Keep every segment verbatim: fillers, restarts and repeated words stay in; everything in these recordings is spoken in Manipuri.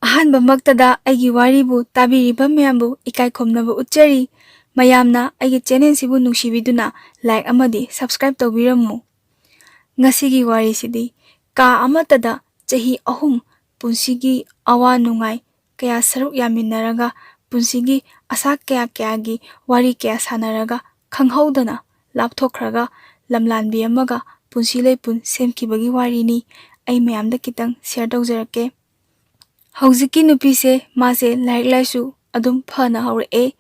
ꯑꯍꯥꯟꯕꯃꯛꯇꯗ ꯑꯩꯒꯤ ꯋꯥꯔꯤꯕꯨ ꯇꯥꯕꯤꯔꯤꯕ ꯃꯌꯥꯝꯕꯨ ꯏꯀꯥꯏ ꯈꯨꯝꯅꯕ ꯎꯠꯆꯔꯤ꯫ ꯃꯌꯥꯝꯅ ꯑꯩꯒꯤ ꯆꯦꯅꯦꯜꯁꯤꯕꯨ ꯅꯨꯡꯁꯤꯕꯤꯗꯨꯅ ꯂꯥꯏꯛ ꯑꯃꯗꯤ ꯁꯕꯁꯀ꯭ꯔꯥꯏꯕ ꯇꯧꯕꯤꯔꯝꯃꯨ꯫ ꯉꯁꯤꯒꯤ ꯋꯥꯔꯤꯁꯤꯗꯤ ꯀꯥ ꯑꯃꯠꯇꯗ ꯆꯍꯤ ꯑꯍꯨꯝ ꯄꯨꯟꯁꯤꯒꯤ ꯑꯋꯥ ꯅꯨꯡꯉꯥꯏ ꯀꯌꯥ ꯁꯔꯨꯛ ꯌꯥꯃꯤꯟꯅꯔꯒ, ꯄꯨꯟꯁꯤꯒꯤ ꯑꯁꯥ ꯀꯌꯥ ꯀꯌꯥꯒꯤ ꯋꯥꯔꯤ ꯀꯌꯥ ꯁꯥꯟꯅꯔꯒ, ꯈꯪꯍꯧꯗꯅ ꯂꯥꯞꯊꯣꯛꯈ꯭ꯔꯒ, ꯂꯝꯂꯥꯟꯕꯤ ꯑꯃꯒ ꯄꯨꯟꯁꯤ ꯂꯩꯄꯨꯟ ꯁꯦꯝꯈꯤꯕꯒꯤ ꯋꯥꯔꯤꯅꯤ꯫ ꯑꯩ ꯃꯌꯥꯝꯗ ꯈꯤꯇꯪ ꯁꯤꯌꯔ ꯇꯧꯖꯔꯛꯀꯦ꯫ ꯍꯧꯖꯤꯛꯀꯤ ꯅꯨꯄꯤꯁꯦ, ꯃꯥꯁꯦ ꯂꯥꯏꯔꯤꯛ ꯂꯥꯏꯁꯨ ꯑꯗꯨꯝ ꯐꯅ ꯍꯧꯔꯛꯑꯦ꯫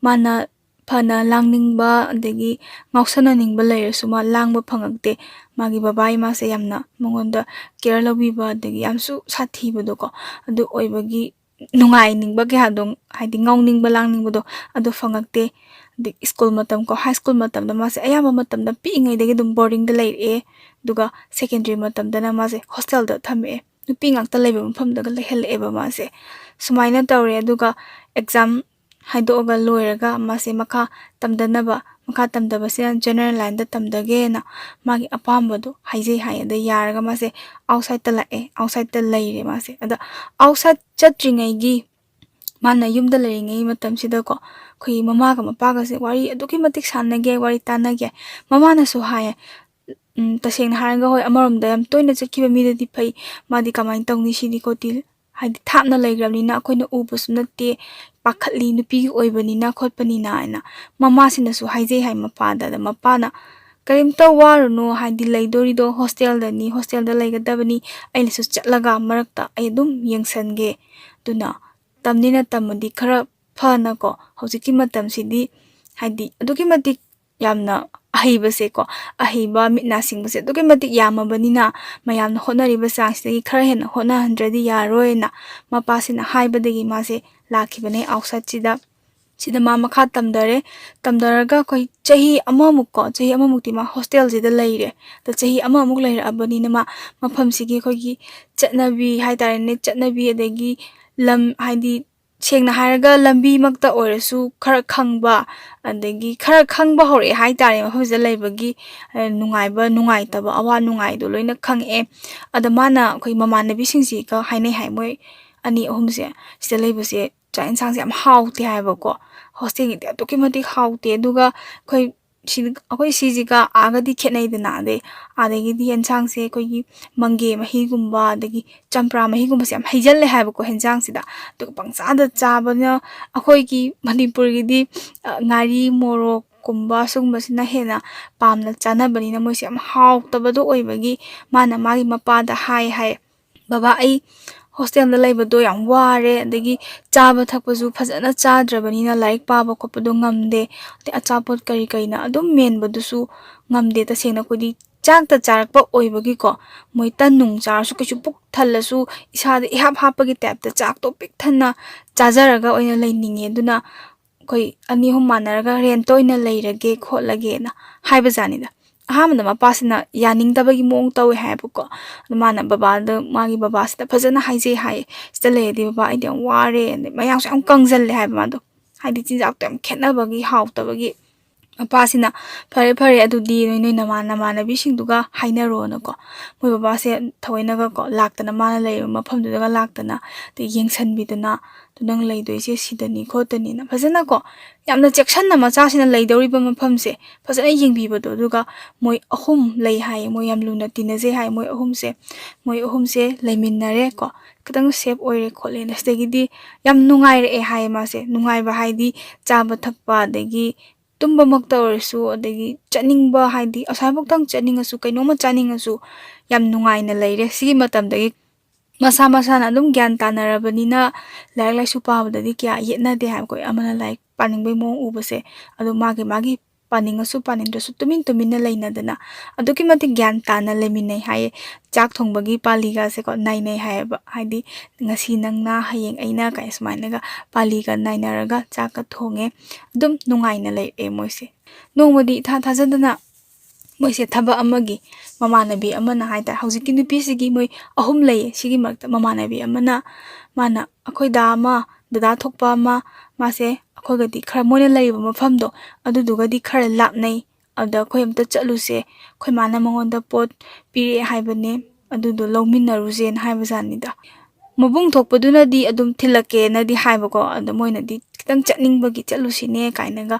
ꯃꯥꯅ ꯐꯅ ꯂꯥꯡꯅꯤꯡꯕ ꯑꯗꯒꯤ ꯉꯥꯎꯁꯟꯅꯅꯤꯡꯕ ꯂꯩꯔꯁꯨ ꯃꯥ ꯂꯥꯡꯕ ꯐꯪꯉꯛꯇꯦ꯫ ꯃꯥꯒꯤ ꯕꯕꯥ ꯏꯃꯥꯁꯦ ꯌꯥꯝꯅ ꯃꯉꯣꯟꯗ ꯀꯦꯌꯔ ꯂꯧꯕꯤꯕ ꯑꯗꯒꯤ ꯌꯥꯝꯁꯨ ꯁꯥꯊꯤꯕꯗꯣꯀꯣ, ꯑꯗꯨ ꯑꯣꯏꯕꯒꯤ ꯅꯨꯡꯉꯥꯏꯅꯤꯡꯕ ꯀꯌꯥꯗꯣ, ꯍꯥꯏꯗꯤ ꯉꯥꯎꯅꯤꯡꯕ ꯂꯥꯡꯅꯤꯡꯕꯗꯣ, ꯑꯗꯨ ꯐꯪꯉꯛꯇꯦ꯫ ꯑꯗꯩ ꯁ꯭ꯀꯨꯜ ꯃꯇꯝ ꯀꯣ, ꯍꯥꯏ ꯁ꯭ꯀꯨꯜ ꯃꯇꯝꯗ ꯃꯥꯁꯦ ꯑꯌꯥꯝꯕ ꯃꯇꯝꯗ ꯄꯤꯛꯏꯉꯩꯗꯒꯤ ꯑꯗꯨꯝ ꯕꯣꯔꯗꯤꯡꯗ ꯂꯩꯔꯛꯑꯦ꯫ ꯑꯗꯨꯒ ꯁꯦꯀꯦꯟꯗꯔꯤ ꯃꯇꯝꯗꯅ ꯃꯥꯁꯦ ꯍꯣꯁꯇꯦꯜꯗ ꯊꯝꯃꯛꯑꯦ꯫ ꯅꯨꯄꯤ ꯉꯥꯛꯇ ꯂꯩꯕ ꯃꯐꯝꯗꯒ ꯂꯩꯍꯜꯂꯛꯑꯦꯕ ꯃꯥꯁꯦ꯫ ꯁꯨꯃꯥꯏꯅ ꯇꯧꯔꯦ꯫ ꯑꯗꯨꯒ ꯑꯦꯛꯖꯥꯝ ꯍꯥꯏꯗꯣꯛꯑꯒ ꯂꯣꯏꯔꯒ ꯃꯥꯁꯦ ꯃꯈꯥ ꯇꯝꯗꯅꯕ, ꯃꯈꯥ ꯇꯝꯗꯕꯁꯤꯅ ꯖꯦꯅꯔꯦꯜ ꯂꯥꯏꯟꯗ ꯇꯝꯗꯒꯦꯅ ꯃꯥꯒꯤ ꯑꯄꯥꯝꯕꯗꯣ ꯍꯥꯏꯖꯩ ꯍꯥꯏ꯫ ꯑꯗ ꯌꯥꯔꯒ ꯃꯥꯁꯦ ꯑꯥꯎꯠꯁꯥꯏꯗꯠꯇ ꯂꯥꯛꯑꯦ, ꯑꯥꯎꯠꯁꯥꯏꯗꯠꯇ ꯂꯩꯔꯦ ꯃꯥꯁꯦ꯫ ꯑꯗ ꯑꯥꯎꯠꯁꯥꯏꯗ ꯆꯠꯇ꯭ꯔꯤꯉꯩꯒꯤ, ꯃꯥꯅ ꯌꯨꯝꯗ ꯂꯩꯔꯤꯉꯩ ꯃꯇꯝꯁꯤꯗꯀꯣ, ꯑꯩꯈꯣꯏꯒꯤ ꯃꯃꯥꯒ ꯃꯄꯥꯒꯁꯦ ꯋꯥꯔꯤ ꯑꯗꯨꯛꯀꯤ ꯃꯇꯤꯛ ꯁꯥꯟꯅꯒꯦ, ꯋꯥꯔꯤ ꯇꯥꯟꯅꯒꯦ꯫ ꯃꯃꯥꯅꯁꯨ ꯍꯥꯏꯌꯦ, ꯎꯝ, ꯇꯁꯦꯡꯅ ꯍꯥꯏꯔꯒ, ꯍꯣꯏ, ꯑꯃꯔꯣꯝꯗ ꯌꯥꯝ ꯇꯣꯏꯅ ꯆꯠꯈꯤꯕ ꯃꯤꯗꯗꯤ ꯐꯩ, ꯃꯥꯗꯤ ꯀꯃꯥꯏꯅ ꯇꯧꯅꯤ ꯁꯤꯗꯤ ꯈꯣꯠꯇꯤ, ꯍꯥꯏꯗꯤ ꯊꯥꯞꯅ ꯂꯩꯈ꯭ꯔꯕꯅꯤꯅ ꯑꯩꯈꯣꯏꯅ ꯎꯕꯁꯨ ꯅꯠꯇꯦ, ꯄꯥꯈꯠꯂꯤ ꯅꯨꯄꯤꯒꯤ ꯑꯣꯏꯕꯅꯤꯅ ꯈꯣꯠꯄꯅꯤꯅ ꯍꯥꯏꯅ꯫ ꯃꯃꯥꯁꯤꯅꯁꯨ ꯍꯥꯏꯖꯩ ꯍꯥꯏ ꯃꯄꯥꯗ꯫ ꯑꯗ ꯃꯄꯥꯅ, "ꯀꯔꯤꯝꯇ ꯋꯥꯔꯨꯅꯨ, ꯍꯥꯏꯗꯤ ꯂꯩꯗꯣꯔꯤꯗꯣ ꯍꯣꯁꯇꯦꯜꯗꯅꯤ, ꯍꯣꯁꯇꯦꯜꯗ ꯂꯩꯒꯗꯕꯅꯤ, ꯑꯩꯅꯁꯨ ꯆꯠꯂꯒ ꯃꯔꯛꯇ ꯑꯩ ꯑꯗꯨꯝ ꯌꯦꯡꯁꯟꯒꯦ꯫ ꯑꯗꯨꯅ ꯇꯝꯅꯤꯅ ꯇꯝꯃꯗꯤ ꯈꯔ ꯐꯅꯀꯣ, ꯍꯧꯖꯤꯛꯀꯤ ꯃꯇꯝꯁꯤꯗꯤ ꯍꯥꯏꯗꯤ ꯑꯗꯨꯛꯀꯤ ꯃꯇꯤꯛ ꯌꯥꯝꯅ ꯑꯍꯩꯕꯁꯦꯀꯣ, ꯑꯍꯩꯕ ꯃꯤꯠ ꯅꯥ ꯁꯤꯡꯕꯁꯦ ꯑꯗꯨꯛꯀꯤ ꯃꯇꯤꯛ ꯌꯥꯝꯃꯕꯅꯤꯅ, ꯃꯌꯥꯝꯅ ꯍꯣꯠꯅꯔꯤꯕ ꯆꯥꯡꯁꯤꯗꯒꯤ ꯈꯔ ꯍꯦꯟꯅ ꯍꯣꯠꯅꯍꯟꯗ꯭ꯔꯗꯤ ꯌꯥꯔꯣꯏꯅ ꯃꯄꯥꯁꯤꯅ ꯍꯥꯏꯕꯗꯒꯤ ꯃꯥꯁꯦ ꯂꯥꯛꯈꯤꯕꯅꯦ ꯑꯥꯎꯠꯁꯥꯏꯗꯁꯤꯗ꯫ ꯁꯤꯗ ꯃꯥ ꯃꯈꯥ ꯇꯝꯊꯔꯦ꯫ ꯇꯝꯊꯔꯒ ꯑꯩꯈꯣꯏ ꯆꯍꯤ ꯑꯃꯃꯨꯛꯀꯣ, ꯆꯍꯤ ꯑꯃꯃꯨꯛꯇꯤ ꯃꯥ ꯍꯣꯁꯇꯦꯜꯁꯤꯗ ꯂꯩꯔꯦ꯫ ꯑꯗꯣ ꯆꯍꯤ ꯑꯃꯃꯨꯛ ꯂꯩꯔꯛꯑꯕꯅꯤꯅ ꯃꯥ ꯃꯐꯝꯁꯤꯒꯤ ꯑꯩꯈꯣꯏꯒꯤ ꯆꯠꯅꯕꯤ ꯍꯥꯏꯇꯥꯔꯦꯅꯦ, ꯆꯠꯅꯕꯤ ꯑꯗꯒꯤ ꯂꯝ, ꯍꯥꯏꯗꯤ ꯁꯦꯡꯅ ꯍꯥꯏꯔꯒ ꯂꯝꯕꯤꯃꯛꯇ ꯑꯣꯏꯔꯁꯨ ꯈꯔ ꯈꯪꯕ, ꯑꯗꯒꯤ ꯈꯔ ꯈꯪꯕ ꯍꯧꯔꯛꯑꯦ ꯍꯥꯏꯇꯥꯔꯦ꯫ ꯃꯐꯝꯁꯤꯗ ꯂꯩꯕꯒꯤ, ꯑ, ꯅꯨꯡꯉꯥꯏꯕ, ꯅꯨꯡꯉꯥꯏꯇꯕ, ꯑꯋꯥ ꯅꯨꯡꯉꯥꯏꯗꯣ ꯂꯣꯏꯅ ꯈꯪꯉꯛꯑꯦ꯫ ꯑꯗ ꯃꯥꯅ ꯑꯩꯈꯣꯏ ꯃꯃꯥꯟꯅꯕꯤꯁꯤꯡꯁꯤꯒ ꯍꯥꯏꯅꯩ ꯍꯥꯏ, ꯃꯣꯏ ꯑꯅꯤ ꯑꯍꯨꯝꯁꯦ ꯁꯤꯗ ꯂꯩꯕꯁꯦ ꯆꯥꯛ ꯌꯦꯟꯁꯥꯡꯁꯦ ꯌꯥꯝ ꯍꯥꯎꯇꯦ ꯍꯥꯏꯕꯀꯣ꯫ ꯍꯣꯁꯇꯦꯜꯒꯤꯗꯤ ꯑꯗꯨꯛꯀꯤ ꯃꯇꯤꯛ ꯍꯥꯎꯇꯦ꯫ ꯑꯗꯨꯒ ꯑꯩꯈꯣꯏ ꯁꯤ, ꯑꯩꯈꯣꯏ ꯁꯤꯁꯤꯒ ꯑꯥꯒꯗꯤ ꯈꯦꯠꯅꯩꯗꯅ꯫ ꯑꯗꯩ ꯑꯥꯗꯒꯤꯗꯤ ꯌꯦꯟꯁꯥꯡꯁꯦ ꯑꯩꯈꯣꯏꯒꯤ ꯃꯪꯒꯦ ꯃꯍꯤꯒꯨꯝꯕ, ꯑꯗꯒꯤ ꯆꯝꯄ꯭ꯔꯥ ꯃꯍꯤꯒꯨꯝꯕꯁꯦ ꯌꯥꯝ ꯍꯩꯖꯜꯂꯦ ꯍꯥꯏꯕꯀꯣ ꯍꯦꯟꯖꯥꯡꯁꯤꯗ꯫ ꯑꯗꯨꯒ ꯄꯪꯆꯥꯗ ꯆꯥꯕꯅ, ꯑꯩꯈꯣꯏꯒꯤ ꯃꯅꯤꯄꯨꯔꯒꯤꯗꯤ, ꯑ, ꯉꯥꯔꯤ, ꯃꯣꯔꯣꯛꯀꯨꯝꯕ ꯁꯤꯒꯨꯝꯕꯁꯤꯅ ꯍꯦꯟꯅ ꯄꯥꯝꯅ ꯆꯥꯅꯕꯅꯤꯅ ꯃꯣꯏꯁꯦ ꯌꯥꯝ ꯍꯥꯎꯇꯕꯗꯣ ꯑꯣꯏꯕꯒꯤ ꯃꯥꯅ ꯃꯥꯒꯤ ꯃꯄꯥꯗ ꯍꯥꯏ ꯍꯥꯏ, "ꯕꯕꯥ, ꯑꯩ ꯍꯣꯁꯇꯦꯜꯗ ꯂꯩꯕꯗꯣ ꯌꯥꯝ ꯋꯥꯔꯦ, ꯑꯗꯒꯤ ꯆꯥꯕ ꯊꯛꯄꯁꯨ ꯐꯖꯅ ꯆꯥꯗ꯭ꯔꯕꯅꯤꯅ ꯂꯥꯏꯔꯤꯛ ꯄꯥꯕ ꯈꯣꯠꯄꯗꯣ ꯉꯝꯗꯦ, ꯑꯗꯩ ꯑꯆꯥꯄꯣꯠ ꯀꯔꯤ ꯀꯔꯤꯅ ꯑꯗꯨꯝ ꯃꯦꯟꯕꯗꯨꯁꯨ ꯉꯝꯗꯦ꯫ ꯇꯁꯦꯡꯅ ꯑꯩꯈꯣꯏꯗꯤ ꯆꯥꯛꯇ ꯆꯥꯔꯛꯄ ꯑꯣꯏꯕꯒꯤꯀꯣ, ꯃꯣꯏ ꯇꯟ ꯅꯨꯡ ꯆꯥꯔꯁꯨ ꯀꯩꯁꯨ ꯄꯨꯛ ꯊꯜꯂꯁꯨ ꯏꯁꯥꯗ ꯏꯍꯥꯞ ꯍꯥꯞꯄꯒꯤ ꯇꯥꯏꯞꯇ ꯆꯥꯛꯇꯣ ꯄꯤꯛ ꯊꯟꯅ ꯆꯥꯖꯔꯒ ꯑꯣꯏꯅ ꯂꯩꯅꯤꯡꯉꯦ꯫ ꯑꯗꯨꯅ ꯑꯩꯈꯣꯏ ꯑꯅꯤ ꯑꯍꯨꯝ ꯃꯥꯟꯅꯔꯒ ꯔꯦꯟꯇ ꯑꯣꯏꯅ ꯂꯩꯔꯒꯦ ꯈꯣꯠꯂꯒꯦꯅ" ꯍꯥꯏꯕꯖꯥꯠꯅꯤꯗ꯫ ꯑꯍꯥꯟꯕꯗ ꯃꯄꯥꯁꯤꯅ ꯌꯥꯅꯤꯡꯗꯕꯒꯤ ꯃꯑꯣꯡ ꯇꯧꯋꯦ ꯍꯥꯏꯌꯦꯕꯀꯣ꯫ ꯑꯗꯨ ꯃꯥꯅ ꯕꯕꯥꯗ, ꯃꯥꯒꯤ ꯕꯕꯥꯁꯤꯗ ꯐꯖꯅ ꯍꯥꯏꯖꯩ ꯍꯥꯏꯌꯦ, "ꯁꯤꯗ ꯂꯩꯔꯗꯤ ꯕꯕꯥ ꯑꯩꯗꯤ ꯌꯥꯝ ꯋꯥꯔꯦ", ꯑꯗꯩ ꯃꯌꯥꯡꯁꯨ ꯌꯥꯝ ꯀꯪꯖꯜꯂꯦ ꯍꯥꯏꯕ ꯃꯥꯗꯣ, ꯍꯥꯏꯗꯤ ꯆꯤꯟꯖꯥꯛꯇꯣ ꯌꯥꯝ ꯈꯦꯠꯅꯕꯒꯤ, ꯍꯥꯎꯇꯕꯒꯤ꯫ ꯃꯄꯥꯁꯤꯅ, "ꯐꯔꯦ ꯐꯔꯦ, ꯑꯗꯨꯗꯤ ꯅꯣꯏ, ꯅꯣꯏ ꯅꯃꯥꯟ-, ꯅꯃꯥꯟꯅꯕꯤꯁꯤꯡꯗꯨꯒ ꯍꯥꯏꯅꯔꯣꯅꯀꯣ", ꯃꯣꯏ ꯕꯕꯥꯁꯦ ꯊꯑꯣꯏꯅꯒꯀꯣ ꯂꯥꯛꯇꯅ, ꯃꯥꯅ ꯂꯩꯔꯤꯕ ꯃꯐꯝꯗꯨꯗꯒ ꯂꯥꯛꯇꯅ, ꯑꯗꯩ ꯌꯦꯡꯁꯟꯕꯤꯗꯅ, "ꯑꯗꯨ ꯅꯪ ꯂꯩꯗꯣꯏꯁꯦ ꯁꯤꯗꯅꯤ ꯈꯣꯠꯇꯅꯤꯅ" ꯐꯖꯅꯀꯣ ꯌꯥꯝꯅ ꯆꯦꯛꯁꯟꯅ ꯃꯆꯥꯁꯤꯅ ꯂꯩꯗꯧꯔꯤꯕ ꯃꯐꯝꯁꯦ ꯐꯖꯅ ꯌꯦꯡꯕꯤꯕꯗꯣ꯫ ꯑꯗꯨꯒ ꯃꯣꯏ ꯑꯍꯨꯝ ꯂꯩ ꯍꯥꯏꯌꯦ, ꯃꯣꯏ ꯌꯥꯝ ꯂꯨꯅ ꯇꯤꯟꯅꯖꯩ ꯍꯥꯏꯌꯦ꯫ ꯃꯣꯏ ꯑꯍꯨꯝꯁꯦ, ꯃꯣꯏ ꯑꯍꯨꯝꯁꯦ ꯂꯩꯃꯤꯟꯅꯔꯦꯀꯣ, ꯈꯤꯇꯪ ꯁꯦꯞ ꯑꯣꯏꯔꯦ ꯈꯣꯠꯂꯦꯅ꯫ ꯁꯤꯗꯒꯤꯗꯤ ꯌꯥꯝ ꯅꯨꯡꯉꯥꯏꯔꯛꯑꯦ ꯍꯥꯏꯌꯦ ꯃꯥꯁꯦ꯫ ꯅꯨꯡꯉꯥꯏꯕ ꯍꯥꯏꯗꯤ ꯆꯥꯕ ꯊꯛꯄ, ꯑꯗꯒꯤ ꯇꯨꯝꯕꯃꯛꯇ ꯑꯣꯏꯔꯁꯨ, ꯑꯗꯒꯤ ꯆꯠꯅꯤꯡꯕ, ꯍꯥꯏꯗꯤ ꯑꯁ꯭ꯋꯥꯏꯐꯥꯎꯇꯪ ꯆꯠꯅꯤꯡꯉꯁꯨ, ꯀꯩꯅꯣꯝꯃ ꯆꯥꯅꯤꯡꯉꯁꯨ ꯌꯥꯝ ꯅꯨꯡꯉꯥꯏꯅ ꯂꯩꯔꯦ꯫ ꯁꯤꯒꯤ ꯃꯇꯝꯗꯒꯤ ꯃꯁꯥ ꯃꯁꯥꯅ ꯑꯗꯨꯝ ꯒ꯭ꯌꯥꯟ ꯇꯥꯅꯔꯕꯅꯤꯅ ꯂꯥꯏꯔꯤꯛ ꯂꯥꯏꯁꯨ ꯄꯥꯕꯗꯗꯤ ꯀꯌꯥ ꯌꯦꯠꯅꯗꯦ ꯍꯥꯏꯕꯀꯣ꯫ ꯑꯃꯅ ꯂꯥꯏꯔꯤꯛ ꯄꯥꯅꯤꯡꯕꯒꯤ ꯃꯑꯣꯡ ꯎꯕꯁꯦ, ꯑꯗꯣ ꯃꯥꯒꯤ ꯃꯥꯒꯤ ꯄꯥꯅꯤꯡꯉꯁꯨ ꯄꯥꯅꯤꯡꯗ꯭ꯔꯁꯨ ꯇꯨꯃꯤꯟ ꯇꯨꯃꯤꯟꯅ ꯂꯩꯅꯗꯅ ꯑꯗꯨꯛꯀꯤ ꯃꯇꯤꯛ ꯒ꯭ꯌꯥꯟ ꯇꯥꯅ ꯂꯩꯃꯤꯟꯅꯩ ꯍꯥꯏꯌꯦ꯫ ꯆꯥꯛ ꯊꯣꯡꯕꯒꯤ ꯄꯥꯂꯤꯒꯁꯦꯀꯣ ꯅꯥꯏꯅꯩ ꯍꯥꯏꯌꯦꯕ꯫ ꯍꯥꯏꯗꯤ ꯉꯁꯤ ꯅꯪꯅ, ꯍꯌꯦꯡ ꯑꯩꯅ ꯀꯥꯏ ꯁꯨꯃꯥꯏꯅꯒ ꯄꯥꯂꯤꯒ ꯅꯥꯏꯅꯔꯒ ꯆꯥꯛꯀ ꯊꯣꯡꯉꯦ꯫ ꯑꯗꯨꯝ ꯅꯨꯡꯉꯥꯏꯅ ꯂꯩꯔꯛꯑꯦ ꯃꯣꯏꯁꯦ꯫ ꯅꯣꯡꯃꯗꯤ ꯏꯊꯥ ꯊꯥꯖꯗꯅ ꯃꯣꯏꯁꯦ ꯊꯕꯛ ꯑꯃꯒꯤ ꯃꯃꯥꯟꯅꯕꯤ ꯑꯃꯅ ꯍꯥꯏꯇꯥꯔꯦ, ꯍꯧꯖꯤꯛꯀꯤ ꯅꯨꯄꯤꯁꯤꯒꯤ ꯃꯣꯏ ꯑꯍꯨꯝ ꯂꯩꯌꯦ꯫ ꯁꯤꯒꯤ ꯃꯔꯛꯇ ꯃꯃꯥꯟꯅꯕꯤ ꯑꯃꯅ, ꯃꯥꯅ ꯑꯩꯈꯣꯏ ꯗꯥ ꯑꯃ, ꯗꯗꯥ ꯊꯣꯛꯄ ꯑꯃ, ꯃꯥꯁꯦ ꯑꯩꯈꯣꯏꯒꯗꯤ ꯈꯔ, ꯃꯣꯏꯅ ꯂꯩꯔꯤꯕ ꯃꯐꯝꯗꯣ ꯑꯗꯨꯗꯨꯒꯗꯤ ꯈꯔ ꯂꯥꯞꯅꯩ꯫ ꯑꯗ ꯑꯩꯈꯣꯏ ꯑꯝꯇ ꯆꯠꯂꯨꯁꯦ, ꯑꯩꯈꯣꯏ ꯃꯥꯅ ꯃꯉꯣꯟꯗ ꯄꯣꯠ ꯄꯤꯔꯛꯑꯦ ꯍꯥꯏꯕꯅꯦ, ꯑꯗꯨꯗꯣ ꯂꯧꯃꯤꯟꯅꯔꯨꯁꯦꯅ ꯍꯥꯏꯕꯖꯥꯠꯅꯤꯗ꯫ ꯃꯕꯨꯡ ꯊꯣꯛꯄꯗꯨꯅꯗꯤ ꯑꯗꯨꯝ ꯊꯤꯜꯂꯛꯀꯦꯅꯗꯤ ꯍꯥꯏꯕꯀꯣ, ꯑꯗꯣ ꯃꯣꯏꯅꯗꯤ ꯈꯤꯇꯪ ꯆꯠꯅꯤꯡꯕꯒꯤ ꯆꯠꯂꯨꯁꯤꯅꯦ ꯀꯥꯏꯅꯒ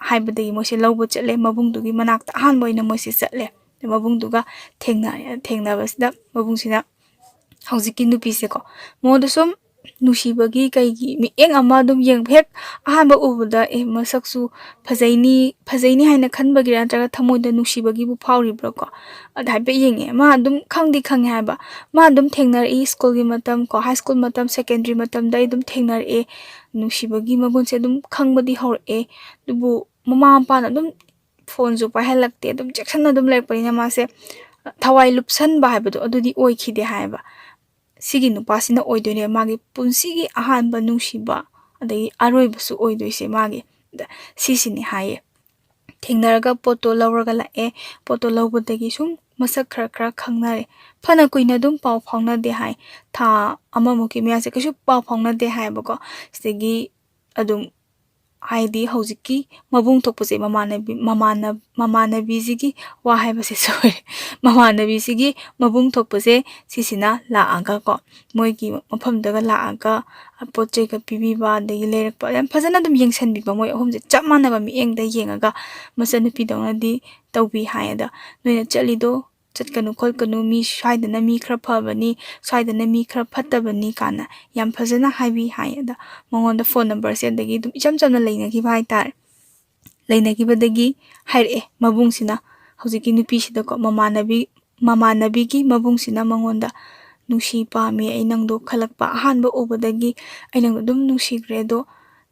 ꯍꯥꯏꯕꯗꯒꯤ ꯃꯣꯏꯁꯦ ꯂꯧꯕ ꯆꯠꯂꯦ꯫ ꯃꯕꯨꯡꯗꯨꯒꯤ ꯃꯅꯥꯛꯇ ꯑꯍꯥꯟꯕ ꯑꯣꯏꯅ ꯃꯣꯏꯁꯦ ꯆꯠꯂꯦ꯫ ꯃꯕꯨꯡꯗꯨꯒ ꯊꯦꯡꯅ ꯊꯦꯡꯅꯕꯁꯤꯗ ꯃꯕꯨꯡꯁꯤꯅ ꯍꯧꯖꯤꯛꯀꯤ ꯅꯨꯄꯤꯁꯦꯀꯣ, ꯃꯉꯣꯟꯗ ꯁꯨꯝ ꯅꯨꯡꯁꯤꯕꯒꯤ ꯀꯩꯒꯤ ꯃꯤꯠꯌꯦꯡ ꯑꯃ ꯑꯗꯨꯝ ꯌꯦꯡꯕ, ꯍꯦꯛ ꯑꯍꯥꯟꯕ ꯎꯕꯗ, ꯑꯦ, ꯃꯁꯛꯁꯨ ꯐꯖꯩꯅꯤ, ꯐꯖꯩꯅꯤ ꯍꯥꯏꯅ ꯈꯟꯕꯒꯤꯔ ꯅꯠꯇ꯭ꯔꯒ ꯊꯃꯣꯏꯗ ꯅꯨꯡꯁꯤꯕꯒꯤꯕꯨ ꯐꯥꯎꯔꯤꯕ꯭ꯔꯥꯀꯣ? ꯑꯗ ꯍꯥꯏꯐꯦꯠ ꯌꯦꯡꯉꯦ꯫ ꯃꯥ ꯑꯗꯨꯝ ꯈꯪꯗꯤ ꯈꯪꯉꯦ ꯍꯥꯏꯕ꯫ ꯃꯥ ꯑꯗꯨꯝ ꯊꯦꯡꯅꯔꯛꯏ ꯁ꯭ꯀꯨꯜꯒꯤ ꯃꯇꯝ ꯀꯣ, ꯍꯥꯏ ꯁ꯭ꯀꯨꯜ ꯃꯇꯝ, ꯁꯦꯀꯦꯟꯗꯔꯤ ꯃꯇꯝꯗ ꯑꯩ ꯑꯗꯨꯝ ꯊꯦꯡꯅꯔꯛꯑꯦ꯫ ꯅꯨꯡꯁꯤꯕꯒꯤ ꯃꯒꯨꯟꯁꯦ ꯑꯗꯨꯝ ꯈꯪꯕꯗꯤ ꯍꯧꯔꯛꯑꯦ꯫ ꯑꯗꯨꯕꯨ ꯃꯃꯥ ꯃꯄꯥꯅ ꯑꯗꯨꯝ ꯐꯣꯟꯁꯨ ꯄꯥꯏꯍꯜꯂꯛꯇꯦ, ꯑꯗꯨꯝ ꯆꯦꯛꯁꯤꯟꯅ ꯑꯗꯨꯝ ꯂꯩꯔꯛꯄꯅꯤꯅ ꯃꯥꯁꯦ ꯊꯋꯥꯏ ꯂꯨꯞꯁꯟꯕ ꯍꯥꯏꯕꯗꯣ ꯑꯗꯨꯗꯤ ꯑꯣꯏꯈꯤꯗꯦ ꯍꯥꯏꯌꯦꯕ꯫ ꯁꯤꯒꯤ ꯅꯨꯄꯥꯁꯤꯅ ꯑꯣꯏꯗꯣꯏꯅꯦ ꯃꯥꯒꯤ ꯄꯨꯟꯁꯤꯒꯤ ꯑꯍꯥꯟꯕ ꯅꯨꯡꯁꯤꯕ, ꯑꯗꯒꯤ ꯑꯔꯣꯏꯕꯁꯨ ꯑꯣꯏꯗꯣꯏꯁꯦ ꯃꯥꯒꯤ꯫ ꯑꯗ ꯁꯤꯁꯤꯅꯤ ꯍꯥꯏꯌꯦ꯫ ꯊꯦꯡꯅꯔꯒ ꯄꯣꯠꯇꯣ ꯂꯧꯔꯒ ꯂꯥꯛꯑꯦ꯫ ꯄꯣꯠꯇꯣ ꯂꯧꯕꯗꯒꯤ ꯁꯨꯝ ꯃꯁꯛ ꯈꯔ ꯈꯔ ꯈꯪꯅꯔꯦ꯫ ꯐꯅ ꯀꯨꯏꯅ ꯑꯗꯨꯝ ꯄꯥꯎ ꯐꯥꯎꯅꯗꯦ ꯍꯥꯏ꯫ ꯊꯥ ꯑꯃꯃꯨꯛꯀꯤ ꯃꯌꯥꯁꯦ ꯀꯩꯁꯨ ꯄꯥꯎ ꯐꯥꯎꯅꯗꯦ ꯍꯥꯏꯌꯦꯕꯀꯣ꯫ ꯁꯤꯗꯒꯤ ꯑꯗꯨꯝ, ꯍꯥꯏꯗꯤ ꯍꯧꯖꯤꯛꯀꯤ ꯃꯕꯨꯡ ꯊꯣꯛꯄꯁꯦ, ꯃꯃꯥꯟꯅꯕꯤ, ꯃꯃꯥꯟꯅ-, ꯃꯃꯥꯟꯅꯕꯤꯁꯤꯒꯤ ꯋꯥ ꯍꯥꯏꯕꯁꯦ ꯁꯣꯏꯔꯦ, ꯃꯃꯥꯟꯅꯕꯤꯁꯤꯒꯤ ꯃꯕꯨꯡ ꯊꯣꯛꯄꯁꯦ ꯁꯤꯁꯤꯅ ꯂꯥꯛꯑꯒ ꯀꯣ, ꯃꯣꯏꯒꯤ ꯃꯐꯝꯗꯒ ꯂꯥꯛꯑꯒ ꯄꯣꯠ ꯆꯩꯒ ꯄꯤꯕꯤꯕ, ꯑꯗꯒꯤ ꯂꯩꯔꯛꯄ, ꯌꯥꯝ ꯐꯖꯅ ꯑꯗꯨꯝ ꯌꯦꯡꯁꯟꯕꯤꯕ꯫ ꯃꯣꯏ ꯑꯍꯨꯝꯁꯦ ꯆꯞ ꯃꯥꯟꯅꯕ ꯃꯤꯠꯌꯦꯡꯗ ꯌꯦꯡꯉꯒ ꯃꯆꯟꯅꯨꯄꯤꯗꯧꯅꯗꯤ ꯇꯧꯕꯤ ꯍꯥꯏ꯫ ꯑꯗ ꯅꯣꯏꯅ ꯆꯠꯂꯤꯗꯣ ꯆꯠꯀꯅꯨ ꯈꯣꯠꯀꯅꯨ, ꯃꯤ ꯁ꯭ꯋꯥꯏꯗꯅ ꯃꯤ ꯈꯔ ꯐꯕꯅꯤ, ꯁ꯭ꯋꯥꯏꯗꯅ ꯃꯤ ꯈꯔ ꯐꯠꯇꯕꯅꯤ ꯀꯥꯏꯅ ꯌꯥꯝ ꯐꯖꯅ ꯍꯥꯏꯕꯤ ꯍꯥꯏ꯫ ꯑꯗ ꯃꯉꯣꯟꯗ ꯐꯣꯟ ꯅꯝꯕꯔꯁꯦ ꯑꯗꯒꯤ ꯑꯗꯨꯝ ꯏꯆꯝ ꯆꯝꯅ ꯂꯩꯅꯈꯤꯕ ꯍꯥꯏꯇꯥꯔꯦ꯫ ꯂꯩꯅꯈꯤꯕꯗꯒꯤ ꯍꯥꯏꯔꯛꯑꯦ ꯃꯕꯨꯡꯁꯤꯅ ꯍꯧꯖꯤꯛꯀꯤ ꯅꯨꯄꯤꯁꯤꯗꯀꯣ, ꯃꯃꯥꯟꯅꯕꯤ, ꯃꯃꯥꯟꯅꯕꯤꯒꯤ ꯃꯕꯨꯡꯁꯤꯅ ꯃꯉꯣꯟꯗ, "ꯅꯨꯡꯁꯤ ꯄꯥꯝꯃꯤ, ꯑꯩ ꯅꯪꯗꯣ ꯈꯜꯂꯛꯄ, ꯑꯍꯥꯟꯕ ꯎꯕꯗꯒꯤ ꯑꯩ ꯅꯪꯗꯣ ꯑꯗꯨꯝ ꯅꯨꯡꯁꯤꯈ꯭ꯔꯦ, ꯑꯗꯣ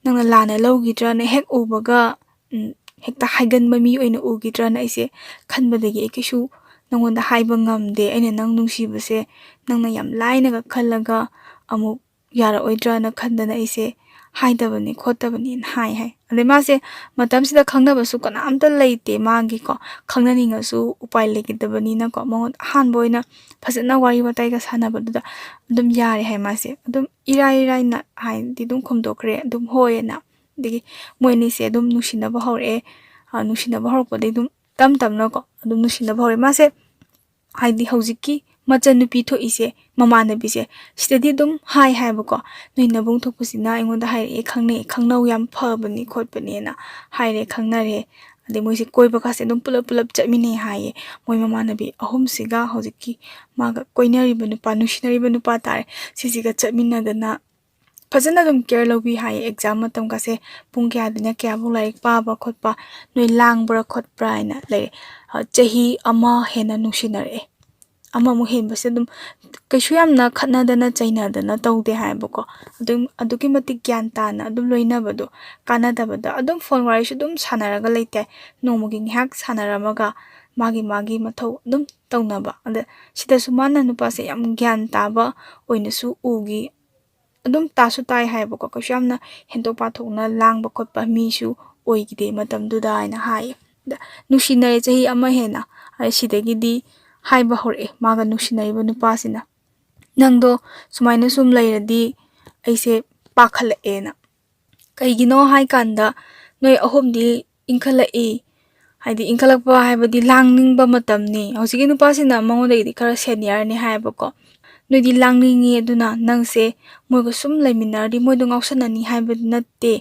ꯅꯪꯅ ꯂꯥꯟꯅ ꯂꯧꯈꯤꯗ꯭ꯔꯅ, ꯍꯦꯛ ꯎꯕꯒ, ꯎꯝ, ꯍꯦꯛꯇ ꯍꯥꯏꯒꯟꯕ ꯃꯤ ꯑꯣꯏꯅ ꯎꯈꯤꯗ꯭ꯔꯅ ꯑꯩꯁꯦ ꯈꯟꯕꯗꯒꯤ ꯑꯩ ꯀꯩꯁꯨ ꯅꯪꯉꯣꯟꯗ ꯍꯥꯏꯕ ꯉꯝꯗꯦ꯫ ꯑꯩꯅ ꯅꯪ ꯅꯨꯡꯁꯤꯕꯁꯦ ꯅꯪꯅ ꯌꯥꯝ ꯂꯥꯏꯅꯒ ꯈꯜꯂꯒ ꯑꯃꯨꯛ ꯌꯥꯔꯛꯑꯣꯏꯗ꯭ꯔꯅ ꯈꯟꯗꯅ ꯑꯩꯁꯦ ꯍꯥꯏꯗꯕꯅꯤ ꯈꯣꯠꯇꯕꯅꯤꯅ" ꯍꯥꯏ ꯍꯥꯏ꯫ ꯑꯗꯩ ꯃꯥꯁꯦ ꯃꯇꯝꯁꯤꯗ ꯈꯪꯅꯕꯁꯨ ꯀꯅꯥꯝꯇ ꯂꯩꯇꯦ ꯃꯥꯒꯤꯀꯣ, ꯈꯪꯅꯅꯤꯡꯉꯁꯨ ꯎꯄꯥꯏ ꯂꯩꯈꯤꯗꯕꯅꯤꯅꯀꯣ, ꯃꯉꯣꯟꯗ ꯑꯍꯥꯟꯕ ꯑꯣꯏꯅ ꯐꯖꯅ ꯋꯥꯔꯤ ꯋꯥꯇꯥꯏꯒ ꯁꯥꯟꯅꯕꯗꯨꯗ ꯑꯗꯨꯝ ꯌꯥꯔꯦ ꯍꯥꯏ ꯃꯥꯁꯦ꯫ ꯑꯗꯨꯝ ꯏꯔꯥꯏ ꯏꯔꯥꯏꯅ ꯍꯥꯏꯗꯤ ꯑꯗꯨꯝ ꯈꯨꯝꯗꯣꯛꯈ꯭ꯔꯦ, ꯑꯗꯨꯝ ꯍꯣꯏ ꯑꯅ꯫ ꯑꯗꯒꯤ ꯃꯣꯏ ꯑꯅꯤꯁꯦ ꯑꯗꯨꯝ ꯅꯨꯡꯁꯤꯅꯕ ꯍꯧꯔꯛꯑꯦ꯫ ꯑ, ꯅꯨꯡꯁꯤꯅꯕ ꯍꯧꯔꯛꯄꯗꯒꯤ ꯑꯗꯨꯝ ꯇꯞ ꯇꯞꯅꯀꯣ ꯑꯗꯨꯝ ꯅꯨꯡꯁꯤꯅꯕ ꯍꯧꯔꯛꯑꯦ꯫ ꯃꯥꯁꯦ ꯍꯥꯏꯗꯤ ꯍꯧꯖꯤꯛꯀꯤ ꯃꯆꯟꯅꯨꯄꯤ ꯊꯣꯛꯏꯁꯦ, ꯃꯃꯥꯟꯅꯕꯤꯁꯦ, ꯁꯤꯗꯗꯤ ꯑꯗꯨꯝ ꯍꯥꯏ ꯍꯥꯏꯕꯀꯣ, "ꯅꯣꯏ ꯅꯕꯨꯡ ꯊꯣꯛꯄꯁꯤꯅ ꯑꯩꯉꯣꯟꯗ ꯍꯥꯏꯔꯛꯑꯦ, ꯈꯪꯅꯩ, ꯈꯪꯅꯧ ꯌꯥꯝ ꯐꯕꯅꯤ ꯈꯣꯠꯄꯅꯦꯅ ꯍꯥꯏꯔꯦ, ꯈꯪꯅꯔꯦ"꯫ ꯑꯗꯩ ꯃꯣꯏꯁꯦ ꯀꯣꯏꯕꯒꯁꯦ ꯑꯗꯨꯝ ꯄꯨꯂꯞ ꯄꯨꯂꯞ ꯆꯠꯃꯤꯟꯅꯩ ꯍꯥꯏꯌꯦ꯫ ꯃꯣꯏ ꯃꯃꯥꯟꯅꯕꯤ ꯑꯍꯨꯝꯁꯤꯒ ꯍꯧꯖꯤꯛꯀꯤ ꯃꯥꯒ ꯀꯣꯏꯅꯔꯤꯕ ꯅꯨꯄꯥ, ꯅꯨꯡꯁꯤꯅꯔꯤꯕ ꯅꯨꯄꯥ ꯇꯥꯔꯦ, ꯁꯤꯁꯤꯒ ꯆꯠꯃꯤꯟꯅꯗꯅ ꯐꯖꯅ ꯑꯗꯨꯝ ꯀꯦꯌꯔ ꯂꯧꯕꯤ ꯍꯥꯏꯌꯦ꯫ ꯑꯦꯛꯖꯥꯝ ꯃꯇꯝꯒꯁꯦ ꯄꯨꯡ ꯀꯌꯥꯗꯩꯅ ꯀꯌꯥꯐꯧ ꯂꯥꯏꯔꯤꯛ ꯄꯥꯕ ꯈꯣꯠꯄ, ꯅꯣꯏ ꯂꯥꯡꯕ꯭ꯔꯥ ꯈꯣꯠꯄ꯭ꯔꯥ ꯍꯥꯏꯅ ꯂꯩꯔꯦ꯫ ꯑ, ꯆꯍꯤ ꯑꯃ ꯍꯦꯟꯅ ꯅꯨꯡꯁꯤꯅꯔꯛꯑꯦ꯫ ꯑꯃꯃꯨꯛ ꯍꯦꯟꯕꯁꯦ ꯑꯗꯨꯝ ꯀꯩꯁꯨ ꯌꯥꯝꯅ ꯈꯠꯅꯗꯅ ꯆꯩꯅꯗꯅ ꯇꯧꯗꯦ ꯍꯥꯏꯌꯦꯕꯀꯣ꯫ ꯑꯗꯨꯝ ꯑꯗꯨꯛꯀꯤ ꯃꯇꯤꯛ ꯒ꯭ꯌꯥꯟ ꯇꯥꯅ ꯑꯗꯨꯝ ꯂꯣꯏꯅꯕꯗꯣ, ꯀꯥꯟꯅꯗꯕꯗ ꯑꯗꯨꯝ ꯐꯣꯟ ꯋꯥꯔꯤꯁꯨ ꯑꯗꯨꯝ ꯁꯥꯟꯅꯔꯒ ꯂꯩꯇꯦ꯫ ꯅꯣꯡꯃꯒꯤ ꯉꯥꯏꯍꯥꯛ ꯁꯥꯟꯅꯔꯝꯃꯒ ꯃꯥꯒꯤ ꯃꯥꯒꯤ ꯃꯊꯧ ꯑꯗꯨꯝ ꯇꯧꯅꯕ꯫ ꯑꯗ ꯁꯤꯗꯁꯨ ꯃꯥꯅ ꯅꯨꯄꯥꯁꯦ ꯌꯥꯝ ꯒ꯭ꯌꯥꯟ ꯇꯥꯕ ꯑꯣꯏꯅꯁꯨ ꯎꯈꯤ꯫ ꯑꯗꯨꯝ ꯇꯥꯁꯨ ꯇꯥꯏ ꯍꯥꯏꯌꯦꯕꯀꯣ, ꯀꯩꯁꯨ ꯌꯥꯝꯅ ꯍꯦꯟꯗꯣꯛ ꯄꯥꯊꯣꯛꯅ ꯂꯥꯡꯕ ꯈꯣꯠꯄ ꯃꯤꯁꯨ ꯑꯣꯏꯈꯤꯗꯦ ꯃꯇꯝꯗꯨꯗ ꯍꯥꯏꯅ ꯍꯥꯏꯌꯦ꯫ ꯑꯗ ꯅꯨꯡꯁꯤꯅꯔꯦ ꯆꯍꯤ ꯑꯃ ꯍꯦꯟꯅ, ꯑꯗ ꯁꯤꯗꯒꯤꯗꯤ ꯍꯥꯏꯕ ꯍꯧꯔꯛꯑꯦ ꯃꯥꯒ ꯅꯨꯡꯁꯤꯅꯔꯤꯕ ꯅꯨꯄꯥꯁꯤꯅ, "ꯅꯪꯗꯣ ꯁꯨꯃꯥꯏꯅ ꯁꯨꯝ ꯂꯩꯔꯗꯤ ꯑꯩꯁꯦ ꯄꯥꯈꯠꯂꯛꯑꯦꯅ"꯫ ꯀꯩꯒꯤꯅꯣ ꯍꯥꯏꯀꯥꯟꯗ, ꯅꯣꯏ ꯑꯍꯨꯝꯗꯤ ꯏꯟꯈꯠꯂꯛꯏ, ꯍꯥꯏꯗꯤ ꯏꯟꯈꯠꯂꯛꯄ ꯍꯥꯏꯕꯗꯤ ꯂꯥꯡꯅꯤꯡꯕ ꯃꯇꯝꯅꯤ꯫ ꯍꯧꯖꯤꯛꯀꯤ ꯅꯨꯄꯥꯁꯤꯅ ꯃꯉꯣꯟꯗꯒꯤꯗꯤ ꯈꯔ ꯁꯦꯅꯤꯌꯔꯅꯤ ꯍꯥꯏꯌꯦꯕꯀꯣ꯫ "ꯅꯣꯏꯗꯤ ꯂꯥꯡꯅꯤꯡꯉꯤ, ꯑꯗꯨꯅ ꯅꯪꯁꯦ ꯃꯣꯏꯒ ꯁꯨꯝ ꯂꯩꯃꯤꯟꯅꯔꯗꯤ ꯃꯣꯏꯗꯣ ꯉꯥꯎꯁꯟꯅꯅꯤ ꯍꯥꯏꯕꯗꯤ ꯅꯠꯇꯦ,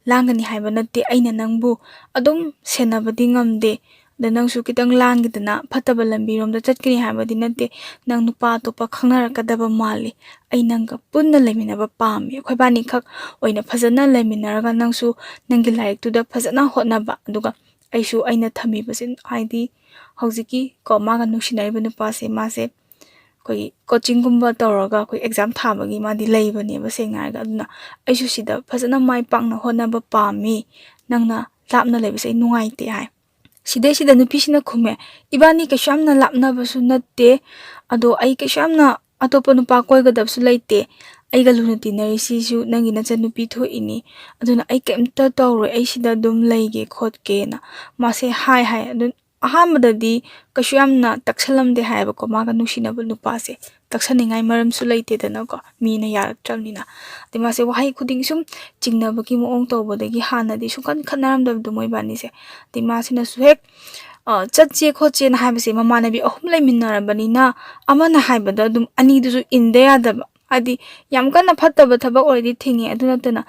ꯂꯥꯡꯒꯅꯤ ꯍꯥꯏꯕ ꯅꯠꯇꯦ, ꯑꯩꯅ ꯅꯪꯕꯨ ꯑꯗꯨꯝ ꯁꯦꯟꯅꯕꯗꯤ ꯉꯝꯗꯦ꯫ ꯑꯗ ꯅꯪꯁꯨ ꯈꯤꯇꯪ ꯂꯥꯡꯈꯤꯗꯅ ꯐꯠꯇꯕ ꯂꯝꯕꯤꯔꯣꯝꯗ ꯆꯠꯀꯅꯤ ꯍꯥꯏꯕꯗꯤ ꯅꯠꯇꯦ꯫ ꯅꯪ ꯅꯨꯄꯥ ꯑꯇꯣꯞꯄ ꯈꯪꯅꯔꯛꯀꯗꯕ ꯃꯥꯜꯂꯤ꯫ ꯑꯩ ꯅꯪꯒ ꯄꯨꯟꯅ ꯂꯩꯃꯤꯟꯅꯕ ꯄꯥꯝꯃꯤ꯫ ꯑꯩꯈꯣꯏꯕꯥꯅꯤꯈꯛ ꯑꯣꯏꯅ ꯐꯖꯅ ꯂꯩꯃꯤꯟꯅꯔꯒ ꯅꯪꯁꯨ ꯅꯪꯒꯤ ꯂꯥꯏꯔꯤꯛꯇꯨꯗ ꯐꯖꯅ ꯍꯣꯠꯅꯕ, ꯑꯗꯨꯒ ꯑꯩꯁꯨ ꯑꯩꯅ ꯊꯝꯃꯤꯕꯁꯤ", ꯍꯥꯏꯗꯤ ꯍꯧꯖꯤꯛꯀꯤ ꯀꯣ ꯃꯥꯒ ꯅꯨꯡꯁꯤꯅꯔꯤꯕ ꯅꯨꯄꯥꯁꯦ, ꯃꯥꯁꯦ ꯑꯩꯈꯣꯏꯒꯤ ꯀꯣꯆꯤꯡꯒꯨꯝꯕ ꯇꯧꯔꯒ ꯑꯩꯈꯣꯏ ꯑꯦꯛꯖꯥꯝ ꯊꯥꯕꯒꯤ ꯃꯥꯗꯤ ꯂꯩꯕꯅꯦꯕ ꯁꯦꯡꯅ ꯍꯥꯏꯔꯒ꯫ "ꯑꯗꯨꯅ ꯑꯩꯁꯨ ꯁꯤꯗ ꯐꯖꯅ ꯃꯥꯏ ꯄꯥꯛꯅ ꯍꯣꯠꯅꯕ ꯄꯥꯝꯃꯤ, ꯅꯪꯅ ꯂꯥꯞꯅ ꯂꯩꯕꯁꯦ ꯑꯩ ꯅꯨꯡꯉꯥꯏꯇꯦ" ꯍꯥꯏ꯫ ꯁꯤꯗꯩꯁꯤꯗ ꯅꯨꯄꯤꯁꯤꯅ ꯈꯨꯝꯃꯦ, "ꯏꯕꯥꯅꯤ ꯀꯩꯁꯨ ꯌꯥꯝꯅ ꯂꯥꯞꯅꯕꯁꯨ ꯅꯠꯇꯦ, ꯑꯗꯣ ꯑꯩ ꯀꯩꯁꯨ ꯌꯥꯝꯅ ꯑꯇꯣꯞꯄ ꯅꯨꯄꯥ ꯀꯣꯏꯒꯗꯕꯁꯨ ꯂꯩꯇꯦ, ꯑꯩꯒ ꯂꯨꯅ ꯇꯤꯟꯅꯔꯤꯁꯤꯁꯨ ꯅꯪꯒꯤ ꯅꯆꯟꯅꯨꯄꯤ ꯊꯣꯛꯏꯅꯤ, ꯑꯗꯨꯅ ꯑꯩ ꯀꯩꯝꯇ ꯇꯧꯔꯣꯏ, ꯑꯩ ꯁꯤꯗ ꯑꯗꯨꯝ ꯂꯩꯒꯦ ꯈꯣꯠꯀꯦꯅ" ꯃꯥꯁꯦ ꯍꯥꯏ ꯍꯥꯏ꯫ ꯑꯗꯨ ꯑꯍꯥꯟꯕꯗꯗꯤ ꯀꯩꯁꯨ ꯌꯥꯝꯅ ꯇꯛꯁꯜꯂꯝꯗꯦ ꯍꯥꯏꯌꯦꯕꯀꯣ, ꯃꯥꯒ ꯅꯨꯡꯁꯤꯅꯕ ꯅꯨꯄꯥꯁꯦ꯫ ꯇꯛꯁꯟꯅꯤꯡꯉꯥꯏ ꯃꯔꯝꯁꯨ ꯂꯩꯇꯦꯗꯅꯀꯣ, ꯃꯤꯅ ꯌꯥꯔꯛꯇ꯭ꯔꯕꯅꯤꯅ꯫ ꯑꯗꯩ ꯃꯥꯁꯦ ꯋꯥꯍꯩ ꯈꯨꯗꯤꯡꯒꯤ ꯁꯨꯝ ꯆꯤꯡꯅꯕꯒꯤ ꯃꯑꯣꯡ ꯇꯧꯕꯗꯒꯤ, ꯍꯥꯟꯅꯗꯤ ꯁꯨꯡꯈꯟ ꯈꯠꯅꯔꯝꯗꯕꯗꯣ ꯃꯣꯏꯕꯥꯅꯤꯁꯦ꯫ ꯑꯗꯩ ꯃꯥꯁꯤꯅꯁꯨ ꯍꯦꯛ ꯑ, ꯆꯠꯁꯦ ꯈꯣꯠꯁꯦꯅ ꯍꯥꯏꯕꯁꯦ ꯃꯃꯥꯟꯅꯕꯤ ꯑꯍꯨꯝ ꯂꯩꯃꯤꯟꯅꯔꯕꯅꯤꯅ ꯑꯃꯅ ꯍꯥꯏꯕꯗ ꯑꯗꯨꯝ ꯑꯅꯤꯗꯨꯁꯨ ꯏꯟꯗ ꯌꯥꯗꯕ꯫ ꯍꯥꯏꯗꯤ ꯌꯥꯝ ꯀꯟꯅ ꯐꯠꯇꯕ ꯊꯕꯛ ꯑꯣꯏꯔꯗꯤ ꯊꯤꯡꯉꯦ, ꯑꯗꯨ ꯅꯠꯇꯅ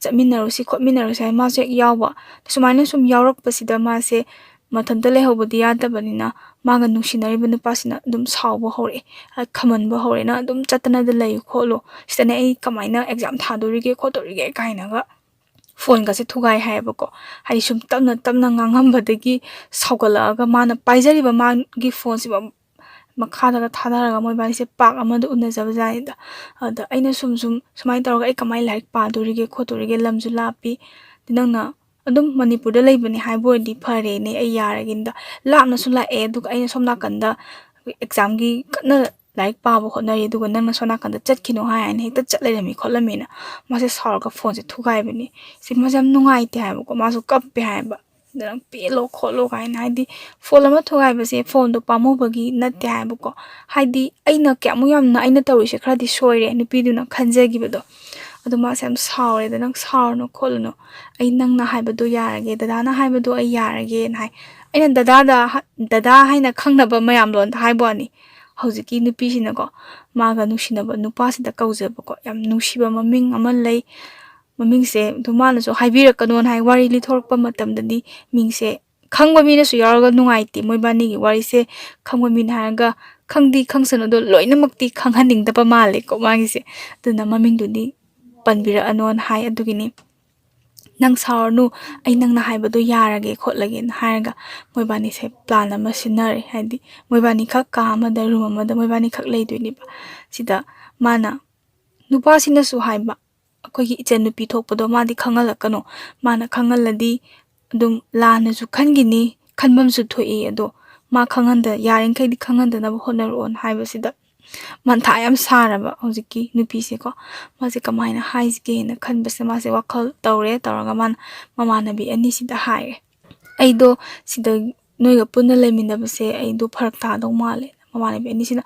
ꯆꯠꯃꯤꯟꯅꯔꯨꯁꯤ ꯈꯣꯠꯃꯤꯟꯅꯔꯨꯁꯤ ꯍꯥꯏ ꯃꯥꯁꯨ ꯍꯦꯛ ꯌꯥꯎꯕ꯫ ꯁꯨꯃꯥꯏꯅ ꯁꯨꯝ ꯌꯥꯎꯔꯛꯄꯁꯤꯗ ꯃꯥꯁꯦ ꯃꯊꯟꯇ ꯂꯩꯍꯧꯕꯗꯤ ꯌꯥꯗꯕꯅꯤꯅ ꯃꯥꯒ ꯅꯨꯡꯁꯤꯅꯔꯤꯕ ꯅꯨꯄꯥꯁꯤꯅ ꯑꯗꯨꯝ ꯁꯥꯎꯕ ꯍꯧꯔꯛꯑꯦ, ꯑ, ꯈꯝꯍꯟꯕ ꯍꯧꯔꯛꯑꯦ, "ꯅꯪ ꯑꯗꯨꯝ ꯆꯠꯇꯅꯗ ꯂꯩꯌꯨ ꯈꯣꯠꯂꯨ, ꯁꯤꯗꯅꯦ ꯑꯩ ꯀꯃꯥꯏꯅ ꯑꯦꯛꯖꯥꯝ ꯊꯥꯗꯣꯔꯤꯒꯦ ꯈꯣꯠꯇꯣꯔꯤꯒꯦ?" ꯀꯥꯏꯅꯒ ꯐꯣꯟꯒꯁꯦ ꯊꯨꯒꯥꯏ ꯍꯥꯏꯌꯦꯕꯀꯣ꯫ ꯍꯥꯏꯗꯤ ꯁꯨꯝ ꯇꯞꯅ ꯇꯞꯅ ꯉꯥꯡꯉꯝꯕꯗꯒꯤ ꯁꯥꯎꯒꯠꯂꯛꯑꯒ ꯃꯥꯅ ꯄꯥꯏꯖꯔꯤꯕ ꯃꯥꯒꯤ ꯐꯣꯟꯁꯤꯕ ꯃꯈꯥꯗꯒ ꯊꯥꯗꯔꯒ ꯃꯣꯏꯕꯥꯅꯤꯁꯦ ꯄꯥꯛ ꯑꯃꯗ ꯎꯅꯖꯕ ꯖꯥꯠꯅꯤꯗ꯫ ꯑꯗ ꯑꯩꯅ ꯁꯨꯝ ꯁꯨꯝ ꯁꯨꯃꯥꯏꯅ ꯇꯧꯔꯒ ꯑꯩ ꯀꯃꯥꯏꯅ ꯂꯥꯏꯔꯤꯛ ꯄꯥꯗꯣꯔꯤꯒꯦ ꯈꯣꯠꯇꯣꯔꯤꯒꯦ, ꯂꯝꯁꯨ ꯂꯥꯞꯄꯤ, ꯅꯪꯅ ꯑꯗꯨꯝ ꯃꯅꯤꯄꯨꯔꯗ ꯂꯩꯕꯅꯦ ꯍꯥꯏꯕ ꯑꯣꯏꯔꯗꯤ ꯐꯔꯦꯅꯦ, ꯑꯩ ꯌꯥꯔꯒꯦꯅ꯫ ꯂꯥꯞꯅꯁꯨ ꯂꯥꯛꯑꯦ, ꯑꯗꯨꯒ ꯑꯩꯅ ꯁꯣꯝ ꯅꯥꯀꯟꯗ ꯑꯦꯛꯖꯥꯝꯒꯤ ꯀꯟꯅ ꯂꯥꯏꯔꯤꯛ ꯄꯥꯕ ꯍꯣꯠꯅꯔꯤ, ꯑꯗꯨꯒ ꯅꯪꯅ ꯁꯣꯝ ꯅꯥꯀꯟꯗ ꯆꯠꯈꯤꯅꯨ ꯍꯥꯏ ꯍꯥꯏꯅ ꯍꯦꯛꯇ ꯆꯠ ꯂꯩꯔꯝꯃꯤ ꯈꯣꯠꯂꯝꯃꯤꯅ ꯃꯥꯁꯦ ꯁꯥꯎꯔꯒ ꯐꯣꯟꯁꯦ ꯊꯨꯒꯥꯏꯕꯅꯤ꯫ ꯁꯤ ꯃꯥꯁꯦ ꯌꯥꯝ ꯅꯨꯡꯉꯥꯏꯇꯦ ꯍꯥꯏꯕꯀꯣ, ꯃꯥꯁꯨ ꯀꯞꯄꯦ ꯍꯥꯏꯕ꯫ "ꯅꯪ ꯄꯦꯜꯂꯣ ꯈꯣꯠꯂꯣ" ꯀꯥꯏꯅ, ꯍꯥꯏꯗꯤ ꯐꯣꯟ ꯑꯃ ꯊꯨꯒꯥꯏꯕꯁꯦ ꯐꯣꯟꯗꯣ ꯄꯥꯝꯃꯨꯕꯒꯤ ꯅꯠꯇꯦ ꯍꯥꯏꯕꯀꯣ꯫ ꯍꯥꯏꯗꯤ ꯑꯩꯅ ꯀꯌꯥꯃꯨꯛ ꯌꯥꯝꯅ ꯑꯩꯅ ꯇꯧꯔꯤꯁꯦ ꯈꯔꯗꯤ ꯁꯣꯏꯔꯦ ꯅꯨꯄꯤꯗꯨꯅ ꯈꯟꯖꯈꯤꯕꯗꯣ꯫ ꯑꯗꯣ ꯃꯥꯁꯦ ꯌꯥꯝ ꯁꯥꯎꯔꯦꯗ, "ꯅꯪ ꯁꯥꯎꯔꯨꯅꯨ ꯈꯣꯠꯂꯨꯅꯨ, ꯑꯩ ꯅꯪꯅ ꯍꯥꯏꯕꯗꯣ ꯌꯥꯔꯒꯦ, ꯗꯗꯥꯅ ꯍꯥꯏꯕꯗꯣ ꯑꯩ ꯌꯥꯔꯒꯦꯅ" ꯍꯥꯏ꯫ ꯑꯩꯅ ꯗꯗꯥꯗ ꯍ-, ꯗꯗꯥ ꯍꯥꯏꯅ ꯈꯪꯅꯕ ꯃꯌꯥꯝ ꯂꯣꯟꯗ ꯍꯥꯏꯕ ꯋꯥꯅꯤ꯫ ꯍꯧꯖꯤꯛꯀꯤ ꯅꯨꯄꯤꯁꯤꯅꯀꯣ ꯃꯥꯒ ꯅꯨꯡꯁꯤꯅꯕ ꯅꯨꯄꯥꯁꯤꯗ ꯀꯧꯖꯕꯀꯣ, ꯌꯥꯝ ꯅꯨꯡꯁꯤꯕ ꯃꯃꯤꯡ ꯑꯃ ꯂꯩ꯫ ꯃꯃꯤꯡꯁꯦ ꯑꯗꯨ ꯃꯥꯅꯁꯨ ꯍꯥꯏꯕꯤꯔꯛꯀꯅꯣꯅ ꯍꯥꯏ, ꯋꯥꯔꯤ ꯂꯤꯊꯣꯔꯛꯄ ꯃꯇꯝꯗꯗꯤ ꯃꯤꯡꯁꯦ ꯈꯪꯕ ꯃꯤꯅꯁꯨ ꯌꯥꯎꯔꯒ ꯅꯨꯡꯉꯥꯏꯇꯦ꯫ ꯃꯣꯏꯕꯥꯅꯤꯒꯤ ꯋꯥꯔꯤꯁꯦ ꯈꯪꯕ ꯃꯤꯅ ꯍꯥꯏꯔꯒ ꯈꯪꯗꯤ ꯈꯪꯁꯅꯨ, ꯑꯗꯣ ꯂꯣꯏꯅꯃꯛꯇꯤ ꯈꯪꯍꯟꯅꯤꯡꯗꯕ ꯃꯥꯜꯂꯦꯀꯣ ꯃꯥꯒꯤꯁꯦ꯫ ꯑꯗꯨꯅ ꯃꯃꯤꯡꯗꯨꯗꯤ ꯄꯟꯕꯤꯔꯛꯑꯅꯣꯅ ꯍꯥꯏ꯫ ꯑꯗꯨꯒꯤꯅꯤ, "ꯅꯪ ꯁꯥꯎꯔꯅꯨ, ꯑꯩ ꯅꯪꯅ ꯍꯥꯏꯕꯗꯣ ꯌꯥꯔꯒꯦ ꯈꯣꯠꯂꯒꯦꯅ" ꯍꯥꯏꯔꯒ ꯃꯣꯏꯕꯥꯅꯤꯁꯦ ꯄ꯭ꯂꯥꯟ ꯑꯃ ꯁꯤꯟꯅꯔꯦ꯫ ꯍꯥꯏꯗꯤ ꯃꯣꯏꯕꯥꯅꯤꯈꯛ ꯀꯥ ꯑꯃꯗ, ꯔꯨꯝ ꯑꯃꯗ ꯃꯣꯏꯕꯥꯅꯤꯈꯛ ꯂꯩꯗꯣꯏꯅꯦꯕ꯫ ꯁꯤꯗ ꯃꯥꯅ, ꯅꯨꯄꯥꯁꯤꯅꯁꯨ ꯍꯥꯏꯕ, "ꯑꯩꯈꯣꯏꯒꯤ ꯏꯆꯟ ꯅꯨꯄꯤ ꯊꯣꯛꯄꯗꯣ ꯃꯥꯗꯤ ꯈꯪꯍꯜꯂꯛꯀꯅꯣ, ꯃꯥꯅ ꯈꯪꯍꯜꯂꯗꯤ ꯑꯗꯨꯝ ꯂꯥꯟꯅꯁꯨ ꯈꯟꯈꯤꯅꯤ, ꯈꯟꯐꯝꯁꯨ ꯊꯣꯛꯏ, ꯑꯗꯣ ꯃꯥ ꯈꯪꯍꯟꯗ-, ꯌꯥꯔꯤꯈꯩꯗꯤ ꯈꯪꯍꯟꯗꯅꯕ ꯍꯣꯠꯅꯔꯛꯑꯣꯅ" ꯍꯥꯏꯕꯁꯤꯗ ꯃꯊꯥ ꯌꯥꯝ ꯁꯥꯔꯕ ꯍꯧꯖꯤꯛꯀꯤ ꯅꯨꯄꯤꯁꯦꯀꯣ꯫ ꯃꯥꯁꯦ ꯀꯃꯥꯏꯅ ꯍꯥꯏꯁꯤꯒꯦꯅ ꯈꯟꯕꯁꯦ ꯃꯥꯁꯦ ꯋꯥꯈꯜ ꯇꯧꯔꯦ꯫ ꯇꯧꯔꯒ ꯃꯥꯅ ꯃꯃꯥꯟꯅꯕꯤ ꯑꯅꯤꯁꯤꯗ ꯍꯥꯏꯔꯦ, "ꯑꯩꯗꯣ ꯁꯤꯗ ꯅꯣꯏꯒ ꯄꯨꯟꯅ ꯂꯩꯃꯤꯟꯅꯕꯁꯦ ꯑꯩꯗꯣ ꯐꯔꯛ ꯇꯥꯗꯧ ꯃꯥꯜꯂꯦ"꯫ ꯃꯃꯥꯟꯅꯕꯤ ꯑꯅꯤꯁꯤꯅ,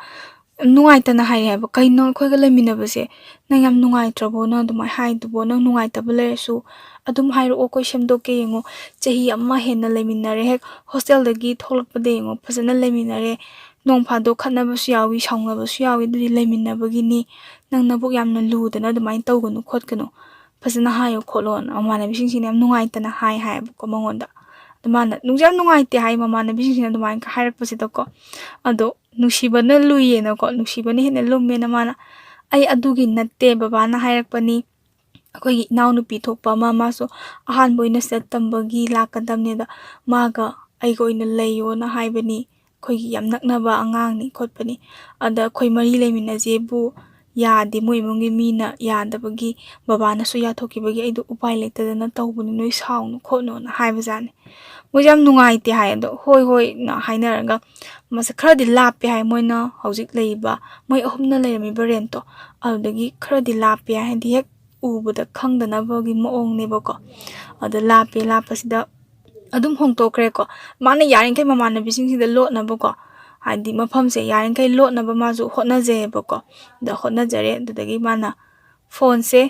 ꯌꯥꯝ ꯅꯨꯡꯉꯥꯏꯇꯅ ꯍꯥꯏꯔꯦ ꯍꯥꯏꯕ꯫ "ꯀꯩꯅꯣ ꯑꯩꯈꯣꯏꯒ ꯂꯩꯃꯤꯟꯅꯕꯁꯦ ꯅꯪ ꯌꯥꯝ ꯅꯨꯡꯉꯥꯏꯇ꯭ꯔꯕꯣ? ꯅꯪ ꯑꯗꯨꯃꯥꯏꯅ ꯍꯥꯏꯗꯨꯕꯣ? ꯅꯪ ꯅꯨꯡꯉꯥꯏꯇꯕ ꯂꯩꯔꯁꯨ ꯑꯗꯨꯝ ꯍꯥꯏꯔꯛꯑꯣ, ꯑꯩꯈꯣꯏ ꯁꯦꯝꯗꯣꯛꯀꯦ꯫ ꯌꯦꯡꯉꯣ, ꯆꯍꯤ ꯑꯃ ꯍꯦꯟꯅ ꯂꯩꯃꯤꯟꯅꯔꯦ, ꯍꯦꯛ ꯍꯣꯁꯇꯦꯜꯗꯒꯤ ꯊꯣꯛꯂꯛꯄꯗ ꯌꯦꯡꯉꯣ, ꯐꯖꯅ ꯂꯩꯃꯤꯟꯅꯔꯦ꯫ ꯅꯣꯡ ꯐꯥꯗꯣꯛ ꯈꯠꯅꯕꯁꯨ ꯌꯥꯎꯏ, ꯁꯥꯎꯅꯕꯁꯨ ꯌꯥꯎꯏ, ꯑꯗꯨꯗꯤ ꯂꯩꯃꯤꯟꯅꯕꯒꯤꯅꯤ꯫ ꯅꯪ ꯅꯕꯨꯛ ꯌꯥꯝꯅ ꯂꯨꯗꯅ ꯑꯗꯨꯃꯥꯏꯅ ꯇꯧꯒꯅꯨ ꯈꯣꯠꯀꯅꯨ, ꯐꯖꯅ ꯍꯥꯏꯌꯣ ꯈꯣꯠꯂꯣꯅ" ꯃꯃꯥꯟꯅꯕꯤꯁꯤꯡꯁꯤꯅ ꯌꯥꯝ ꯅꯨꯡꯉꯥꯏꯇꯅ ꯍꯥꯏ ꯍꯥꯏꯌꯦꯕꯀꯣ ꯃꯉꯣꯟꯗ꯫ ꯑꯗꯨ ꯃꯥꯅ ꯅꯨꯡꯁꯨ ꯌꯥꯝ ꯅꯨꯡꯉꯥꯏꯇꯦ ꯍꯥꯏ ꯃꯃꯥꯟꯅꯕꯤꯁꯤꯡꯁꯤꯅ ꯑꯗꯨꯃꯥꯏꯅ ꯍꯥꯏꯔꯛꯄꯁꯤꯗꯀꯣ꯫ ꯑꯗꯣ ꯅꯨꯡꯁꯤꯕꯅ ꯂꯨꯏꯌꯦꯅꯀꯣ, ꯅꯨꯡꯁꯤꯕꯅ ꯍꯦꯟꯅ ꯂꯨꯝꯃꯦꯅ ꯃꯥꯅ, "ꯑꯩ ꯑꯗꯨꯒꯤ ꯅꯠꯇꯦ, ꯕꯕꯥꯅ ꯍꯥꯏꯔꯛꯄꯅꯤ, ꯑꯩꯈꯣꯏꯒꯤ ꯏꯅꯥꯎꯅꯨꯄꯤ ꯊꯣꯛꯄ ꯑꯃ, ꯃꯥꯁꯨ ꯑꯍꯥꯟꯕ ꯑꯣꯏꯅ ꯁꯤꯗ ꯇꯝꯕꯒꯤ ꯂꯥꯛꯀꯗꯕꯅꯦ, ꯑꯗ ꯃꯥꯒ ꯑꯩꯒ ꯑꯣꯏꯅ ꯂꯩꯌꯣꯅ ꯍꯥꯏꯕꯅꯤ, ꯑꯩꯈꯣꯏꯒꯤ ꯌꯥꯝ ꯅꯛꯅꯕ ꯑꯉꯥꯡꯅꯤ ꯈꯣꯠꯄꯅꯤ, ꯑꯗ ꯑꯩꯈꯣꯏ ꯃꯔꯤ ꯂꯩꯃꯤꯟꯅꯁꯦꯕꯨ ꯌꯥꯗꯦ, ꯃꯣꯏ ꯏꯃꯨꯡꯒꯤ ꯃꯤꯅ ꯌꯥꯗꯕꯒꯤ ꯕꯕꯥꯅꯁꯨ ꯌꯥꯊꯣꯛꯈꯤꯕꯒꯤ ꯑꯩꯗꯣ ꯎꯄꯥꯏ ꯂꯩꯇꯗꯅ ꯇꯧꯕꯅꯤ, ꯅꯣꯏ ꯁꯥꯎꯅꯨ ꯈꯣꯠꯅꯨꯅ" ꯍꯥꯏꯕꯖꯥꯠꯅꯤ꯫ ꯃꯣꯏꯁꯦ ꯌꯥꯝ ꯅꯨꯡꯉꯥꯏꯇꯦ ꯍꯥꯏ꯫ ꯑꯗꯣ "ꯍꯣꯏ ꯍꯣꯏꯅ" ꯍꯥꯏꯅꯔꯒ, ꯃꯁꯦ ꯈꯔꯗꯤ ꯂꯥꯞꯄꯦ ꯍꯥꯏ ꯃꯣꯏꯅ ꯍꯧꯖꯤꯛ ꯂꯩꯔꯤꯕ, ꯃꯣꯏ ꯑꯍꯨꯝꯅ ꯂꯩꯔꯝꯃꯤꯕ ꯔꯦꯟꯠꯇꯣ ꯑꯗꯨꯗꯒꯤ ꯈꯔꯗꯤ ꯂꯥꯞꯄꯦ ꯍꯥꯏ, ꯍꯥꯏꯗꯤ ꯍꯦꯛ ꯎꯕꯗ ꯈꯪꯗꯅꯕꯒꯤ ꯃꯑꯣꯡꯅꯦꯕꯀꯣ꯫ ꯑꯗ ꯂꯥꯞꯄꯦ, ꯂꯥꯞꯄꯁꯤꯗ ꯑꯗꯨꯝ ꯍꯣꯡꯇꯣꯛꯈ꯭ꯔꯦꯀꯣ꯫ ꯃꯥꯅ ꯌꯥꯔꯤꯈꯩ ꯃꯃꯥꯟꯅꯕꯤꯁꯤꯡꯁꯤꯗ ꯂꯣꯠꯅꯕꯀꯣ, ꯍꯥꯏꯗꯤ ꯃꯐꯝꯁꯦ ꯌꯥꯔꯤꯈꯩ ꯂꯣꯠꯅꯕ ꯃꯥꯁꯨ ꯍꯣꯠꯅꯖꯩꯌꯦꯕꯀꯣ꯫ ꯑꯗ ꯍꯣꯠꯅꯖꯔꯦ꯫ ꯑꯗꯨꯗꯒꯤ ꯃꯥꯅ ꯐꯣꯟꯁꯦ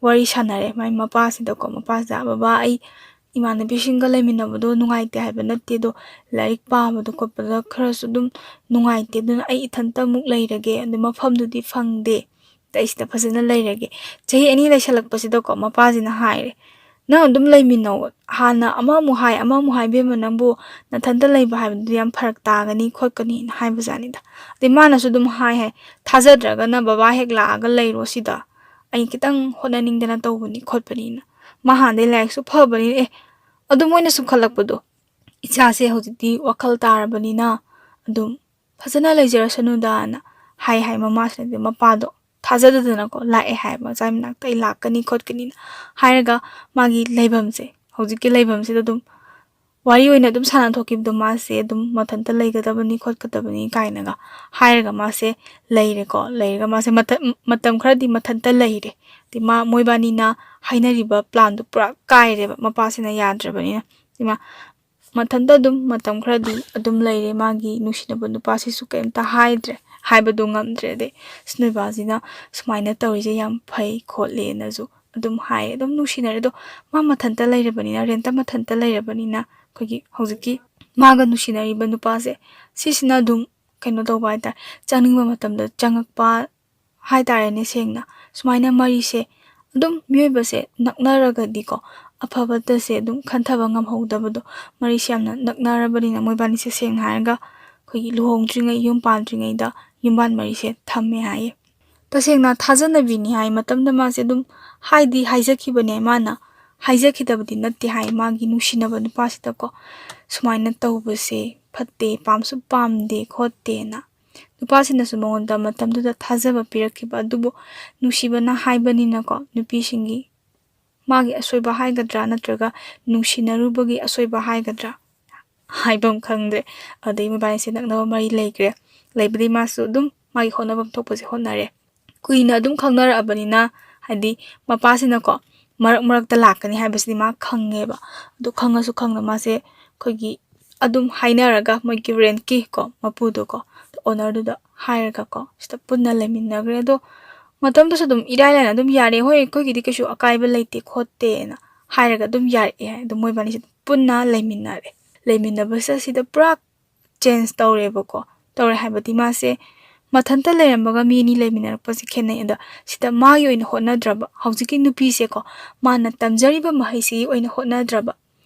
ꯋꯥꯔꯤ ꯁꯥꯟꯅꯔꯦ ꯃꯥꯏ ꯃꯄꯥꯁꯤꯗꯀꯣ꯫ ꯃꯄꯥꯁꯤꯗ, "ꯕꯕꯥ, ꯑꯩ ꯏꯃꯥꯟꯅꯕꯤꯁꯤꯡꯒ ꯂꯩꯃꯤꯟꯅꯕꯗꯣ ꯅꯨꯡꯉꯥꯏꯇꯦ ꯍꯥꯏꯕ ꯅꯠꯇꯦ, ꯑꯗꯣ ꯂꯥꯏꯔꯤꯛ ꯄꯥꯕꯗꯣ ꯈꯣꯠꯄꯗ ꯈꯔꯁꯨ ꯑꯗꯨꯝ ꯅꯨꯡꯉꯥꯏꯇꯦ, ꯑꯗꯨꯅ ꯑꯩ ꯏꯊꯟꯇ ꯑꯃꯨꯛ ꯂꯩꯔꯒꯦ, ꯑꯗꯨ ꯃꯐꯝꯗꯨꯗꯤ ꯐꯪꯗꯦ, ꯑꯗ ꯑꯩ ꯁꯤꯗ ꯐꯖꯅ ꯂꯩꯔꯒꯦ"꯫ ꯆꯍꯤ ꯑꯅꯤ ꯂꯩꯁꯜꯂꯛꯄꯁꯤꯗꯀꯣ ꯃꯄꯥꯁꯤꯅ ꯍꯥꯏꯔꯦ, "ꯅꯪ ꯑꯗꯨꯝ ꯂꯩꯃꯤꯟꯅꯧ, ꯍꯥꯟꯅ ꯑꯃꯃꯨꯛ ꯍꯥꯏ, ꯑꯃꯃꯨꯛ ꯍꯥꯏ, ꯏꯕꯦꯝꯃ, ꯅꯪꯕꯨ ꯅꯊꯟꯇ ꯂꯩꯕ ꯍꯥꯏꯕꯗꯨꯗꯤ ꯌꯥꯝ ꯐꯔꯛ ꯇꯥꯒꯅꯤ ꯈꯣꯠꯀꯅꯤꯅ" ꯍꯥꯏꯕꯖꯥꯠꯅꯤꯗ꯫ ꯑꯗꯩ ꯃꯥꯅꯁꯨ ꯑꯗꯨꯝ ꯍꯥꯏ ꯍꯥꯏ, "ꯊꯥꯖꯗ꯭ꯔꯒꯅ ꯕꯕꯥ ꯍꯦꯛ ꯂꯥꯛꯑꯒ ꯂꯩꯔꯣ ꯁꯤꯗ, ꯑꯩ ꯈꯤꯇꯪ ꯍꯣꯠꯅꯅꯤꯡꯗꯅ ꯇꯧꯕꯅꯤ ꯈꯣꯠꯄꯅꯤꯅ, ꯃꯥ ꯍꯥꯟꯅꯗꯩ ꯂꯥꯏꯔꯤꯛꯁꯨ ꯐꯕꯅꯤꯅ, ꯑꯦ, ꯑꯗꯨꯝ ꯃꯣꯏꯅ ꯁꯨꯝ ꯈꯜꯂꯛꯄꯗꯣ, ꯏꯆꯥꯁꯦ ꯍꯧꯖꯤꯛꯇꯤ ꯋꯥꯈꯜ ꯇꯥꯔꯕꯅꯤꯅ ꯑꯗꯨꯝ ꯐꯖꯅ ꯂꯩꯖꯔꯁꯅꯨꯗꯥꯅ" ꯍꯥꯏ ꯍꯥꯏ ꯃꯃꯥꯁꯤꯅꯗꯤ꯫ ꯃꯄꯥꯗꯣ ꯊꯥꯖꯗꯗꯅꯀꯣ ꯂꯥꯛꯑꯦ ꯍꯥꯏ, "ꯃꯆꯥꯏ ꯃꯅꯥꯛꯇ ꯑꯩ ꯂꯥꯛꯀꯅꯤ ꯈꯣꯠꯀꯅꯤꯅ" ꯍꯥꯏꯔꯒ ꯃꯥꯒꯤ ꯂꯩꯐꯝꯁꯦ, ꯍꯧꯖꯤꯛꯀꯤ ꯂꯩꯐꯝꯁꯤꯗ ꯑꯗꯨꯝ ꯋꯥꯔꯤ ꯑꯣꯏꯅ ꯑꯗꯨꯝ ꯁꯥꯟꯅ ꯊꯣꯛꯈꯤꯕꯗꯣ, ꯃꯥꯁꯦ ꯑꯗꯨꯝ ꯃꯊꯟꯇ ꯂꯩꯒꯗꯕꯅꯤ ꯈꯣꯠꯀꯗꯕꯅꯤ ꯀꯥꯏꯅꯒ ꯍꯥꯏꯔꯒ ꯃꯥꯁꯦ ꯂꯩꯔꯦꯀꯣ꯫ ꯂꯩꯔꯒ ꯃꯥꯁꯦ ꯃꯇꯝ, ꯃꯇꯝ ꯈꯔꯗꯤ ꯃꯊꯟꯇ ꯂꯩꯔꯦ꯫ ꯑꯗꯩ ꯃꯥ, ꯃꯣꯏꯕꯥꯅꯤꯅ ꯍꯥꯏꯅꯔꯤꯕ ꯄ꯭ꯂꯥꯟꯗꯣ ꯄꯨꯔꯥ ꯀꯥꯏꯔꯦꯕ, ꯃꯄꯥꯁꯤꯅ ꯌꯥꯗ꯭ꯔꯕꯅꯤꯅ꯫ ꯑꯗꯩ ꯃꯥ ꯃꯊꯟꯇ ꯑꯗꯨꯝ ꯃꯇꯝ ꯈꯔꯗꯤ ꯑꯗꯨꯝ ꯂꯩꯔꯦ꯫ ꯃꯥꯒꯤ ꯅꯨꯡꯁꯤꯅꯕ ꯅꯨꯄꯥꯁꯤꯁꯨ ꯀꯩꯝꯇ ꯍꯥꯏꯗ꯭ꯔꯦ꯫ ꯍꯥꯏꯕꯗꯣ ꯉꯝꯗ꯭ꯔꯦ꯫ ꯑꯗꯩ ꯅꯣꯏꯕꯥꯁꯤꯅ ꯁꯨꯃꯥꯏꯅ ꯇꯧꯔꯤꯁꯦ ꯌꯥꯝ ꯐꯩ ꯈꯣꯠꯂꯦꯅꯁꯨ ꯑꯗꯨꯝ ꯍꯥꯏ, ꯑꯗꯨꯝ ꯅꯨꯡꯁꯤꯅꯔꯦ꯫ ꯑꯗꯣ ꯃꯥ ꯃꯊꯟꯇ ꯂꯩꯔꯕꯅꯤꯅ, ꯔꯦꯟꯇ ꯃꯊꯟꯇ ꯂꯩꯔꯕꯅꯤꯅ, ꯑꯩꯈꯣꯏꯒꯤ ꯍꯧꯖꯤꯛꯀꯤ ꯃꯥꯒ ꯅꯨꯡꯁꯤꯅꯔꯤꯕ ꯅꯨꯄꯥꯁꯦ, ꯁꯤꯁꯤꯅ ꯑꯗꯨꯝ ꯀꯩꯅꯣ ꯇꯧꯕ ꯍꯥꯏꯇꯥꯔꯦ, ꯆꯪꯅꯤꯡꯕ ꯃꯇꯝꯗ ꯆꯪꯉꯛꯄ ꯍꯥꯏꯇꯥꯔꯦꯅꯦ꯫ ꯁꯦꯡꯅ ꯁꯨꯃꯥꯏꯅ ꯃꯔꯤꯁꯦ ꯑꯗꯨꯝ, ꯃꯤꯑꯣꯏꯕꯁꯦ ꯅꯛꯅꯔꯒꯗꯤꯀꯣ, ꯑꯐꯕꯇꯁꯦ ꯑꯗꯨꯝ ꯈꯟꯊꯕ ꯉꯝꯍꯧꯗꯕꯗꯣ, ꯃꯔꯤꯁꯦ ꯌꯥꯝꯅ ꯅꯛꯅꯔꯕꯅꯤꯅ ꯃꯣꯏꯕꯥꯅꯤꯁꯦ ꯁꯦꯡꯅ ꯍꯥꯏꯔꯒ ꯑꯩꯈꯣꯏꯒꯤ ꯂꯨꯍꯣꯡꯗ꯭ꯔꯤꯉꯩ, ꯌꯨꯝ ꯄꯥꯟꯗ꯭ꯔꯤꯉꯩꯗ ꯌꯨꯝꯕꯥꯟ ꯃꯔꯤꯁꯦ ꯊꯝꯃꯦ ꯍꯥꯏꯌꯦ꯫ ꯇꯁꯦꯡꯅ ꯊꯥꯖꯅꯕꯤꯅꯤ ꯍꯥꯏ ꯃꯇꯝꯗ ꯃꯥꯁꯦ ꯑꯗꯨꯝ ꯍꯥꯏꯗꯤ ꯍꯥꯏꯖꯈꯤꯕꯅꯦ꯫ ꯃꯥꯅ ꯍꯥꯏꯖꯈꯤꯗꯕꯗꯤ ꯅꯠꯇꯦ ꯍꯥꯏ, ꯃꯥꯒꯤ ꯅꯨꯡꯁꯤꯅꯕ ꯅꯨꯄꯥꯁꯤꯗꯀꯣ ꯁꯨꯃꯥꯏꯅ ꯇꯧꯕꯁꯦ ꯐꯠꯇꯦ, ꯄꯥꯝꯁꯨ ꯄꯥꯝꯗꯦ ꯈꯣꯠꯇꯦꯅ꯫ ꯅꯨꯄꯥꯁꯤꯅꯁꯨ ꯃꯉꯣꯟꯗ ꯃꯇꯝꯗꯨꯗ ꯊꯥꯖꯕ ꯄꯤꯔꯛꯈꯤꯕ꯫ ꯑꯗꯨꯕꯨ ꯅꯨꯡꯁꯤꯕꯅ ꯍꯥꯏꯕꯅꯤꯅꯀꯣ, ꯅꯨꯄꯤꯁꯤꯡꯒꯤ ꯃꯥꯒꯤ ꯑꯁꯣꯏꯕ ꯍꯥꯏꯒꯗ꯭ꯔꯥ, ꯅꯠꯇ꯭ꯔꯒ ꯅꯨꯡꯁꯤꯅꯔꯨꯕꯒꯤ ꯑꯁꯣꯏꯕ ꯍꯥꯏꯒꯗ꯭ꯔꯥ, ꯍꯥꯏꯐꯝ ꯈꯪꯗ꯭ꯔꯦ꯫ ꯑꯗꯩ ꯃꯕꯥꯅꯤꯁꯦ ꯅꯛꯅꯕ ꯃꯔꯤ ꯂꯩꯈ꯭ꯔꯦ꯫ ꯂꯩꯕꯗꯤ ꯃꯥꯁꯨ ꯑꯗꯨꯝ ꯃꯥꯒꯤ ꯍꯣꯠꯅꯐꯝ ꯊꯣꯛꯄꯁꯦ ꯍꯣꯠꯅꯔꯦ꯫ ꯀꯨꯏꯅ ꯑꯗꯨꯝ ꯈꯪꯅꯔꯛꯑꯕꯅꯤꯅ, ꯍꯥꯏꯗꯤ ꯃꯄꯥꯁꯤꯅꯀꯣ ꯃꯔꯛ ꯃꯔꯛꯇ ꯂꯥꯛꯀꯅꯤ ꯍꯥꯏꯕꯁꯤꯗꯤ ꯃꯥ ꯈꯪꯉꯦꯕ꯫ ꯑꯗꯨ ꯈꯪꯉꯁꯨ ꯈꯪꯅ ꯃꯥꯁꯦ ꯑꯩꯈꯣꯏꯒꯤ ꯑꯗꯨꯝ ꯍꯥꯏꯅꯔꯒ, ꯃꯣꯏꯒꯤ ꯔꯦꯟꯠꯀꯤ ꯀꯣ ꯃꯄꯨꯗꯣꯀꯣ, ꯑꯣꯅꯔꯗꯨꯗ ꯍꯥꯏꯔꯒꯀꯣ ꯁꯤꯗ ꯄꯨꯟꯅ ꯂꯩꯃꯤꯟꯅꯈ꯭ꯔꯦ꯫ ꯑꯗꯣ ꯃꯇꯝꯗꯨꯁꯨ ꯑꯗꯨꯝ ꯏꯔꯥꯏ ꯂꯥꯏꯅ ꯑꯗꯨꯝ ꯌꯥꯔꯦ꯫ ꯍꯣꯏ, ꯑꯩꯈꯣꯏꯒꯤꯗꯤ ꯀꯩꯁꯨ ꯑꯀꯥꯏꯕ ꯂꯩꯇꯦ ꯈꯣꯠꯇꯦꯅ ꯍꯥꯏꯔꯒ ꯑꯗꯨꯝ ꯌꯥꯔꯛꯑꯦ ꯍꯥꯏ꯫ ꯑꯗꯨꯝ ꯃꯣꯏꯕꯥꯅꯤꯁꯦ ꯑꯗꯨꯝ ꯄꯨꯟꯅ ꯂꯩꯃꯤꯟꯅꯔꯦ꯫ ꯂꯩꯃꯤꯟꯅꯕꯁꯦ ꯁꯤꯗ ꯄꯨꯔꯥ ꯆꯦꯟꯖ ꯇꯧꯔꯦꯕꯀꯣ꯫ ꯇꯧꯔꯦ ꯍꯥꯏꯕꯗꯤ ꯃꯥꯁꯦ ꯃꯊꯟꯇ ꯂꯩꯔꯝꯕꯒ ꯃꯤ ꯑꯅꯤ ꯂꯩꯃꯤꯟꯅꯔꯛꯄꯁꯦ ꯈꯦꯠꯅꯩ꯫ ꯑꯗ ꯁꯤꯗ ꯃꯥꯒꯤ ꯑꯣꯏꯅ ꯍꯣꯠꯅꯗ꯭ꯔꯕ, ꯍꯧꯖꯤꯛꯀꯤ ꯅꯨꯄꯤꯁꯦꯀꯣ, ꯃꯥꯅ ꯇꯝꯖꯔꯤꯕ ꯃꯍꯩꯁꯤꯒꯤ ꯑꯣꯏꯅ ꯍꯣꯠꯅꯗ꯭ꯔꯕ,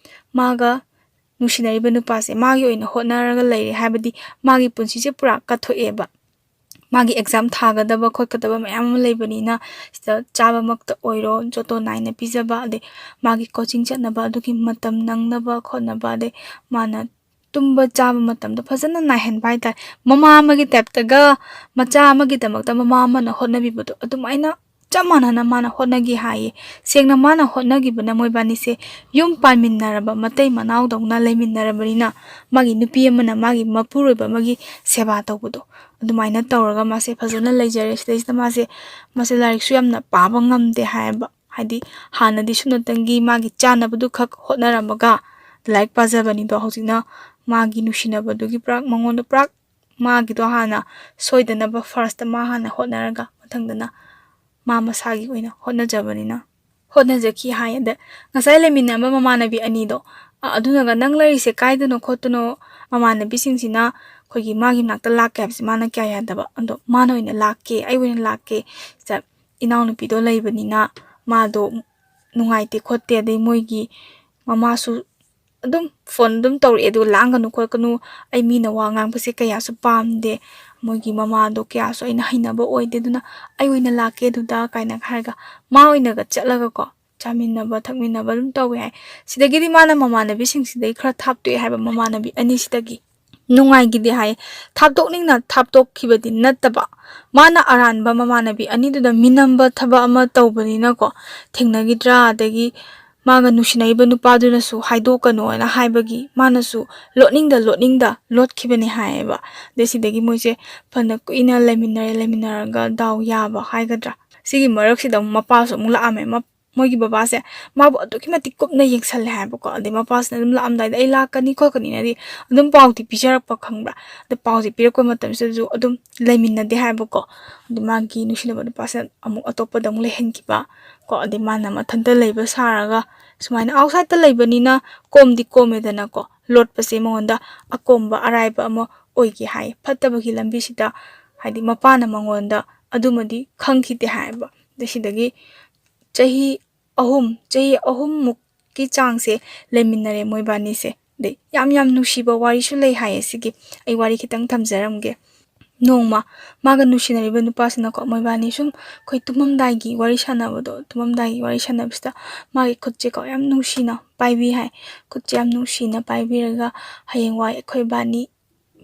ꯃꯥꯒ ꯅꯨꯡꯁꯤꯅꯔꯤꯕ ꯅꯨꯄꯥꯁꯦ ꯃꯥꯒꯤ ꯑꯣꯏꯅ ꯍꯣꯠꯅꯔꯒ ꯂꯩꯔꯦ꯫ ꯍꯥꯏꯕꯗꯤ ꯃꯥꯒꯤ ꯄꯨꯟꯁꯤꯁꯦ ꯄꯨꯔꯥ ꯀꯠꯊꯣꯛꯑꯦꯕ꯫ ꯃꯥꯒꯤ ꯑꯦꯛꯖꯥꯝ ꯊꯥꯒꯗꯕ ꯈꯣꯠꯀꯗꯕ ꯃꯌꯥꯝ ꯑꯃ ꯂꯩꯕꯅꯤꯅ, ꯁꯤꯗ ꯆꯥꯕꯃꯛꯇ ꯑꯣꯏꯔꯣ, ꯖꯣꯇꯣꯟ ꯅꯥꯏꯅ ꯄꯤꯖꯕ, ꯑꯗꯩ ꯃꯥꯒꯤ ꯀꯣꯆꯤꯡ ꯆꯠꯅꯕ ꯑꯗꯨꯒꯤ ꯃꯇꯝ ꯅꯪꯅꯕ ꯈꯣꯠꯅꯕ, ꯑꯗꯩ ꯃꯥꯅ ꯇꯨꯝꯕ ꯆꯥꯕ ꯃꯇꯝꯗꯣ ꯐꯖꯅ ꯅꯥꯏꯍꯟꯕ ꯍꯥꯏꯇꯥꯔꯦ꯫ ꯃꯃꯥ ꯑꯃꯒꯤ ꯇꯥꯏꯞꯇꯒ ꯃꯆꯥ ꯑꯃꯒꯤꯗꯃꯛꯇ ꯃꯃꯥ ꯑꯃꯅ ꯍꯣꯠꯅꯕꯤꯕꯗꯣ, ꯑꯗꯨꯃꯥꯏꯅ ꯆꯞ ꯃꯥꯟꯅꯅ ꯃꯥꯅ ꯍꯣꯠꯅꯈꯤ ꯍꯥꯏꯌꯦ꯫ ꯁꯦꯡꯅ ꯃꯥꯅ ꯍꯣꯠꯅꯈꯤꯕꯅ ꯃꯣꯏꯕꯥꯅꯤꯁꯦ ꯌꯨꯝ ꯄꯥꯟꯃꯤꯟꯅꯔꯕ ꯃꯇꯩ ꯃꯅꯥꯎꯗꯧꯅ ꯂꯩꯃꯤꯟꯅꯔꯕꯅꯤꯅ, ꯃꯥꯒꯤ ꯅꯨꯄꯤ ꯑꯃꯅ ꯃꯥꯒꯤ ꯃꯄꯨꯔꯣꯏꯕ ꯑꯃꯒꯤ ꯁꯦꯕꯥ ꯇꯧꯕꯗꯣ, ꯑꯗꯨꯃꯥꯏꯅ ꯇꯧꯔꯒ ꯃꯥꯁꯦ ꯐꯖꯅ ꯂꯩꯖꯔꯦ꯫ ꯁꯤꯗꯩꯁꯤꯗ ꯃꯥꯁꯦ, ꯃꯥꯁꯦ ꯂꯥꯏꯔꯤꯛꯁꯨ ꯌꯥꯝꯅ ꯄꯥꯕ ꯉꯝꯗꯦ ꯍꯥꯏꯌꯦꯕ꯫ ꯍꯥꯏꯗꯤ ꯍꯥꯟꯅꯗꯤ ꯁꯨꯞꯅꯇꯪꯒꯤ ꯃꯥꯒꯤ ꯆꯥꯅꯕꯗꯨ ꯈꯛ ꯍꯣꯠꯅꯔꯝꯃꯒ ꯂꯥꯏꯔꯤꯛ ꯄꯥꯖꯕꯅꯤꯗꯣ, ꯍꯧꯖꯤꯛꯅ ꯃꯥꯒꯤ ꯅꯨꯡꯁꯤꯅꯕꯗꯨꯒꯤ ꯄꯨꯔꯥ ꯃꯉꯣꯟꯗ ꯄꯨꯔꯥ ꯃꯥꯒꯤꯗꯣ ꯍꯥꯟꯅ ꯁꯣꯏꯗꯅꯕ first ꯃꯥ ꯍꯥꯟꯅ ꯍꯣꯠꯅꯔꯒ ꯃꯊꯪꯗꯅ ꯃꯥ ꯃꯁꯥꯒꯤ ꯑꯣꯏꯅ ꯍꯣꯠꯅꯖꯕꯅꯤꯅ ꯍꯣꯠꯅꯖꯈꯤ ꯍꯥꯏ꯫ ꯑꯗ ꯉꯁꯥꯏ ꯂꯩꯃꯤꯟꯅꯕ ꯃꯃꯥꯟꯅꯕꯤ ꯑꯅꯤꯗꯣ, ꯑ, ꯑꯗꯨꯅꯒ "ꯅꯪ ꯂꯩꯔꯤꯁꯦ ꯀꯥꯏꯗꯅꯣ ꯈꯣꯠꯇꯅꯣ?" ꯃꯃꯥꯟꯅꯕꯤꯁꯤꯡꯁꯤꯅ ꯑꯩꯈꯣꯏꯒꯤ ꯃꯥꯒꯤ ꯃꯅꯥꯛꯇ ꯂꯥꯛꯀꯦ ꯍꯥꯏꯕꯁꯦ ꯃꯥꯅ ꯀꯌꯥ ꯌꯥꯗꯕ꯫ ꯑꯗꯣ ꯃꯥꯅ ꯑꯣꯏꯅ "ꯂꯥꯛꯀꯦ, ꯑꯩ ꯑꯣꯏꯅ ꯂꯥꯛꯀꯦ, ꯁꯤꯗ ꯏꯅꯥꯎꯅꯨꯄꯤꯗꯣ ꯂꯩꯕꯅꯤꯅ ꯃꯥꯗꯣ ꯅꯨꯡꯉꯥꯏꯇꯦ ꯈꯣꯠꯇꯦ, ꯑꯗꯩ ꯃꯣꯏꯒꯤ ꯃꯃꯥꯁꯨ ꯑꯗꯨꯝ ꯐꯣꯟ ꯑꯗꯨꯝ ꯇꯧꯔꯛꯑꯦ, ꯑꯗꯨꯒ "ꯂꯥꯡꯒꯅꯨ ꯈꯣꯠꯀꯅꯨ, ꯑꯩ ꯃꯤꯅ ꯋꯥ ꯉꯥꯡꯕꯁꯦ ꯀꯌꯥꯁꯨ ꯄꯥꯝꯗꯦ, ꯃꯣꯏꯒꯤ ꯃꯃꯥꯗꯣ ꯀꯌꯥꯁꯨ ꯑꯩꯅ ꯍꯩꯅꯕ ꯑꯣꯏꯗꯦ, ꯑꯗꯨꯅ ꯑꯩ ꯑꯣꯏꯅ ꯂꯥꯛꯀꯦ ꯑꯗꯨꯗ" ꯀꯥꯏꯅ ꯍꯥꯏꯔꯒ ꯃꯥ ꯑꯣꯏꯅꯒ ꯆꯠꯂꯒꯀꯣ, ꯆꯥꯃꯤꯟꯅꯕ ꯊꯛꯃꯤꯟꯅꯕ ꯑꯗꯨꯝ ꯇꯧꯋꯦ ꯍꯥꯏ꯫ ꯁꯤꯗꯒꯤꯗꯤ ꯃꯥꯅ ꯃꯃꯥꯟꯅꯕꯤꯁꯤꯡꯁꯤꯗꯒꯤ ꯈꯔ ꯊꯥꯞꯇꯣꯛꯑꯦ ꯍꯥꯏꯕ, ꯃꯃꯥꯟꯅꯕꯤ ꯑꯅꯤꯁꯤꯗꯒꯤ꯫ ꯅꯨꯡꯉꯥꯏꯈꯤꯗꯦ ꯍꯥꯏ꯫ ꯊꯥꯞꯇꯣꯛꯅꯤꯡꯅ ꯊꯥꯞꯇꯣꯛꯈꯤꯕꯗꯤ ꯅꯠꯇꯕ, ꯃꯥꯅ ꯑꯔꯥꯟꯕ ꯃꯃꯥꯟꯅꯕꯤ ꯑꯅꯤꯗꯨꯗ ꯃꯤꯅꯝꯕ ꯊꯕꯛ ꯑꯃ ꯇꯧꯕꯅꯤꯅꯀꯣ, ꯊꯦꯡꯅꯈꯤꯗ꯭ꯔꯥ, ꯑꯗꯒꯤ ꯃꯥꯒ ꯅꯨꯡꯁꯤꯅꯔꯤꯕ ꯅꯨꯄꯥꯗꯨꯅꯁꯨ ꯍꯥꯏꯗꯣꯛꯀꯅꯣꯅ ꯍꯥꯏꯕꯒꯤ ꯃꯥꯅꯁꯨ ꯂꯣꯠꯅꯤꯡꯗ ꯂꯣꯠꯅꯤꯡꯗ ꯂꯣꯠꯈꯤꯕꯅꯦ ꯍꯥꯏꯌꯦꯕ꯫ ꯑꯗꯩ ꯁꯤꯗꯒꯤ ꯃꯣꯏꯁꯦ ꯐꯅ ꯀꯨꯏꯅ ꯂꯩꯃꯤꯟꯅꯔꯦ, ꯂꯩꯃꯤꯟꯅꯔꯒ ꯗꯥꯎ ꯌꯥꯕ ꯍꯥꯏꯒꯗ꯭ꯔꯥ, ꯁꯤꯒꯤ ꯃꯔꯛꯁꯤꯗ ꯑꯃꯨꯛ ꯃꯄꯥꯁꯨ ꯑꯃꯨꯛ ꯂꯥꯛꯑꯝꯃꯦ꯫ ꯃ-, ꯃꯣꯏꯒꯤ ꯕꯕꯥꯁꯦ ꯃꯥꯕꯨ ꯑꯗꯨꯛꯀꯤ ꯃꯇꯤꯛ ꯀꯨꯞꯅ ꯌꯦꯡꯁꯜꯂꯦ ꯍꯥꯏꯕꯀꯣ꯫ ꯑꯗꯩ ꯃꯄꯥꯁꯤꯅ ꯑꯗꯨꯝ ꯂꯥꯛꯑꯝꯗꯥꯏꯗ "ꯑꯩ ꯂꯥꯛꯀꯅꯤ ꯈꯣꯠꯀꯅꯤꯅꯗꯤ" ꯑꯗꯨꯝ ꯄꯥꯎꯗꯤ ꯄꯤꯖꯔꯛꯄ, ꯈꯪꯕ꯭ꯔꯥ? ꯑꯗ ꯄꯥꯎꯁꯦ ꯄꯤꯔꯛꯄ ꯃꯇꯝꯁꯤꯗꯁꯨ ꯑꯗꯨꯝ ꯂꯩꯃꯤꯟꯅꯗꯦ ꯍꯥꯏꯕꯀꯣ꯫ ꯑꯗꯨ ꯃꯥꯒꯤ ꯅꯨꯡꯁꯤꯅꯕ ꯅꯨꯄꯥꯁꯤꯅ ꯑꯃꯨꯛ ꯑꯇꯣꯞꯄꯗ ꯑꯃꯨꯛ ꯂꯩꯍꯟꯈꯤꯕ ꯀꯣ꯫ ꯑꯗꯩ ꯃꯥꯅ ꯃꯊꯟꯇ ꯂꯩꯕ ꯁꯥꯔꯒ ꯁꯨꯃꯥꯏꯅ outsideꯇ ꯂꯩꯕꯅꯤꯅ ꯀꯣꯝꯗꯤ ꯀꯣꯝꯃꯦꯗꯅꯀꯣ, ꯂꯣꯠꯄꯁꯦ ꯃꯉꯣꯟꯗ ꯑꯀꯣꯝꯕ ꯑꯔꯥꯏꯕ ꯑꯃ ꯑꯣꯏꯒꯦ ꯍꯥꯏ꯫ ꯐꯠꯇꯕꯒꯤ ꯂꯝꯕꯤꯁꯤꯗ, ꯍꯥꯏꯗꯤ ꯃꯄꯥꯅ ꯃꯉꯣꯟꯗ ꯑꯗꯨꯃꯗꯤ ꯈꯪꯈꯤꯗꯦ ꯍꯥꯏꯌꯦꯕ꯫ ꯑꯗꯩ ꯁꯤꯗꯒꯤ ꯆꯍꯤ ꯑꯍꯨꯝ, ꯆꯍꯤ ꯑꯍꯨꯝꯃꯨꯛꯀꯤ ꯆꯥꯡꯁꯦ ꯂꯩꯃꯤꯟꯅꯔꯦ ꯃꯣꯏꯕꯥꯅꯤꯁꯦ꯫ ꯑꯗꯩ ꯌꯥꯝ ꯌꯥꯝ ꯅꯨꯡꯁꯤꯕ ꯋꯥꯔꯤꯁꯨ ꯂꯩ ꯍꯥꯏꯌꯦ ꯁꯤꯒꯤ꯫ ꯑꯩ ꯋꯥꯔꯤ ꯈꯤꯇꯪ ꯊꯝꯖꯔꯝꯒꯦ꯫ ꯅꯣꯡꯃ ꯃꯥꯒ ꯅꯨꯡꯁꯤꯅꯔꯤꯕ ꯅꯨꯄꯥꯁꯤꯅꯀꯣ, ꯃꯣꯏꯕꯥꯅꯤ ꯁꯨꯝ ꯑꯩꯈꯣꯏ ꯇꯨꯝꯃꯝꯗꯥꯏꯒꯤ ꯋꯥꯔꯤ ꯁꯥꯟꯅꯕꯗꯣ, ꯇꯨꯝꯃꯝꯗꯥꯏꯒꯤ ꯋꯥꯔꯤ ꯁꯥꯟꯅꯕꯁꯤꯗ ꯃꯥꯒꯤ ꯈꯨꯠꯁꯦꯀꯣ ꯌꯥꯝ ꯅꯨꯡꯁꯤꯅ ꯄꯥꯏꯕꯤ ꯍꯥꯏ꯫ ꯈꯨꯠꯁꯦ ꯌꯥꯝ ꯅꯨꯡꯁꯤꯅ ꯄꯥꯏꯕꯤꯔꯒ, "ꯍꯌꯦꯡꯋꯥꯏ ꯑꯩꯈꯣꯏ ꯏꯕꯥꯅꯤ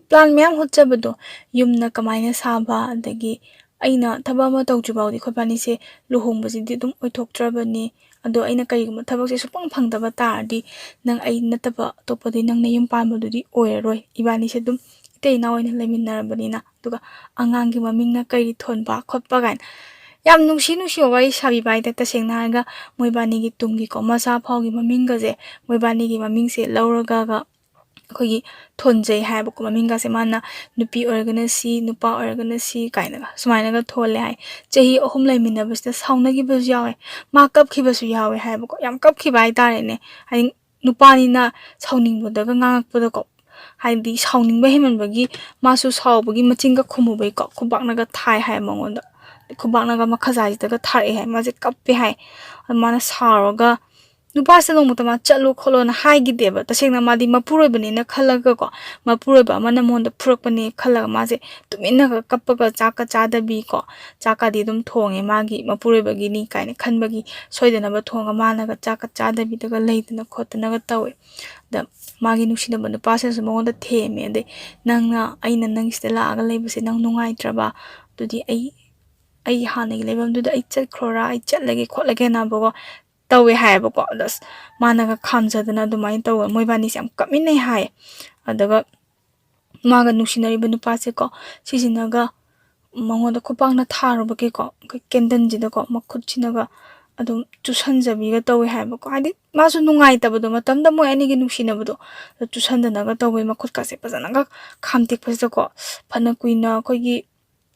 ꯄ꯭ꯂꯥꯟ ꯃꯌꯥꯝ ꯍꯣꯠꯆꯕꯗꯣ, ꯌꯨꯝꯅ ꯀꯃꯥꯏꯅ ꯁꯥꯕ, ꯑꯗꯒꯤ ꯑꯩꯅ ꯊꯕꯛ ꯑꯃ ꯇꯧꯗ꯭ꯔꯤ ꯐꯥꯎꯗꯤ ꯑꯩꯈꯣꯏ ꯏꯕꯥꯅꯤꯁꯦ ꯂꯨꯍꯣꯡꯕꯁꯤꯗꯤ ꯑꯗꯨꯝ ꯑꯣꯏꯊꯣꯛꯇ꯭ꯔꯕꯅꯤ꯫ ꯑꯗꯣ ꯑꯩꯅ ꯀꯔꯤꯒꯨꯝꯕ ꯊꯕꯛꯁꯦ ꯁꯨꯡꯐꯪ ꯐꯪꯗꯕ ꯇꯥꯔꯗꯤ ꯅꯪ ꯑꯩ ꯅꯠꯇꯕ ꯑꯇꯣꯞꯄꯗꯤ ꯅꯪ ꯅꯌꯨꯝ ꯄꯥꯟꯕꯗꯨꯗꯤ ꯑꯣꯏꯔꯔꯣꯏ꯫ ꯏꯕꯥꯅꯤꯁꯦ ꯑꯗꯨꯝ ꯏꯇꯩ ꯏꯅꯥꯎ ꯑꯣꯏꯅ ꯂꯩꯃꯤꯟꯅꯔꯕꯅꯤꯅ"꯫ ꯑꯗꯨꯒ ꯑꯉꯥꯡꯒꯤ ꯃꯃꯤꯡꯅ ꯀꯔꯤ ꯊꯣꯟꯕ ꯈꯣꯠꯄ ꯀꯥꯏꯅ ꯌꯥꯝ ꯅꯨꯡꯁꯤ ꯅꯨꯡꯁꯤꯕ ꯋꯥꯔꯤ ꯁꯥꯕꯤꯕ ꯍꯥꯏꯇꯥꯔꯦ꯫ ꯇꯁꯦꯡꯅ ꯍꯥꯏꯔꯒ ꯃꯣꯏꯕꯥꯅꯤꯒꯤ ꯇꯨꯡꯒꯤꯀꯣ, ꯃꯆꯥ ꯐꯥꯎꯒꯤ ꯃꯃꯤꯡꯒꯁꯦ ꯃꯣꯏꯕꯥꯅꯤꯒꯤ ꯃꯃꯤꯡꯁꯦ ꯂꯧꯔꯒꯒ ꯑꯩꯈꯣꯏꯒꯤ ꯊꯣꯟꯖꯩ ꯍꯥꯏꯕꯀꯣ꯫ ꯃꯃꯤꯡꯒꯁꯦ ꯃꯥꯅ ꯅꯨꯄꯤ ꯑꯣꯏꯔꯒꯅ ꯁꯤ, ꯅꯨꯄꯥ ꯑꯣꯏꯔꯒꯅ ꯁꯤ ꯀꯥꯏꯅꯒ ꯁꯨꯃꯥꯏꯅꯒ ꯊꯣꯜꯂꯦ ꯍꯥꯏ꯫ ꯆꯍꯤ ꯑꯍꯨꯝ ꯂꯩꯃꯤꯟꯅꯕꯁꯤꯗ ꯁꯥꯎꯅꯈꯤꯕꯁꯨ ꯌꯥꯎꯋꯦ, ꯃꯥ ꯀꯞꯈꯤꯕꯁꯨ ꯌꯥꯎꯋꯦ ꯍꯥꯏꯕꯀꯣ꯫ ꯌꯥꯝ ꯀꯞꯈꯤꯕ ꯍꯥꯏꯇꯥꯔꯦꯅꯦ꯫ ꯍꯥꯏꯗꯤ ꯅꯨꯄꯥꯅꯤꯅ ꯁꯥꯎꯅꯤꯡꯕꯗꯒ ꯉꯥꯡꯉꯛꯄꯗꯀꯣ, ꯍꯥꯏꯗꯤ ꯁꯥꯎꯅꯤꯡꯕ ꯍꯦꯟꯃꯟꯕꯒꯤ ꯃꯥꯁꯨ ꯁꯥꯎꯕꯒꯤ ꯃꯆꯤꯟꯒ ꯈꯨꯝꯃꯨꯕꯩꯀꯣ, ꯈꯨꯕꯥꯛꯅꯒ ꯊꯥꯏ ꯍꯥꯏ ꯃꯉꯣꯟꯗ꯫ ꯈꯨꯕꯥꯛꯅꯒ ꯃꯈꯖꯥꯏꯁꯤꯗꯒ ꯊꯥꯔꯛꯑꯦ ꯍꯥꯏ꯫ ꯃꯥꯁꯦ ꯀꯞꯄꯦ ꯍꯥꯏ꯫ ꯑꯗꯨ ꯃꯥꯅ ꯁꯥꯎꯔꯒ ꯅꯨꯄꯥꯁꯦ ꯅꯣꯡꯃꯇ ꯃꯥ ꯆꯠꯂꯣ ꯈꯣꯠꯂꯣꯅ ꯍꯥꯏꯈꯤꯗꯦꯕ꯫ ꯇꯁꯦꯡꯅ ꯃꯥꯗꯤ ꯃꯄꯨꯔꯣꯏꯕꯅꯦꯅ ꯈꯜꯂꯒꯀꯣ, ꯃꯄꯨꯔꯣꯏꯕ ꯑꯃꯅ ꯃꯉꯣꯟꯗ ꯐꯨꯔꯛꯄꯅꯦ ꯈꯜꯂꯒ ꯃꯥꯁꯦ ꯇꯨꯃꯤꯟꯅꯒ ꯀꯞꯄꯒ ꯆꯥꯛꯀ ꯆꯥꯗꯕꯤꯀꯣ, ꯆꯥꯛꯀꯗꯤ ꯑꯗꯨꯝ ꯊꯣꯡꯉꯦ ꯃꯥꯒꯤ ꯃꯄꯨꯔꯣꯏꯕꯒꯤꯅꯤ ꯀꯥꯏꯅ ꯈꯟꯕꯒꯤ, ꯁꯣꯏꯗꯅꯕ ꯊꯣꯡꯉꯒ ꯃꯥꯅꯒ ꯆꯥꯛꯀ ꯆꯥꯗꯕꯤꯗꯒ ꯂꯩꯗꯅ ꯈꯣꯠꯇꯅꯒ ꯇꯧꯋꯦ꯫ ꯑꯗ ꯃꯥꯒꯤ ꯅꯨꯡꯁꯤꯅꯕ ꯅꯨꯄꯥꯁꯤꯅꯁꯨ ꯃꯉꯣꯟꯗ ꯊꯦꯝꯃꯦ꯫ ꯑꯗꯩ, "ꯅꯪꯅ, ꯑꯩꯅ ꯅꯪꯒꯤꯁꯤꯗ ꯂꯥꯛꯑꯒ ꯂꯩꯕꯁꯦ ꯅꯪ ꯅꯨꯡꯉꯥꯏꯇ꯭ꯔꯕ? ꯑꯗꯨꯗꯤ ꯑꯩ, ꯑꯩ ꯍꯥꯟꯅꯒꯤ ꯂꯩꯐꯝꯗꯨꯗ ꯑꯩ ꯆꯠꯈ꯭ꯔꯣꯔꯥ? ꯑꯩ ꯆꯠꯂꯒꯦ ꯈꯣꯠꯂꯒꯦꯅꯕꯀꯣ" ꯇꯧꯋꯦ ꯍꯥꯏꯌꯦꯕꯀꯣ꯫ ꯑꯗ ꯑꯁ, ꯃꯥꯅꯒ ꯈꯥꯝꯖꯗꯅ ꯑꯗꯨꯃꯥꯏꯅ ꯇꯧꯕ, ꯃꯣꯏꯕꯥꯅꯤꯁꯦ ꯌꯥꯝ ꯀꯞꯃꯤꯟꯅꯩ ꯍꯥꯏꯌꯦ꯫ ꯑꯗꯨꯒ ꯃꯥꯒ ꯅꯨꯡꯁꯤꯅꯔꯤꯕ ꯅꯨꯄꯥꯁꯦꯀꯣ, ꯁꯤꯁꯤꯅꯒ ꯃꯉꯣꯟꯗ ꯈꯨꯄꯥꯛꯅ ꯊꯥꯔꯨꯕꯒꯤꯀꯣ, ꯑꯩꯈꯣꯏ ꯀꯦꯟꯗꯜꯁꯤꯗꯀꯣ, ꯃꯈꯨꯠꯁꯤꯅꯒ ꯑꯗꯨꯝ ꯆꯨꯁꯟꯖꯕꯤꯒ ꯇꯧꯋꯦ ꯍꯥꯏꯕꯀꯣ꯫ ꯍꯥꯏꯗꯤ ꯃꯥꯁꯨ ꯅꯨꯡꯉꯥꯏꯇꯕꯗꯣ, ꯃꯇꯝꯗ ꯃꯣꯏ ꯑꯅꯤꯒꯤ ꯅꯨꯡꯁꯤꯅꯕꯗꯣ, ꯑꯗꯨ ꯆꯨꯁꯟꯗꯅꯒ ꯇꯧꯕꯩ ꯃꯈꯨꯠꯀꯥꯁꯦ ꯐꯖꯅꯒ ꯈꯥꯝꯇꯦꯛꯄꯁꯤꯗꯀꯣ, ꯐꯅ ꯀꯨꯏꯅ ꯑꯩꯈꯣꯏꯒꯤ,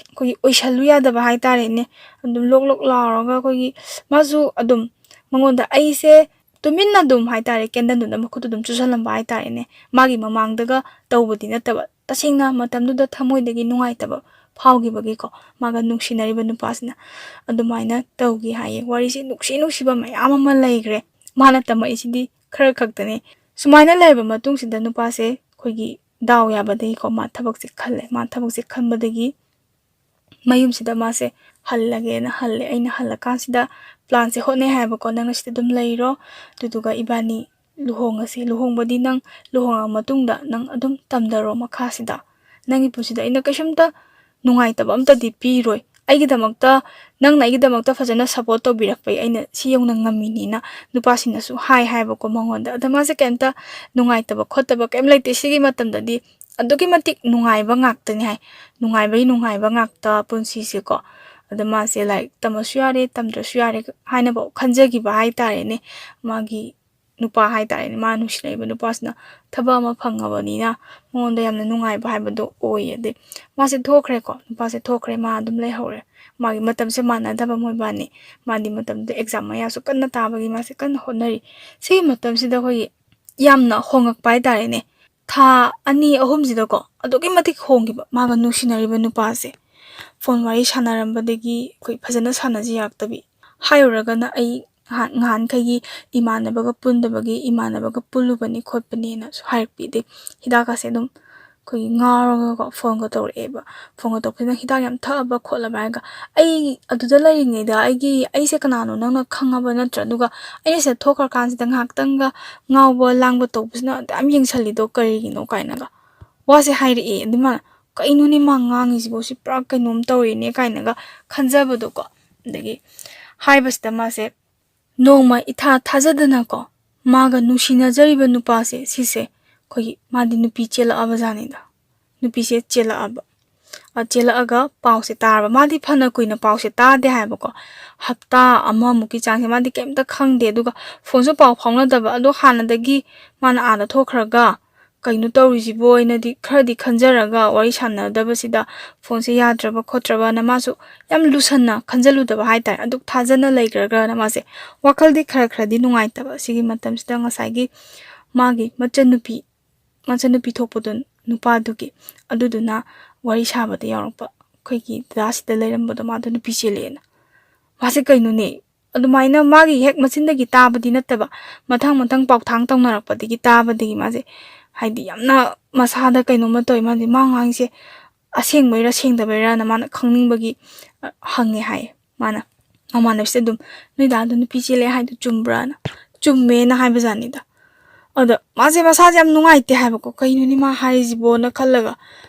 ꯑꯩꯈꯣꯏꯒꯤ ꯑꯣꯏꯁꯜꯂꯨ ꯌꯥꯗꯕ ꯍꯥꯏꯇꯥꯔꯦꯅꯦ꯫ ꯑꯗꯨꯝ ꯂꯣꯛ ꯂꯣꯛ ꯂꯥꯎꯔꯒ ꯑꯩꯈꯣꯏꯒꯤ, ꯃꯥꯁꯨ ꯑꯗꯨꯝ ꯃꯉꯣꯟꯗ, ꯑꯩꯁꯦ ꯇꯨꯃꯤꯟꯅ ꯑꯗꯨꯝ ꯍꯥꯏꯇꯥꯔꯦ, ꯀꯦꯟꯗꯜꯗꯨꯗ ꯃꯈꯨꯠꯇꯨ ꯑꯗꯨꯝ ꯆꯨꯁꯜꯂꯝꯕ ꯍꯥꯏꯇꯥꯔꯦꯅꯦ꯫ ꯃꯥꯒꯤ ꯃꯃꯥꯡꯗꯒ ꯇꯧꯕꯗꯤ ꯅꯠꯇꯕ, ꯇꯁꯦꯡꯅ ꯃꯇꯝꯗꯨꯗ ꯊꯃꯣꯏꯗꯒꯤ ꯅꯨꯡꯉꯥꯏꯇꯕ ꯐꯥꯎꯈꯤꯕꯒꯤꯀꯣ, ꯃꯥꯒ ꯅꯨꯡꯁꯤꯅꯔꯤꯕ ꯅꯨꯄꯥꯁꯤꯅ ꯑꯗꯨꯃꯥꯏꯅ ꯇꯧꯈꯤ ꯍꯥꯏꯌꯦ꯫ ꯋꯥꯔꯤꯁꯦ ꯅꯨꯡꯁꯤ ꯅꯨꯡꯁꯤꯕ ꯃꯌꯥꯝ ꯑꯃ ꯂꯩꯈ꯭ꯔꯦ꯫ ꯃꯥꯅ ꯇꯝꯃꯛꯏꯁꯤꯗꯤ ꯈꯔ ꯈꯛꯇꯅꯦ꯫ ꯁꯨꯃꯥꯏꯅ ꯂꯩꯔꯕ ꯃꯇꯨꯡꯁꯤꯗ ꯅꯨꯄꯥꯁꯦ ꯑꯩꯈꯣꯏꯒꯤ ꯗꯥꯎ ꯌꯥꯕꯗꯒꯤꯀꯣ, ꯃꯥ ꯊꯕꯛꯁꯦ ꯈꯜꯂꯦ꯫ ꯃꯥ ꯊꯕꯛꯁꯦ ꯈꯟꯕꯗꯒꯤ ꯃꯌꯨꯝꯁꯤꯗ ꯃꯥꯁꯦ ꯍꯜꯂꯒꯦꯅ ꯍꯜꯂꯦ꯫ ꯑꯩꯅ ꯍꯜꯂꯀꯥꯟꯁꯤꯗ ꯄ꯭ꯂꯥꯟꯁꯦ ꯍꯣꯠꯅꯩ ꯍꯥꯏꯕꯀꯣ, "ꯅꯪꯅ ꯁꯤꯗ ꯑꯗꯨꯝ ꯂꯩꯔꯣ, ꯑꯗꯨꯗꯨꯒ ꯏꯕꯥꯅꯤ ꯂꯨꯍꯣꯡꯉꯁꯤ꯫ ꯂꯨꯍꯣꯡꯕꯗꯤ ꯅꯪ ꯂꯨꯍꯣꯡꯉ ꯃꯇꯨꯡꯗ ꯅꯪ ꯑꯗꯨꯝ ꯇꯝꯊꯔꯣ ꯃꯈꯥꯁꯤꯗ꯫ ꯅꯪꯒꯤ ꯄꯨꯟꯁꯤꯗ ꯑꯩꯅ ꯀꯩꯁꯨꯝꯇ ꯅꯨꯡꯉꯥꯏꯇꯕ ꯑꯝꯇꯗꯤ ꯄꯤꯔꯣꯏ꯫ ꯑꯩꯒꯤꯗꯃꯛꯇ, ꯅꯪꯅ ꯑꯩꯒꯤꯗꯃꯛꯇ ꯐꯖꯅ ꯁꯞꯄꯣꯔꯠ ꯇꯧꯕꯤꯔꯛꯄꯩ ꯑꯩꯅ ꯁꯤ ꯌꯧꯅ ꯉꯝꯃꯤꯅꯤꯅ" ꯅꯨꯄꯥꯁꯤꯡꯅꯁꯨ ꯍꯥꯏ ꯍꯥꯏꯕꯀꯣ ꯃꯉꯣꯟꯗ꯫ ꯑꯗ ꯃꯥꯁꯦ ꯀꯩꯝꯇ ꯅꯨꯡꯉꯥꯏꯇꯕ ꯈꯣꯠꯇꯕ ꯀꯩꯝ ꯂꯩꯇꯦ꯫ ꯁꯤꯒꯤ ꯃꯇꯝꯗꯗꯤ ꯑꯗꯨꯛꯀꯤ ꯃꯇꯤꯛ ꯅꯨꯡꯉꯥꯏꯕ ꯉꯥꯛꯇꯅꯤ ꯍꯥꯏ꯫ ꯅꯨꯡꯉꯥꯏꯕꯒꯤ ꯅꯨꯡꯉꯥꯏꯕ ꯉꯥꯛꯇ ꯄꯨꯟꯁꯤꯁꯦꯀꯣ꯫ ꯑꯗ ꯃꯥꯁꯦ ꯂꯥꯏꯔꯤꯛ ꯇꯝꯃꯁꯨ ꯌꯥꯔꯦ, ꯇꯝꯗ꯭ꯔꯁꯨ ꯌꯥꯔꯦ ꯍꯥꯏꯅꯐꯥꯎ ꯈꯟꯖꯈꯤꯕ ꯍꯥꯏꯇꯥꯔꯦꯅꯦ꯫ ꯃꯥꯒꯤ ꯅꯨꯄꯥ ꯍꯥꯏꯇꯥꯔꯦꯅꯦ, ꯃꯥ ꯅꯨꯡꯁꯤꯅꯔꯤꯕ ꯅꯨꯄꯥꯁꯤꯅ ꯊꯕꯛ ꯑꯃ ꯐꯪꯉꯕꯅꯤꯅ ꯃꯉꯣꯟꯗ ꯌꯥꯝꯅ ꯅꯨꯡꯉꯥꯏꯕ ꯍꯥꯏꯕꯗꯣ ꯑꯣꯏꯌꯦ꯫ ꯑꯗꯩ ꯃꯥꯁꯦ ꯊꯣꯛꯈ꯭ꯔꯦꯀꯣ, ꯅꯨꯄꯥꯁꯦ ꯊꯣꯛꯈ꯭ꯔꯦ, ꯃꯥ ꯑꯗꯨꯝ ꯂꯩꯍꯧꯔꯦ꯫ ꯃꯥꯒꯤ ꯃꯇꯝꯁꯦ ꯃꯥꯟꯅꯗꯕ ꯃꯣꯏꯕꯥꯅꯤ꯫ ꯃꯥꯗꯤ ꯃꯇꯝꯗꯨꯗ ꯑꯦꯛꯖꯥꯝ ꯃꯌꯥꯁꯨ ꯀꯟꯅ ꯇꯥꯕꯒꯤ ꯃꯥꯁꯦ ꯀꯟꯅ ꯍꯣꯠꯅꯔꯤ꯫ ꯁꯤꯒꯤ ꯃꯇꯝꯁꯤꯗ ꯑꯩꯈꯣꯏꯒꯤ ꯌꯥꯝꯅ ꯍꯣꯡꯉꯛꯄ ꯍꯥꯏꯇꯥꯔꯦꯅꯦ꯫ ꯊꯥ ꯑꯅꯤ ꯑꯍꯨꯝꯁꯤꯗꯀꯣ ꯑꯗꯨꯛꯀꯤ ꯃꯇꯤꯛ ꯍꯣꯡꯈꯤꯕ꯫ ꯃꯥꯒ ꯅꯨꯡꯁꯤꯅꯔꯤꯕ ꯅꯨꯄꯥꯁꯦ ꯐꯣꯟ ꯋꯥꯔꯤ ꯁꯥꯟꯅꯔꯝꯕꯗꯒꯤ ꯑꯩꯈꯣꯏ ꯐꯖꯅ ꯁꯥꯟꯅꯖ ꯌꯥꯔꯛꯇꯕꯤ꯫ ꯍꯥꯏꯔꯨꯔꯒꯅ ꯑꯩ ꯉꯍꯥꯟ-, ꯉꯍꯥꯟꯈꯩꯒꯤ ꯏꯃꯥꯟꯅꯕꯒ ꯄꯨꯟꯗꯕꯒꯤ ꯏꯃꯥꯟꯅꯕꯒ ꯄꯨꯜꯂꯨꯕꯅꯤ ꯈꯣꯠꯄꯅꯦꯅꯁꯨ ꯍꯥꯏꯔꯛꯄꯤ꯫ ꯑꯗꯩ ꯍꯤꯗꯥꯛꯀꯁꯦ ꯑꯗꯨꯝ ꯑꯩꯈꯣꯏꯒꯤ ꯉꯥꯎꯔꯒꯀꯣ ꯐꯣꯟꯒ ꯇꯧꯔꯛꯑꯦꯕ꯫ ꯐꯣꯟꯒ ꯇꯧꯔꯛꯄꯁꯤꯅ "ꯍꯤꯗꯥꯛ ꯌꯥꯝ ꯊꯛꯑꯕ ꯈꯣꯠꯂꯕ?" ꯍꯥꯏꯔꯒ, "ꯑꯩ ꯑꯗꯨꯗ ꯂꯩꯔꯤꯉꯩꯗ ꯑꯩꯒꯤ, ꯑꯩꯁꯦ ꯀꯅꯥꯅꯣ ꯅꯪꯅ ꯈꯪꯉꯕ ꯅꯠꯇ꯭ꯔꯥ? ꯑꯗꯨꯒ ꯑꯩꯅ ꯁꯤꯗ ꯊꯣꯛꯈ꯭ꯔꯀꯥꯟꯁꯤꯗ ꯉꯥꯏꯍꯥꯛꯇꯪꯒ ꯉꯥꯎꯕ ꯂꯥꯡꯕ ꯇꯧꯕꯁꯤꯅ ꯑꯗꯨꯌꯥꯝ ꯌꯦꯡꯁꯜꯂꯤꯗꯣ ꯀꯔꯤꯒꯤꯅꯣ?" ꯀꯥꯏꯅꯒ ꯋꯥꯁꯦ ꯍꯥꯏꯔꯛꯑꯦ꯫ ꯑꯗꯨ ꯃꯥꯅ "ꯀꯩꯅꯣꯅꯦ ꯃꯥ ꯉꯥꯡꯉꯤꯁꯤꯕꯣ? ꯁꯤ ꯄꯨꯔꯥ ꯀꯩꯅꯣꯝ ꯇꯧꯔꯦꯅꯦ" ꯀꯥꯏꯅꯒ ꯈꯟꯖꯕꯗꯣꯀꯣ꯫ ꯑꯗꯒꯤ ꯍꯥꯏꯕꯁꯤꯗ ꯃꯥꯁꯦ ꯅꯣꯡꯃ ꯏꯊꯥ ꯊꯥꯖꯗꯅꯀꯣ ꯃꯥꯒ ꯅꯨꯡꯁꯤꯅꯖꯔꯤꯕ ꯅꯨꯄꯥꯁꯦ ꯁꯤꯁꯦ ꯑꯩꯈꯣꯏꯒꯤ, ꯃꯥꯗꯤ ꯅꯨꯄꯤ ꯆꯦꯜꯂꯛꯑꯕ ꯖꯥꯠꯅꯤꯗ꯫ ꯅꯨꯄꯤꯁꯦ ꯆꯦꯜꯂꯛꯑꯕ꯫ ꯑ, ꯆꯦꯜꯂꯛꯑꯒ ꯄꯥꯎꯁꯦ ꯇꯥꯔꯕ꯫ ꯃꯥꯗꯤ ꯐꯅ ꯀꯨꯏꯅ ꯄꯥꯎꯁꯦ ꯇꯥꯗꯦ ꯍꯥꯏꯕꯀꯣ꯫ ꯍꯞꯇꯥ ꯑꯃꯃꯨꯛꯀꯤ ꯆꯥꯡꯁꯦ ꯃꯥꯗꯤ ꯀꯩꯝꯇ ꯈꯪꯗꯦ꯫ ꯑꯗꯨꯒ ꯐꯣꯟꯁꯨ ꯄꯥꯎ ꯐꯥꯎꯅꯗꯕ꯫ ꯑꯗꯣ ꯍꯥꯟꯅꯗꯒꯤ ꯃꯥꯅ ꯑꯥꯗ ꯊꯣꯛꯈ꯭ꯔꯒ ꯀꯩꯅꯣ ꯇꯧꯔꯤꯁꯤꯕꯣ ꯍꯥꯏꯅꯗꯤ ꯈꯔꯗꯤ ꯈꯟꯖꯔꯒ ꯋꯥꯔꯤ ꯁꯥꯟꯅꯗꯕꯁꯤꯗ ꯐꯣꯟꯁꯦ ꯌꯥꯗ꯭ꯔꯕ ꯈꯣꯠꯇ꯭ꯔꯕꯅ ꯃꯥꯁꯨ ꯌꯥꯝ ꯂꯨꯁꯟꯅ ꯈꯟꯖꯜꯂꯨꯗꯕ ꯍꯥꯏꯇꯥꯔꯦ꯫ ꯑꯗꯨꯛ ꯊꯥꯖꯅ ꯂꯩꯈ꯭ꯔꯒꯅ ꯃꯥꯁꯦ ꯋꯥꯈꯜꯗꯤ ꯈꯔ ꯈꯔꯗꯤ ꯅꯨꯡꯉꯥꯏꯇꯕ꯫ ꯁꯤꯒꯤ ꯃꯇꯝꯁꯤꯗ ꯉꯁꯥꯏꯒꯤ ꯃꯥꯒꯤ ꯃꯆꯟꯅꯨꯄꯤ, ꯃꯆꯟꯅꯨꯄꯤ ꯊꯣꯛꯄꯗꯣ ꯅꯨꯄꯥꯗꯨꯒꯤ, ꯑꯗꯨꯗꯨꯅ ꯋꯥꯔꯤ ꯁꯥꯕꯗ ꯌꯥꯎꯔꯛꯄ, "ꯑꯩꯈꯣꯏꯒꯤ ꯗꯗꯥꯁꯤꯗ ꯂꯩꯔꯝꯕꯗꯣ ꯃꯥꯗꯣ ꯅꯨꯄꯤ ꯆꯦꯜꯂꯦꯅ"꯫ ꯃꯥꯁꯦ ꯀꯩꯅꯣꯅꯦ, ꯑꯗꯨꯃꯥꯏꯅ ꯃꯥꯒꯤ ꯍꯦꯛ ꯃꯆꯤꯟꯗꯒꯤ ꯇꯥꯕꯗꯤ ꯅꯠꯇꯕ, ꯃꯊꯪ ꯃꯊꯪ ꯄꯥꯎꯊꯥꯡ ꯇꯧꯅꯔꯛꯄꯗꯒꯤ ꯇꯥꯕꯗꯒꯤ ꯃꯥꯁꯦ ꯍꯥꯏꯗꯤ ꯌꯥꯝꯅ ꯃꯁꯥꯗ ꯀꯩꯅꯣꯝꯃ ꯇꯧꯋꯦ꯫ ꯃꯥꯗꯤ ꯃꯥ ꯉꯥꯡꯉꯤꯁꯦ ꯑꯁꯦꯡꯕꯩꯔꯥ ꯁꯦꯡꯗꯕꯩꯔꯥꯅ ꯃꯥꯅ ꯈꯪꯅꯤꯡꯕꯒꯤ, ꯑ, ꯍꯪꯉꯦ ꯍꯥꯏꯌꯦ꯫ ꯃꯥꯅ ꯃꯃꯥꯟꯅꯕꯤꯁꯤꯗ ꯑꯗꯨꯝ "ꯅꯣꯏ ꯗꯥꯗꯣ ꯅꯨꯄꯤ ꯆꯦꯜꯂꯦ ꯍꯥꯏꯗꯣ ꯆꯨꯝꯕ꯭ꯔꯥꯅ?" "ꯆꯨꯝꯃꯦꯅ" ꯍꯥꯏꯕꯖꯥꯠꯅꯤꯗ꯫ ꯑꯗ ꯃꯥꯁꯦ ꯃꯁꯥꯁꯦ ꯌꯥꯝ ꯅꯨꯡꯉꯥꯏꯇꯦ ꯍꯥꯏꯕꯀꯣ, "ꯀꯩꯅꯣꯅꯦ ꯃꯥ ꯍꯥꯏꯔꯤꯁꯤꯕꯣꯅ" ꯈꯜꯂꯒ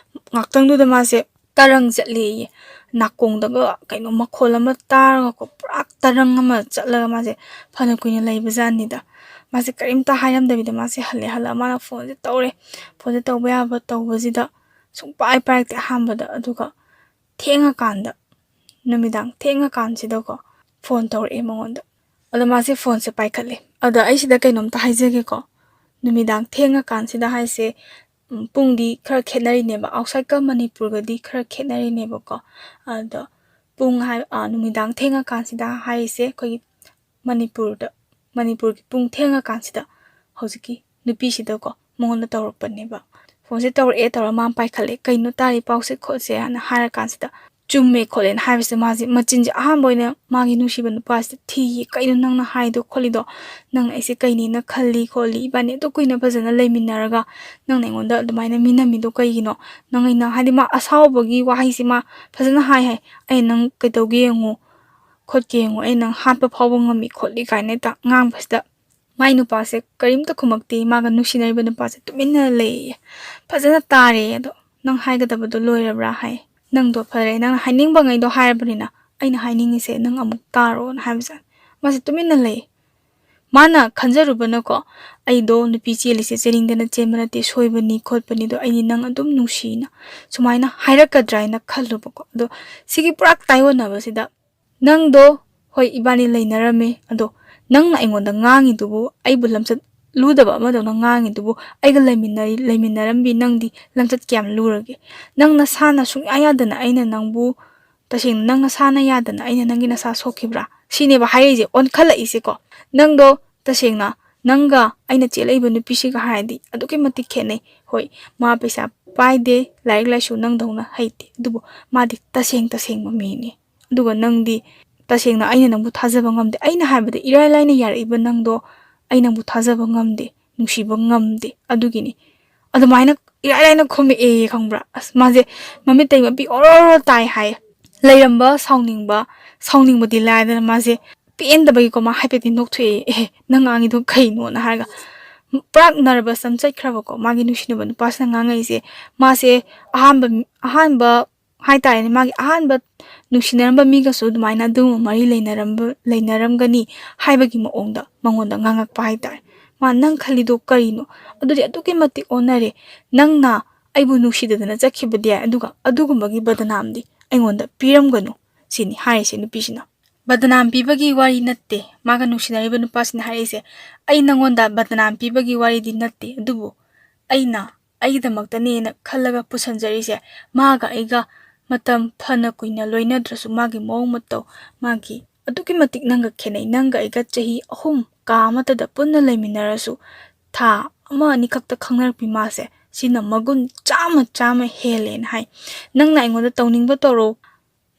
ꯉꯥꯛꯇꯪꯗꯨꯗ ꯃꯥꯁꯦ ꯇꯔꯪ ꯆꯠꯂꯦꯌꯦ꯫ ꯅꯥꯀꯣꯡꯗꯒ ꯀꯩꯅꯣ ꯃꯈꯣꯜ ꯑꯃ ꯇꯥꯔꯒꯀꯣ, ꯄꯨꯔꯥ ꯇꯔꯪ ꯑꯃ ꯆꯠꯂꯒ ꯃꯥꯁꯦ ꯐꯅ ꯀꯨꯏꯅ ꯂꯩꯕꯖꯥꯠꯅꯤꯗ꯫ ꯃꯥꯁꯦ ꯀꯔꯤꯝꯇ ꯍꯥꯏꯔꯝꯗꯕꯤꯗ ꯃꯥꯁꯦ ꯍꯜꯂꯦ꯫ ꯍꯜꯂꯒ ꯃꯥꯅ ꯐꯣꯟꯁꯦ ꯇꯧꯔꯦ꯫ ꯐꯣꯟꯁꯦ ꯇꯧꯕ ꯌꯥꯕ ꯇꯧꯕꯁꯤꯗ ꯁꯨꯡꯄꯥꯏ ꯄꯥꯏꯔꯛꯇꯦ ꯑꯍꯥꯟꯕꯗ꯫ ꯑꯗꯨꯒ ꯊꯦꯡꯉꯀꯥꯟꯗ, ꯅꯨꯃꯤꯗꯥꯡ ꯊꯦꯡꯉꯀꯥꯟꯁꯤꯗꯀꯣ ꯐꯣꯟ ꯇꯧꯔꯛꯑꯦ ꯃꯉꯣꯟꯗ꯫ ꯑꯗꯣ ꯃꯥꯁꯦ ꯐꯣꯟꯁꯦ ꯄꯥꯏꯈꯠꯂꯦ꯫ ꯑꯗ ꯑꯩ ꯁꯤꯗ ꯀꯩꯅꯣꯝꯇ ꯍꯥꯏꯖꯒꯦꯀꯣ꯫ ꯅꯨꯃꯤꯗꯥꯡ ꯊꯦꯡꯉꯀꯥꯟꯁꯤꯗ ꯍꯥꯏꯁꯦ, ꯎꯝ, ꯄꯨꯡꯗꯤ ꯈꯔ ꯈꯦꯠꯅꯔꯤꯅꯦꯕ, ꯑꯥꯎꯠꯁꯥꯏꯠꯀ ꯃꯅꯤꯄꯨꯔꯒꯗꯤ ꯈꯔ ꯈꯦꯠꯅꯔꯤꯅꯦꯕꯀꯣ꯫ ꯑꯗꯣ ꯄꯨꯡ ꯍꯥꯏ-, ꯑ, ꯅꯨꯃꯤꯗꯥꯡ ꯊꯦꯡꯉꯀꯥꯟꯁꯤꯗ ꯍꯥꯏꯔꯤꯁꯦ ꯑꯩꯈꯣꯏꯒꯤ ꯃꯅꯤꯄꯨꯔꯗ, ꯃꯅꯤꯄꯨꯔꯒꯤ ꯄꯨꯡ ꯊꯦꯡꯉꯀꯥꯟꯁꯤꯗ ꯍꯧꯖꯤꯛꯀꯤ ꯅꯨꯄꯤꯁꯤꯗꯀꯣ ꯃꯉꯣꯟꯗ ꯇꯧꯔꯛꯄꯅꯦꯕ꯫ ꯐꯣꯟꯁꯦ ꯇꯧꯔꯛꯑꯦ, ꯇꯧꯔ ꯃꯥꯅ ꯄꯥꯏꯈꯠꯂꯦ, "ꯀꯩꯅꯣ ꯇꯥꯔꯤ ꯄꯥꯎꯁꯦ ꯈꯣꯠꯁꯦ?" ꯍꯥꯏꯅ ꯍꯥꯏꯔꯀꯥꯟꯁꯤꯗ, "ꯆꯨꯝꯃꯦ ꯈꯣꯠꯂꯦꯅ" ꯍꯥꯏꯕꯁꯦ ꯃꯥꯁꯦ ꯃꯆꯤꯟꯁꯦ ꯑꯍꯥꯟꯕ ꯑꯣꯏꯅ ꯃꯥꯒꯤ ꯅꯨꯡꯁꯤꯕ ꯅꯨꯄꯥꯁꯤꯗ ꯊꯤꯌꯦ꯫ "ꯀꯩꯅꯣ ꯅꯪꯅ ꯍꯥꯏꯗꯣ ꯈꯣꯠꯂꯤꯗꯣ? ꯅꯪꯅ ꯑꯩꯁꯦ ꯀꯩꯅꯦꯅ ꯈꯜꯂꯤ ꯈꯣꯠꯂꯤ, ꯏꯕꯥꯅꯤ ꯑꯗꯨ ꯀꯨꯏꯅ ꯐꯖꯅ ꯂꯩꯃꯤꯟꯅꯔꯒ ꯅꯪꯅ ꯑꯩꯉꯣꯟꯗ ꯑꯗꯨꯃꯥꯏꯅ ꯃꯤꯅꯝꯃꯤꯗꯣ ꯀꯩꯒꯤꯅꯣ?" ꯅꯪ ꯑꯩꯅ ꯍꯥꯏꯗꯤ ꯃꯥ ꯑꯁꯥꯎꯕꯒꯤ ꯋꯥꯍꯩꯁꯦ ꯃꯥ ꯐꯖꯅ ꯍꯥꯏ ꯍꯥꯏ꯫ "ꯑꯩꯅ ꯅꯪ ꯀꯩꯗꯧꯒꯦ ꯌꯦꯡꯉꯨ, ꯈꯣꯠꯀꯦ ꯌꯦꯡꯉꯨ, ꯑꯩ ꯅꯪ ꯍꯥꯠꯄ ꯐꯥꯎꯕ ꯉꯝꯃꯤ ꯈꯣꯠꯂꯤ" ꯀꯥꯏꯅ ꯍꯦꯛꯇ ꯉꯥꯡꯕꯁꯤꯗ ꯃꯥꯏ ꯅꯨꯄꯥꯁꯦ ꯀꯔꯤꯝꯇ ꯈꯨꯝꯃꯛꯇꯦ꯫ ꯃꯥꯒ ꯅꯨꯡꯁꯤꯅꯔꯤꯕ ꯅꯨꯄꯥꯁꯦ ꯇꯨꯃꯤꯟꯅ ꯂꯩꯌꯦ꯫ ꯐꯖꯅ ꯇꯥꯔꯦ꯫ "ꯑꯗꯣ ꯅꯪ ꯍꯥꯏꯒꯗꯕꯗꯣ ꯂꯣꯏꯔꯕ꯭ꯔꯥ?" ꯍꯥꯏ꯫ "ꯅꯪꯗꯣ ꯐꯔꯦ, ꯅꯪꯅ ꯍꯥꯏꯅꯤꯡꯕꯉꯩꯗꯣ ꯍꯥꯏꯔꯕꯅꯤꯅ ꯑꯩꯅ ꯍꯥꯏꯅꯤꯡꯉꯤꯁꯦ ꯅꯪ ꯑꯃꯨꯛ ꯇꯥꯔꯣꯅ" ꯍꯥꯏꯕꯁꯦ ꯃꯥꯁꯦ ꯇꯨꯃꯤꯟꯅ ꯂꯩ꯫ ꯃꯥꯅ ꯈꯟꯖꯔꯨꯕꯅꯀꯣ, "ꯑꯩꯗꯣ ꯅꯨꯄꯤ ꯆꯦꯜꯂꯤꯁꯦ ꯆꯦꯟꯅꯤꯡꯗꯅ ꯆꯦꯟꯕ ꯅꯠꯇꯦ, ꯁꯣꯏꯕꯅꯤ ꯈꯣꯠꯄꯅꯤ, ꯑꯗꯣ ꯑꯩꯗꯤ ꯅꯪ ꯑꯗꯨꯝ ꯅꯨꯡꯁꯤꯅ" ꯁꯨꯃꯥꯏꯅ ꯍꯥꯏꯔꯛꯀꯗ꯭ꯔꯥ ꯍꯥꯏꯅ ꯈꯜꯂꯨꯕꯀꯣ꯫ ꯑꯗꯣ ꯁꯤꯒꯤ ꯄꯨꯔꯥ ꯇꯥꯏꯑꯣꯟꯅꯕꯁꯤꯗ, "ꯅꯪꯗꯣ, ꯍꯣꯏ, ꯏꯕꯥꯅꯤ ꯂꯩꯅꯔꯝꯃꯦ, ꯑꯗꯣ ꯅꯪꯅ ꯑꯩꯉꯣꯟꯗ ꯉꯥꯡꯉꯤꯗꯨꯕꯨ, ꯑꯩꯕꯨ ꯂꯝꯆꯠ ꯂꯨꯗꯕ ꯑꯃꯗꯧꯅ ꯉꯥꯡꯉꯤꯗꯨꯕꯨ, ꯑꯩꯒ ꯂꯩꯃꯤꯟꯅꯔꯤ, ꯂꯩꯃꯤꯟꯅꯔꯝꯕꯤ ꯅꯪꯗꯤ ꯂꯝꯆꯠ ꯀꯌꯥꯝ ꯂꯨꯔꯒꯦ? ꯅꯪ ꯅꯁꯥꯅ ꯁꯨꯡꯌꯥ ꯌꯥꯗꯅ ꯑꯩꯅ ꯅꯪꯕꯨ, ꯇꯁꯦꯡꯅ ꯅꯪ ꯅꯁꯥꯅ ꯌꯥꯗꯅ ꯑꯩꯅ ꯅꯪꯒꯤ ꯅꯁꯥ ꯁꯣꯛꯈꯤꯕ꯭ꯔꯥ?" ꯁꯤꯅꯦꯕ ꯍꯥꯏꯔꯛꯏꯁꯦ, ꯑꯣꯟꯈꯠꯂꯛꯏꯁꯦꯀꯣ꯫ "ꯅꯪꯗꯣ ꯇꯁꯦꯡꯅ ꯅꯪꯒ ꯑꯩꯅ ꯆꯦꯜꯂꯛꯏꯕ ꯅꯨꯄꯤꯁꯤꯒ ꯍꯥꯏꯔꯗꯤ ꯑꯗꯨꯛꯀꯤ ꯃꯇꯤꯛ ꯈꯦꯠꯅꯩ꯫ ꯍꯣꯏ, ꯃꯥ ꯄꯩꯁꯥ ꯄꯥꯏꯗꯦ, ꯂꯥꯏꯔꯤꯛ ꯂꯥꯏꯁꯨ ꯅꯪꯗꯧꯅ ꯍꯩꯇꯦ, ꯑꯗꯨꯕꯨ ꯃꯥꯗꯤ ꯇꯁꯦꯡ ꯇꯁꯦꯡꯕ ꯃꯤꯅꯤ꯫ ꯑꯗꯨꯒ ꯅꯪꯗꯤ ꯇꯁꯦꯡꯅ ꯑꯩꯅ ꯅꯪꯕꯨ ꯊꯥꯖꯕ ꯉꯝꯗꯦ꯫ ꯑꯩꯅ ꯍꯥꯏꯕꯗ ꯏꯔꯥꯏ ꯂꯥꯏꯅ ꯌꯥꯔꯛꯏꯕ ꯅꯪꯗꯣ ꯑꯩ ꯅꯪꯕꯨ ꯊꯥꯖꯕ ꯉꯝꯗꯦ, ꯅꯨꯡꯁꯤꯕ ꯉꯝꯗꯦ꯫ ꯑꯗꯨꯒꯤꯅꯤ ꯑꯗꯨꯃꯥꯏꯅ ꯏꯔꯥꯏ ꯂꯥꯏꯅ ꯈꯨꯝꯃꯛꯑꯦ, ꯈꯪꯕ꯭ꯔꯥ?" ꯑꯁ, ꯃꯥꯁꯦ ꯃꯃꯤꯠꯇꯩ ꯃꯄꯤ ꯑꯣꯔꯣ ꯑꯣꯔꯣ ꯇꯥꯏ ꯍꯥꯏꯌꯦ꯫ ꯂꯩꯔꯝꯕ ꯁꯥꯎꯅꯤꯡꯕ, ꯁꯥꯎꯅꯤꯡꯕꯗꯤ ꯂꯥꯏꯗꯅ ꯃꯥꯁꯦ ꯄꯦꯟꯗꯕꯒꯤꯀꯣ ꯃꯥ ꯍꯥꯏꯐꯦꯠꯇꯤ ꯅꯣꯛꯊꯣꯛꯑꯦ꯫ "ꯑꯦ, ꯅꯪ ꯉꯥꯡꯉꯤꯗꯣ ꯀꯩꯅꯣꯅ?" ꯍꯥꯏꯔꯒ ꯄꯨꯔꯥ ꯅꯔꯚꯁ ꯑꯃ ꯆꯠꯈ꯭ꯔꯕꯀꯣ ꯃꯥꯒꯤ ꯅꯨꯡꯁꯤꯅꯕ ꯅꯨꯄꯥꯁꯤꯅ ꯉꯥꯡꯉꯛꯏꯁꯦ꯫ ꯃꯥꯁꯦ ꯑꯍꯥꯟꯕ, ꯑꯍꯥꯟꯕ ꯍꯥꯏꯇꯥꯔꯦꯅꯦ, ꯃꯥꯒꯤ ꯑꯍꯥꯟꯕ ꯅꯨꯡꯁꯤꯅꯔꯝꯕ ꯃꯤꯒꯁꯨ ꯑꯗꯨꯃꯥꯏꯅ ꯑꯗꯨꯒꯨꯝꯕ ꯃꯔꯤ ꯂꯩꯅꯔꯝꯕ, ꯂꯩꯅꯔꯝꯒꯅꯤ ꯍꯥꯏꯕꯒꯤ ꯃꯑꯣꯡꯗ ꯃꯉꯣꯟꯗ ꯉꯥꯡꯉꯛꯄ ꯍꯥꯏꯇꯥꯔꯦ꯫ ꯃꯥ, "ꯅꯪ ꯈꯜꯂꯤꯗꯣ ꯀꯔꯤꯅꯣ? ꯑꯗꯨꯗꯤ ꯑꯗꯨꯛꯀꯤ ꯃꯇꯤꯛ ꯑꯣꯟꯅꯔꯦ꯫ ꯅꯪꯅ ꯑꯩꯕꯨ ꯅꯨꯡꯁꯤꯗꯗꯅ ꯆꯠꯈꯤꯕꯗꯤ ꯌꯥꯏ, ꯑꯗꯨꯒ ꯑꯗꯨꯒꯨꯝꯕꯒꯤ ꯕꯗꯅꯥꯝꯗꯤ ꯑꯩꯉꯣꯟꯗ ꯄꯤꯔꯝꯒꯅꯨ", ꯁꯤꯅꯤ ꯍꯥꯏꯔꯤꯁꯦ ꯅꯨꯄꯤꯁꯤꯅ꯫ ꯕꯗꯅꯥꯝ ꯄꯤꯕꯒꯤ ꯋꯥꯔꯤ ꯅꯠꯇꯦ ꯃꯥꯒ ꯅꯨꯡꯁꯤꯅꯔꯤꯕ ꯅꯨꯄꯥꯁꯤꯅ ꯍꯥꯏꯔꯛꯏꯁꯦ꯫ ꯑꯩ ꯅꯪꯉꯣꯟꯗ ꯕꯗꯅꯥꯝ ꯄꯤꯕꯒꯤ ꯋꯥꯔꯤꯗꯤ ꯅꯠꯇꯦ, ꯑꯗꯨꯕꯨ ꯑꯩꯅ ꯑꯩꯒꯤꯗꯃꯛꯇꯅꯦꯅ ꯈꯜꯂꯒ ꯄꯨꯁꯟꯖꯔꯤꯁꯦ꯫ ꯃꯥꯒ ꯑꯩꯒ ꯃꯇꯝ ꯐꯅ ꯀꯨꯏꯅ ꯂꯣꯏꯅꯗ꯭ꯔꯁꯨ ꯃꯥꯒꯤ ꯃꯑꯣꯡ ꯃꯇꯧ, ꯃꯥꯒꯤ ꯑꯗꯨꯛꯀꯤ ꯃꯇꯤꯛ ꯅꯪꯒ ꯈꯦꯠꯅꯩ꯫ ꯅꯪꯒ ꯑꯩꯒ ꯆꯍꯤ ꯑꯍꯨꯝ ꯀꯥ ꯑꯃꯠꯇꯗ ꯄꯨꯟꯅ ꯂꯩꯃꯤꯟꯅꯔꯁꯨ ꯊꯥ ꯑꯃ ꯑꯅꯤꯈꯛꯇ ꯈꯪꯅꯔꯛꯄꯤ ꯃꯥꯁꯦ, ꯁꯤꯅ ꯃꯒꯨꯟ ꯆꯥꯝꯃ ꯆꯥꯝꯃ ꯍꯦꯜꯂꯦꯅ ꯍꯥꯏ꯫ ꯅꯪꯅ ꯑꯩꯉꯣꯟꯗ ꯇꯧꯅꯤꯡꯕ ꯇꯧꯔꯣ,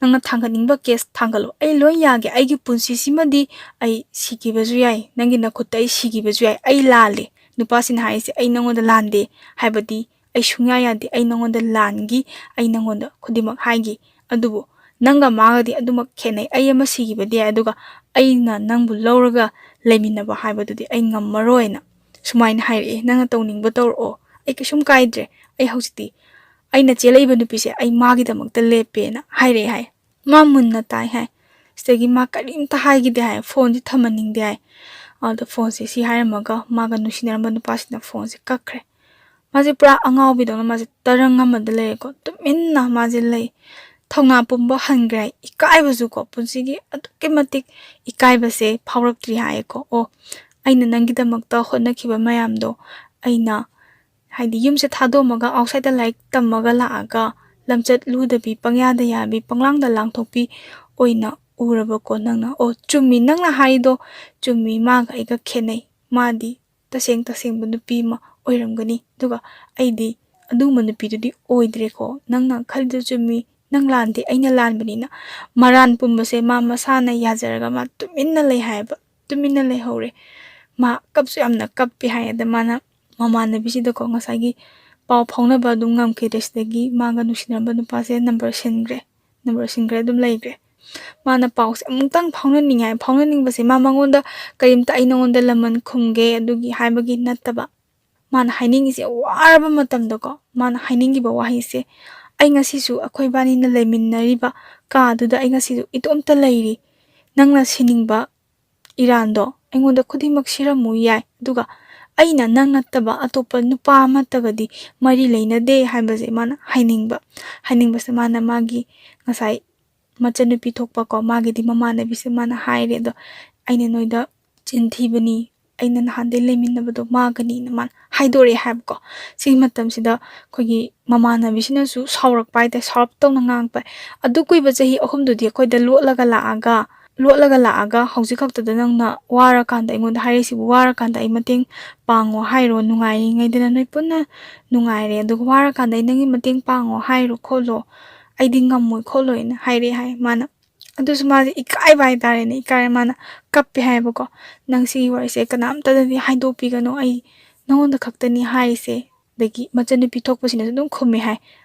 ꯅꯪꯅ ꯊꯥꯡꯒꯠꯅꯤꯡꯕ ꯀꯦꯁ ꯊꯥꯡꯒꯠꯂꯣ, ꯑꯩ ꯂꯣꯏ ꯌꯥꯒꯦ꯫ ꯑꯩꯒꯤ ꯄꯨꯟꯁꯤꯁꯤꯃꯗꯤ ꯑꯩ ꯁꯤꯈꯤꯕꯁꯨ ꯌꯥꯏ, ꯅꯪꯒꯤ ꯅꯈꯨꯠꯇ ꯑꯩ ꯁꯤꯈꯤꯕꯁꯨ ꯌꯥꯏ, ꯑꯩ ꯂꯥꯜꯂꯦ꯫ ꯅꯨꯄꯥꯁꯤꯅ ꯍꯥꯏꯔꯤꯁꯦ ꯑꯩ ꯅꯉꯣꯟꯗ ꯂꯥꯟꯗꯦ, ꯍꯥꯏꯕꯗꯤ ꯑꯩ ꯁꯨꯡꯌꯥ ꯌꯥꯗꯦ, ꯑꯩ ꯅꯉꯣꯟꯗ ꯂꯥꯟꯈꯤ, ꯑꯩ ꯅꯉꯣꯟꯗ ꯈꯨꯗꯤꯡꯃꯛ ꯍꯥꯏꯈꯤ꯫ ꯑꯗꯨꯕꯨ ꯅꯪꯒ ꯃꯥꯒꯗꯤ ꯑꯗꯨꯃꯛ ꯈꯦꯠꯅꯩ꯫ ꯑꯩ ꯑꯃ ꯁꯤꯈꯤꯕꯗꯤ ꯌꯥꯏ, ꯑꯗꯨꯒ ꯑꯩꯅ ꯅꯪꯕꯨ ꯂꯧꯔꯒ ꯂꯩꯃꯤꯟꯅꯕ ꯍꯥꯏꯕꯗꯨꯗꯤ ꯑꯩ ꯉꯝꯃꯔꯣꯏꯅ ꯁꯨꯃꯥꯏꯅ ꯍꯥꯏꯔꯛꯑꯦ꯫ ꯅꯪꯅ ꯇꯧꯅꯤꯡꯕ ꯇꯧꯔꯛꯑꯣ, ꯑꯩ ꯀꯩꯁꯨꯝ ꯀꯥꯏꯗ꯭ꯔꯦ꯫ ꯑꯩ ꯍꯧꯖꯤꯛꯇꯤ ꯑꯩꯅ ꯆꯦꯜꯂꯛꯏꯕ ꯅꯨꯄꯤꯁꯦ ꯑꯩ ꯃꯥꯒꯤꯗꯃꯛꯇ ꯂꯦꯞꯄꯦꯅ ꯍꯥꯏꯔꯛꯑꯦ ꯍꯥꯏ꯫ ꯃꯥ ꯃꯨꯟꯅ ꯇꯥꯏ ꯍꯥꯏ꯫ ꯁꯤꯗꯒꯤ ꯃꯥ ꯀꯔꯤꯝꯇ ꯍꯥꯏꯈꯤꯗꯦ ꯍꯥꯏ, ꯐꯣꯟꯁꯦ ꯊꯝꯍꯟꯅꯤꯡꯗꯦ ꯍꯥꯏ꯫ ꯑꯗ ꯐꯣꯟꯁꯦ ꯁꯤ ꯍꯥꯏꯔꯝꯃꯒ ꯃꯥꯒ ꯅꯨꯡꯁꯤꯅꯔꯝꯕ ꯅꯨꯄꯥꯁꯤꯅ ꯐꯣꯟꯁꯦ ꯀꯛꯈ꯭ꯔꯦ꯫ ꯃꯥꯁꯦ ꯄꯨꯔꯥ ꯑꯉꯥꯎꯕꯤꯗꯧꯅ ꯃꯥꯁꯦ ꯇꯔꯪ ꯑꯃꯗ ꯂꯩꯔꯦꯀꯣ, ꯇꯨꯃꯤꯟꯅ ꯃꯥꯁꯦ ꯂꯩ꯫ ꯊꯧꯅꯥ ꯄꯨꯝꯕ ꯍꯟꯈ꯭ꯔꯦ ꯍꯥꯏ꯫ ꯏꯀꯥꯏꯕꯁꯨꯀꯣ, ꯄꯨꯟꯁꯤꯒꯤ ꯑꯗꯨꯛꯀꯤ ꯃꯇꯤꯛ ꯏꯀꯥꯏꯕꯁꯦ ꯐꯥꯎꯔꯛꯇ꯭ꯔꯤ ꯍꯥꯏꯌꯦꯀꯣ꯫ ꯑꯣ, ꯑꯩꯅ ꯅꯪꯒꯤꯗꯃꯛꯇ ꯍꯣꯠꯅꯈꯤꯕ ꯃꯌꯥꯝꯗꯣ ꯑꯩꯅ, ꯍꯥꯏꯗꯤ, ꯌꯨꯝꯁꯦ ꯊꯥꯗꯣꯛꯑꯝꯃꯒ ꯑꯥꯎꯠꯁꯥꯏꯗꯠꯇ ꯂꯥꯏꯔꯤꯛ ꯇꯝꯃꯒ ꯂꯥꯛꯑꯒ ꯂꯝꯆꯠ ꯂꯨꯗꯕꯤ, ꯄꯪꯌꯥꯗ ꯌꯥꯕꯤ, ꯄꯪꯂꯥꯡꯗ ꯂꯥꯡꯊꯣꯛꯄꯤ ꯑꯣꯏꯅ ꯎꯔꯕꯀꯣ ꯅꯪꯅ꯫ ꯑꯣ, ꯆꯨꯝꯃꯤ, ꯅꯪꯅ ꯍꯥꯏꯗꯣ ꯆꯨꯝꯃꯤ, ꯃꯥꯒ ꯑꯩꯒ ꯈꯦꯠꯅꯩ꯫ ꯃꯥꯗꯤ ꯇꯁꯦꯡ ꯇꯁꯦꯡꯕ ꯅꯨꯄꯤ ꯑꯃ ꯑꯣꯏꯔꯝꯒꯅꯤ, ꯑꯗꯨꯒ ꯑꯩꯗꯤ ꯑꯗꯨꯒꯨꯝꯕ ꯅꯨꯄꯤꯗꯨꯗꯤ ꯑꯣꯏꯗ꯭ꯔꯦꯀꯣ꯫ ꯅꯪꯅ ꯈꯜꯂꯤꯗꯣ ꯆꯨꯝꯃꯤ, ꯅꯪ ꯂꯥꯟꯗꯦ, ꯑꯩꯅ ꯂꯥꯟꯕꯅꯤꯅ꯫ ꯃꯔꯥꯟ ꯄꯨꯝꯕꯁꯦ ꯃꯥ ꯃꯁꯥꯅ ꯌꯥꯖꯔꯒ ꯃꯥ ꯇꯨꯃꯤꯟꯅ ꯂꯩ ꯍꯥꯏꯌꯦꯕ, ꯇꯨꯃꯤꯟꯅ ꯂꯩꯍꯧꯔꯦ꯫ ꯃꯥ ꯀꯞꯁꯨ ꯌꯥꯝꯅ ꯀꯞꯄꯤ ꯍꯥꯏ꯫ ꯑꯗ ꯃꯥꯅ ꯃꯃꯥꯟꯅꯕꯤꯁꯤꯗꯀꯣ ꯉꯁꯥꯏꯒꯤ ꯄꯥꯎ ꯐꯥꯎꯅꯕ ꯑꯗꯨꯝ ꯉꯝꯈꯤꯗ꯭ꯔꯦ꯫ ꯁꯤꯗꯒꯤ ꯃꯥꯒ ꯅꯨꯡꯁꯤꯅꯔꯝꯕ ꯅꯨꯄꯥꯁꯦ ꯅꯝꯕꯔ ꯁꯤꯟꯈ꯭ꯔꯦ, ꯅꯝꯕꯔ ꯁꯤꯟꯈ꯭ꯔꯦ, ꯑꯗꯨꯝ ꯂꯩꯈ꯭ꯔꯦ꯫ ꯃꯥꯅ ꯄꯥꯎꯁꯦ ꯑꯃꯨꯛꯇꯪ ꯐꯥꯎꯅꯅꯤꯡꯉꯦ ꯍꯥꯏ꯫ ꯐꯥꯎꯅꯅꯤꯡꯕꯁꯦ ꯃꯥ ꯃꯉꯣꯟꯗ ꯀꯔꯤꯝꯇ ꯑꯩ ꯅꯉꯣꯟꯗ ꯂꯃꯟ ꯈꯨꯝꯒꯦ ꯑꯗꯨꯒꯤ ꯍꯥꯏꯕꯒꯤ ꯅꯠꯇꯕ, ꯃꯥꯅ ꯍꯥꯏꯅꯤꯡꯉꯤꯁꯦ ꯋꯥꯔꯕ ꯃꯇꯝꯗꯀꯣ ꯃꯥꯅ ꯍꯥꯏꯅꯤꯡꯉꯤꯕ ꯋꯥꯍꯩꯁꯦ, "ꯑꯩ ꯉꯁꯤꯁꯨ ꯑꯩꯈꯣꯏ ꯏꯕꯥꯅꯤꯅ ꯂꯩꯃꯤꯟꯅꯔꯤꯕ ꯀꯥꯗꯨꯗ ꯑꯩ ꯉꯁꯤꯁꯨ ꯏꯇꯣꯝꯇ ꯂꯩꯔꯤ꯫ ꯅꯪꯅ ꯁꯤꯅꯤꯡꯕ ꯏꯔꯥꯟꯗꯣ ꯑꯩꯉꯣꯟꯗ ꯈꯨꯗꯤꯡꯃꯛ ꯁꯤꯔꯝꯃꯨ ꯌꯥꯏ, ꯑꯗꯨꯒ ꯑꯩꯅ ꯅꯪ ꯅꯠꯇꯕ ꯑꯇꯣꯞꯄ ꯅꯨꯄꯥ ꯑꯃꯠꯇꯒꯗꯤ ꯃꯔꯤ ꯂꯩꯅꯗꯦ" ꯍꯥꯏꯕꯁꯦ ꯃꯥꯅ ꯍꯥꯏꯅꯤꯡꯕ꯫ ꯍꯥꯏꯅꯤꯡꯕꯁꯦ ꯃꯥꯅ ꯃꯥꯒꯤ ꯉꯁꯥꯏ ꯃꯆꯟꯅꯨꯄꯤ ꯊꯣꯛꯄꯀꯣ, ꯃꯥꯒꯤꯗꯤ ꯃꯃꯥꯟꯅꯕꯤꯁꯦ ꯃꯥꯅ ꯍꯥꯏꯔꯦ, "ꯑꯗꯣ ꯑꯩꯅ ꯅꯣꯏꯗ ꯆꯤꯟ ꯊꯤꯕꯅꯤ, ꯑꯩꯅ ꯅꯍꯥꯟꯗꯩ ꯂꯩꯃꯤꯟꯅꯕꯗꯣ ꯃꯥꯒꯅꯤꯅ" ꯃꯥꯅ ꯍꯥꯏꯗꯣꯔꯛꯑꯦ ꯍꯥꯏꯕꯀꯣ꯫ ꯁꯤꯒꯤ ꯃꯇꯝꯁꯤꯗ ꯑꯩꯈꯣꯏꯒꯤ ꯃꯃꯥꯟꯅꯕꯤꯁꯤꯅꯁꯨ ꯁꯥꯎꯔꯛꯄ ꯍꯥꯏꯇꯥꯔꯦ, ꯁꯥꯎꯔꯞ ꯇꯧꯅ ꯉꯥꯡꯉꯛꯄ꯫ "ꯑꯗꯨ ꯀꯨꯏꯕ ꯆꯍꯤ ꯑꯍꯨꯝꯗꯨꯗꯤ ꯑꯩꯈꯣꯏꯗ ꯂꯣꯠꯂꯒ ꯂꯥꯛꯑꯒ, ꯂꯣꯠꯂꯒ ꯂꯥꯛꯑꯒ ꯍꯧꯖꯤꯛ ꯈꯛꯇꯗ ꯅꯪꯅ ꯋꯥꯔꯀꯥꯟꯗ ꯑꯩꯉꯣꯟꯗ ꯍꯥꯏꯔꯤꯁꯤꯕꯨ, ꯋꯥꯔꯀꯥꯟꯗ ꯑꯩ ꯃꯇꯦꯡ ꯄꯥꯡꯉꯣ ꯍꯥꯏꯔꯣ, ꯅꯨꯡꯉꯥꯏꯔꯤꯉꯩꯗꯅ ꯅꯣꯏ ꯄꯨꯟꯅ ꯅꯨꯡꯉꯥꯏꯔꯦ, ꯑꯗꯨꯒ ꯋꯥꯔꯀꯥꯟꯗ ꯑꯩ ꯅꯪꯒꯤ ꯃꯇꯦꯡ ꯄꯥꯡꯉꯣ ꯍꯥꯏꯔꯣ ꯈꯣꯠꯂꯣ, ꯑꯩꯗꯤ ꯉꯝꯃꯣꯏ ꯈꯣꯠꯂꯣꯏꯅ" ꯍꯥꯏꯔꯛꯑꯦ ꯍꯥꯏ ꯃꯥꯅ꯫ ꯑꯗꯨꯁꯨ ꯃꯥꯁꯦ ꯏꯀꯥꯏꯕ ꯍꯥꯏꯇꯥꯔꯦꯅꯦ, ꯏꯀꯥꯏꯔꯦ꯫ ꯃꯥꯅ ꯀꯞꯄꯦ ꯍꯥꯏꯕꯀꯣ, "ꯅꯪ ꯁꯤꯒꯤ ꯋꯥꯔꯤꯁꯦ ꯀꯅꯥꯝꯇꯗꯗꯤ ꯍꯥꯏꯗꯣꯛꯄꯤꯒꯅꯨ, ꯑꯩ ꯅꯉꯣꯟꯗ ꯈꯛꯇꯅꯤ ꯍꯥꯏꯔꯤꯁꯦ"꯫ ꯑꯗꯒꯤ ꯃꯆꯟꯅꯨꯄꯤ ꯊꯣꯛꯄꯁꯤꯅꯁꯨ ꯑꯗꯨꯝ ꯈꯨꯝꯃꯦ ꯍꯥꯏ,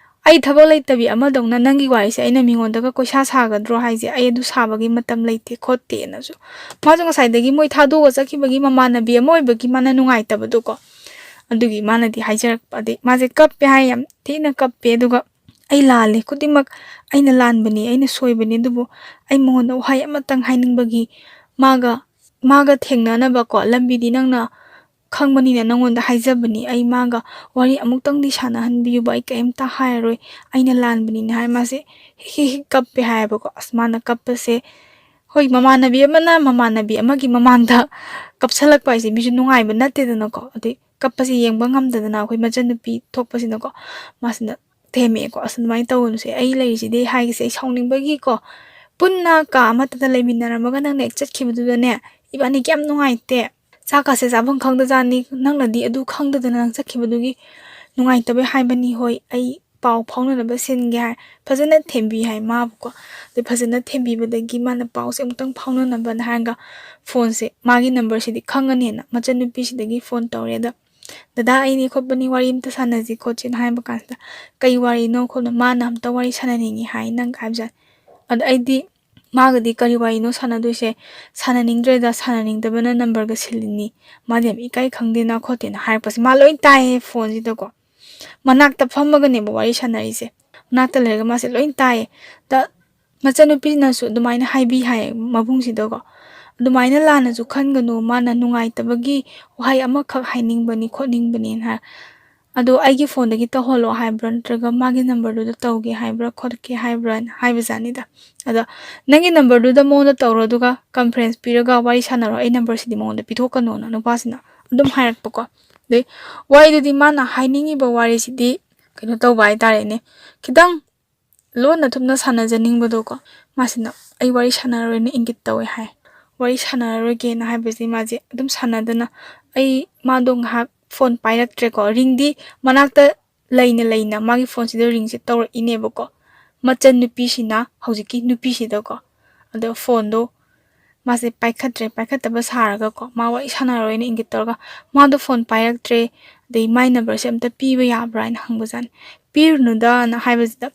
"ꯑꯩ ꯊꯕꯛ ꯂꯩꯇꯕꯤ ꯑꯃꯗꯧꯅ ꯅꯪꯒꯤ ꯋꯥꯔꯤꯁꯦ ꯑꯩꯅ ꯃꯤꯉꯣꯟꯗꯒ ꯀꯣꯏꯁꯥ ꯁꯥꯒꯗ꯭ꯔꯣ ꯍꯥꯏꯁꯦ? ꯑꯩ ꯑꯗꯨ ꯁꯥꯕꯒꯤ ꯃꯇꯝ ꯂꯩꯇꯦ ꯈꯣꯠꯇꯦꯅꯁꯨ"꯫ ꯃꯥꯁꯨ ꯉꯁꯥꯏꯗꯒꯤ ꯃꯣꯏ ꯊꯥꯗꯣꯛꯑꯒ ꯆꯠꯈꯤꯕꯒꯤ ꯃꯃꯥꯟꯅꯕꯤ ꯑꯃ ꯑꯣꯏꯕꯒꯤ ꯃꯥꯅ ꯅꯨꯡꯉꯥꯏꯇꯕꯗꯣꯀꯣ, ꯑꯗꯨꯒꯤ ꯃꯥꯅꯗꯤ ꯍꯥꯏꯖꯔꯛꯄ꯫ ꯑꯗꯩ ꯃꯥꯁꯦ ꯀꯞꯄꯦ ꯍꯥꯏ, ꯌꯥꯝ ꯊꯤꯅ ꯀꯞꯄꯦ꯫ ꯑꯗꯨꯒ "ꯑꯩ ꯂꯥꯜꯂꯦ, ꯈꯨꯗꯤꯡꯃꯛ ꯑꯩꯅ ꯂꯥꯟꯕꯅꯤ, ꯑꯩꯅ ꯁꯣꯏꯕꯅꯤ, ꯑꯗꯨꯕꯨ ꯑꯩ ꯃꯉꯣꯟꯗ ꯋꯥꯍꯩ ꯑꯃꯇꯪ ꯍꯥꯏꯅꯤꯡꯕꯒꯤ, ꯃꯥꯒ, ꯃꯥꯒ ꯊꯦꯡꯅꯅꯕꯀꯣ ꯂꯝꯕꯤꯗꯤ ꯅꯪꯅ ꯈꯪꯕꯅꯤꯅ ꯅꯪꯉꯣꯟꯗ ꯍꯥꯏꯖꯕꯅꯤ꯫ ꯑꯩ ꯃꯥꯒ ꯋꯥꯔꯤ ꯑꯃꯨꯛꯇꯪꯗꯤ ꯁꯥꯟꯅꯍꯟꯕꯤꯌꯨꯕ, ꯑꯩ ꯀꯔꯤꯝꯇ ꯍꯥꯏꯔꯔꯣꯏ, ꯑꯩꯅ ꯂꯥꯟꯕꯅꯤꯅ" ꯍꯥꯏ ꯃꯥꯁꯦ ꯍꯤꯛ ꯍꯤꯛ ꯍꯤꯛ ꯀꯞꯄꯦ ꯍꯥꯏꯌꯦꯕꯀꯣ꯫ ꯑꯁ, ꯃꯥꯅ ꯀꯞꯄꯁꯦ, ꯍꯣꯏ, ꯃꯃꯥꯟꯅꯕꯤ ꯑꯃꯅ ꯃꯃꯥꯟꯅꯕꯤ ꯑꯃꯒꯤ ꯃꯃꯥꯡꯗ ꯀꯞꯁꯜꯂꯛꯄ ꯍꯥꯏꯁꯦ ꯃꯤꯁꯨ ꯅꯨꯡꯉꯥꯏꯕ ꯅꯠꯇꯦꯗꯅꯀꯣ꯫ ꯑꯗꯩ ꯀꯞꯄꯁꯦ ꯌꯦꯡꯕ ꯉꯝꯗꯗꯅ ꯑꯩꯈꯣꯏ ꯃꯆꯟꯅꯨꯄꯤ ꯊꯣꯛꯄꯁꯤꯅꯀꯣ, ꯃꯥꯁꯤꯅ ꯊꯦꯝꯃꯛꯑꯦꯀꯣ, "ꯑꯁ, ꯑꯗꯨꯃꯥꯏꯅ ꯇꯧꯒꯅꯨꯁꯦ, ꯑꯩ ꯂꯩꯔꯤꯁꯤꯗꯤ" ꯍꯥꯏꯒꯦꯁꯦ, "ꯑꯩ ꯁꯥꯎꯅꯤꯡꯕꯒꯤꯀꯣ, ꯄꯨꯟꯅ ꯀꯥ ꯑꯃꯠꯇꯗ ꯂꯩꯃꯤꯟꯅꯔꯝꯃꯒ ꯅꯪꯅ ꯍꯦꯛ ꯆꯠꯈꯤꯕꯗꯨꯗꯅꯦ, ꯏꯕꯥꯅꯤ ꯀꯌꯥꯝ ꯅꯨꯡꯉꯥꯏꯇꯦ, ꯆꯥꯛꯀꯁꯦ ꯆꯥꯐꯝ ꯈꯪꯗꯖꯥꯠꯅꯤ, ꯅꯪꯅꯗꯤ ꯑꯗꯨ ꯈꯪꯗꯗꯅ ꯅꯪ ꯆꯠꯈꯤꯕꯗꯨꯒꯤ ꯅꯨꯡꯉꯥꯏꯇꯕꯩ ꯍꯥꯏꯕꯅꯤ, ꯍꯣꯏ, ꯑꯩ ꯄꯥꯎ ꯐꯥꯎꯅꯅꯕ ꯁꯤꯟꯒꯦ" ꯍꯥꯏ, ꯐꯖꯅ ꯊꯦꯝꯕꯤ ꯍꯥꯏ ꯃꯥꯕꯨꯀꯣ꯫ ꯑꯗꯩ ꯐꯖꯅ ꯊꯦꯝꯕꯤꯕꯗꯒꯤ ꯃꯥꯅ ꯄꯥꯎꯁꯦ ꯑꯃꯨꯛꯇꯪ ꯐꯥꯎꯅꯅꯕꯅ ꯍꯥꯏꯔꯒ ꯐꯣꯟꯁꯦ, ꯃꯥꯒꯤ ꯅꯝꯕꯔꯁꯤꯗꯤ ꯈꯪꯉꯅꯦꯅ ꯃꯆꯟꯅꯨꯄꯤꯁꯤꯗꯒꯤ ꯐꯣꯟ ꯇꯧꯔꯦ꯫ ꯑꯗ, "ꯗꯗꯥ, ꯑꯩꯅꯦ ꯈꯣꯠꯄꯅꯤ, ꯋꯥꯔꯤ ꯑꯝꯇ ꯁꯥꯟꯅꯁꯤ ꯈꯣꯠꯁꯤꯅ" ꯍꯥꯏꯕ ꯀꯥꯟꯁꯤꯗ, "ꯀꯩ ꯋꯥꯔꯤꯅꯣ ꯈꯣꯠꯅꯣ?" "ꯃꯥꯅ ꯑꯝꯇ ꯋꯥꯔꯤ ꯁꯥꯟꯅꯅꯤꯡꯉꯤ ꯍꯥꯏ ꯅꯪ" ꯍꯥꯏꯕꯖꯥꯠꯅꯤ꯫ ꯑꯗ ꯑꯩꯗꯤ ꯃꯥꯒꯗꯤ ꯀꯔꯤ ꯋꯥꯔꯤꯅꯣ ꯁꯥꯟꯅꯗꯣꯏꯁꯦ, ꯁꯥꯟꯅꯅꯤꯡꯗ꯭ꯔꯦꯗ, ꯁꯥꯟꯅꯅꯤꯡꯗꯕꯅ ꯅꯝꯕꯔꯒ ꯁꯤꯜꯂꯤꯅꯤ, ꯃꯥꯗꯤ ꯌꯥꯝ ꯏꯀꯥꯏ ꯈꯪꯗꯦꯅ ꯈꯣꯠꯇꯦꯅ ꯍꯥꯏꯔꯛꯄꯁꯦ ꯃꯥ ꯂꯣꯏ ꯇꯥꯏꯌꯦ ꯐꯣꯟꯁꯤꯗꯀꯣ꯫ ꯃꯅꯥꯛꯇ ꯐꯝꯃꯒꯅꯦꯕ ꯋꯥꯔꯤ ꯁꯥꯟꯅꯔꯤꯁꯦ, ꯃꯅꯥꯛꯇ ꯂꯩꯔꯒ ꯃꯥꯁꯦ ꯂꯣꯏ ꯇꯥꯏꯌꯦ꯫ ꯗ ꯃꯆꯟꯅꯨꯄꯤꯅꯁꯨ ꯑꯗꯨꯃꯥꯏꯅ ꯍꯥꯏꯕꯤ ꯍꯥꯏ ꯃꯕꯨꯡꯁꯤꯗꯀꯣ, "ꯑꯗꯨꯃꯥꯏꯅ ꯂꯥꯟꯅꯁꯨ ꯈꯟꯒꯅꯨ, ꯃꯥꯅ ꯅꯨꯡꯉꯥꯏꯇꯕꯒꯤ ꯋꯥꯍꯩ ꯑꯃꯈꯛ ꯍꯥꯏꯅꯤꯡꯕꯅꯤ ꯈꯣꯠꯅꯤꯡꯕꯅꯤꯅ" ꯍꯥꯏ꯫ ꯑꯗꯣ ꯑꯩꯒꯤ ꯐꯣꯟꯗꯒꯤ ꯇꯧꯍꯜꯂꯣ ꯍꯥꯏꯕ꯭ꯔꯥ, ꯅꯠꯇ꯭ꯔꯒ ꯃꯥꯒꯤ ꯅꯝꯕꯔꯗꯨꯗ ꯇꯧꯒꯦ ꯍꯥꯏꯕ꯭ꯔꯥ, ꯈꯣꯠꯀꯦ ꯍꯥꯏꯕ꯭ꯔꯥ ꯍꯥꯏꯕꯖꯥꯠꯅꯤꯗ꯫ ꯑꯗꯣ "ꯅꯪꯒꯤ ꯅꯝꯕꯔꯗꯨꯗ ꯃꯉꯣꯟꯗ ꯇꯧꯔꯣ, ꯑꯗꯨꯒ ꯀꯟꯐꯔꯦꯟꯁ ꯄꯤꯔꯒ ꯋꯥꯔꯤ ꯁꯥꯟꯅꯔꯣ, ꯑꯩ ꯅꯝꯕꯔꯁꯤꯗꯤ ꯃꯉꯣꯟꯗ ꯄꯤꯊꯣꯛꯀꯅꯣꯅ" ꯅꯨꯄꯥꯁꯤꯅ ꯑꯗꯨꯝ ꯍꯥꯏꯔꯛꯄꯀꯣ꯫ ꯑꯗꯩ ꯋꯥꯔꯤꯗꯨꯗꯤ, ꯃꯥꯅ ꯍꯥꯏꯅꯤꯡꯉꯤꯕ ꯋꯥꯔꯤꯁꯤꯗꯤ ꯀꯩꯅꯣ ꯇꯧꯕ ꯍꯥꯏꯇꯥꯔꯦꯅꯦ, ꯈꯤꯇꯪ ꯂꯣꯟꯅ ꯊꯨꯞꯅ ꯁꯥꯟꯅꯖꯅꯤꯡꯕꯗꯣꯀꯣ꯫ ꯃꯥꯁꯤꯅ "ꯑꯩ ꯋꯥꯔꯤ ꯁꯥꯟꯅꯔꯔꯣꯏꯅ ꯏꯪꯒꯤꯠ ꯇꯧꯋꯦ" ꯍꯥꯏ꯫ ꯋꯥꯔꯤ ꯁꯥꯟꯅꯔꯔꯣꯏꯒꯦꯅ ꯍꯥꯏꯕꯁꯤ ꯃꯥꯁꯦ ꯑꯗꯨꯝ ꯁꯥꯟꯅꯗꯅ, ꯑꯩ, ꯃꯥꯗꯣ ꯉꯥꯏꯍꯥꯛ ꯐꯣꯟ ꯄꯥꯏꯔꯛꯇ꯭ꯔꯦꯀꯣ꯫ ꯔꯤꯡꯗꯤ ꯃꯅꯥꯛꯇ ꯂꯩꯅ ꯂꯩꯅ ꯃꯥꯒꯤ ꯐꯣꯟꯁꯤꯗ ꯔꯤꯡꯁꯦ ꯇꯧꯔꯛꯏꯅꯦꯕꯀꯣ, ꯃꯆꯟ ꯅꯨꯄꯤꯁꯤꯅ, ꯍꯧꯖꯤꯛꯀꯤ ꯅꯨꯄꯤꯁꯤꯗꯀꯣ꯫ ꯑꯗꯣ ꯐꯣꯟꯗꯣ ꯃꯥꯁꯦ ꯄꯥꯏꯈꯠꯇ꯭ꯔꯦ, ꯄꯥꯏꯈꯠꯇꯕ ꯁꯥꯔꯒꯀꯣ, ꯃꯥ ꯋꯥꯔꯤ ꯁꯥꯟꯅꯔꯣꯏꯅ ꯏꯪꯒꯤꯠ ꯇꯧꯔꯒ, "ꯃꯥꯗꯣ ꯐꯣꯟ ꯄꯥꯏꯔꯛꯇ꯭ꯔꯦ, ꯑꯗꯩ ꯃꯥꯏ ꯅꯝꯕꯔꯁꯦ ꯑꯝꯇ ꯄꯤꯕ ꯌꯥꯕ꯭ꯔꯥ?" ꯍꯥꯏꯅ ꯍꯪꯕꯖꯥꯠꯅꯤ꯫ "ꯄꯤꯔꯨꯅꯨꯗꯅ" ꯍꯥꯏꯕꯁꯤꯗ,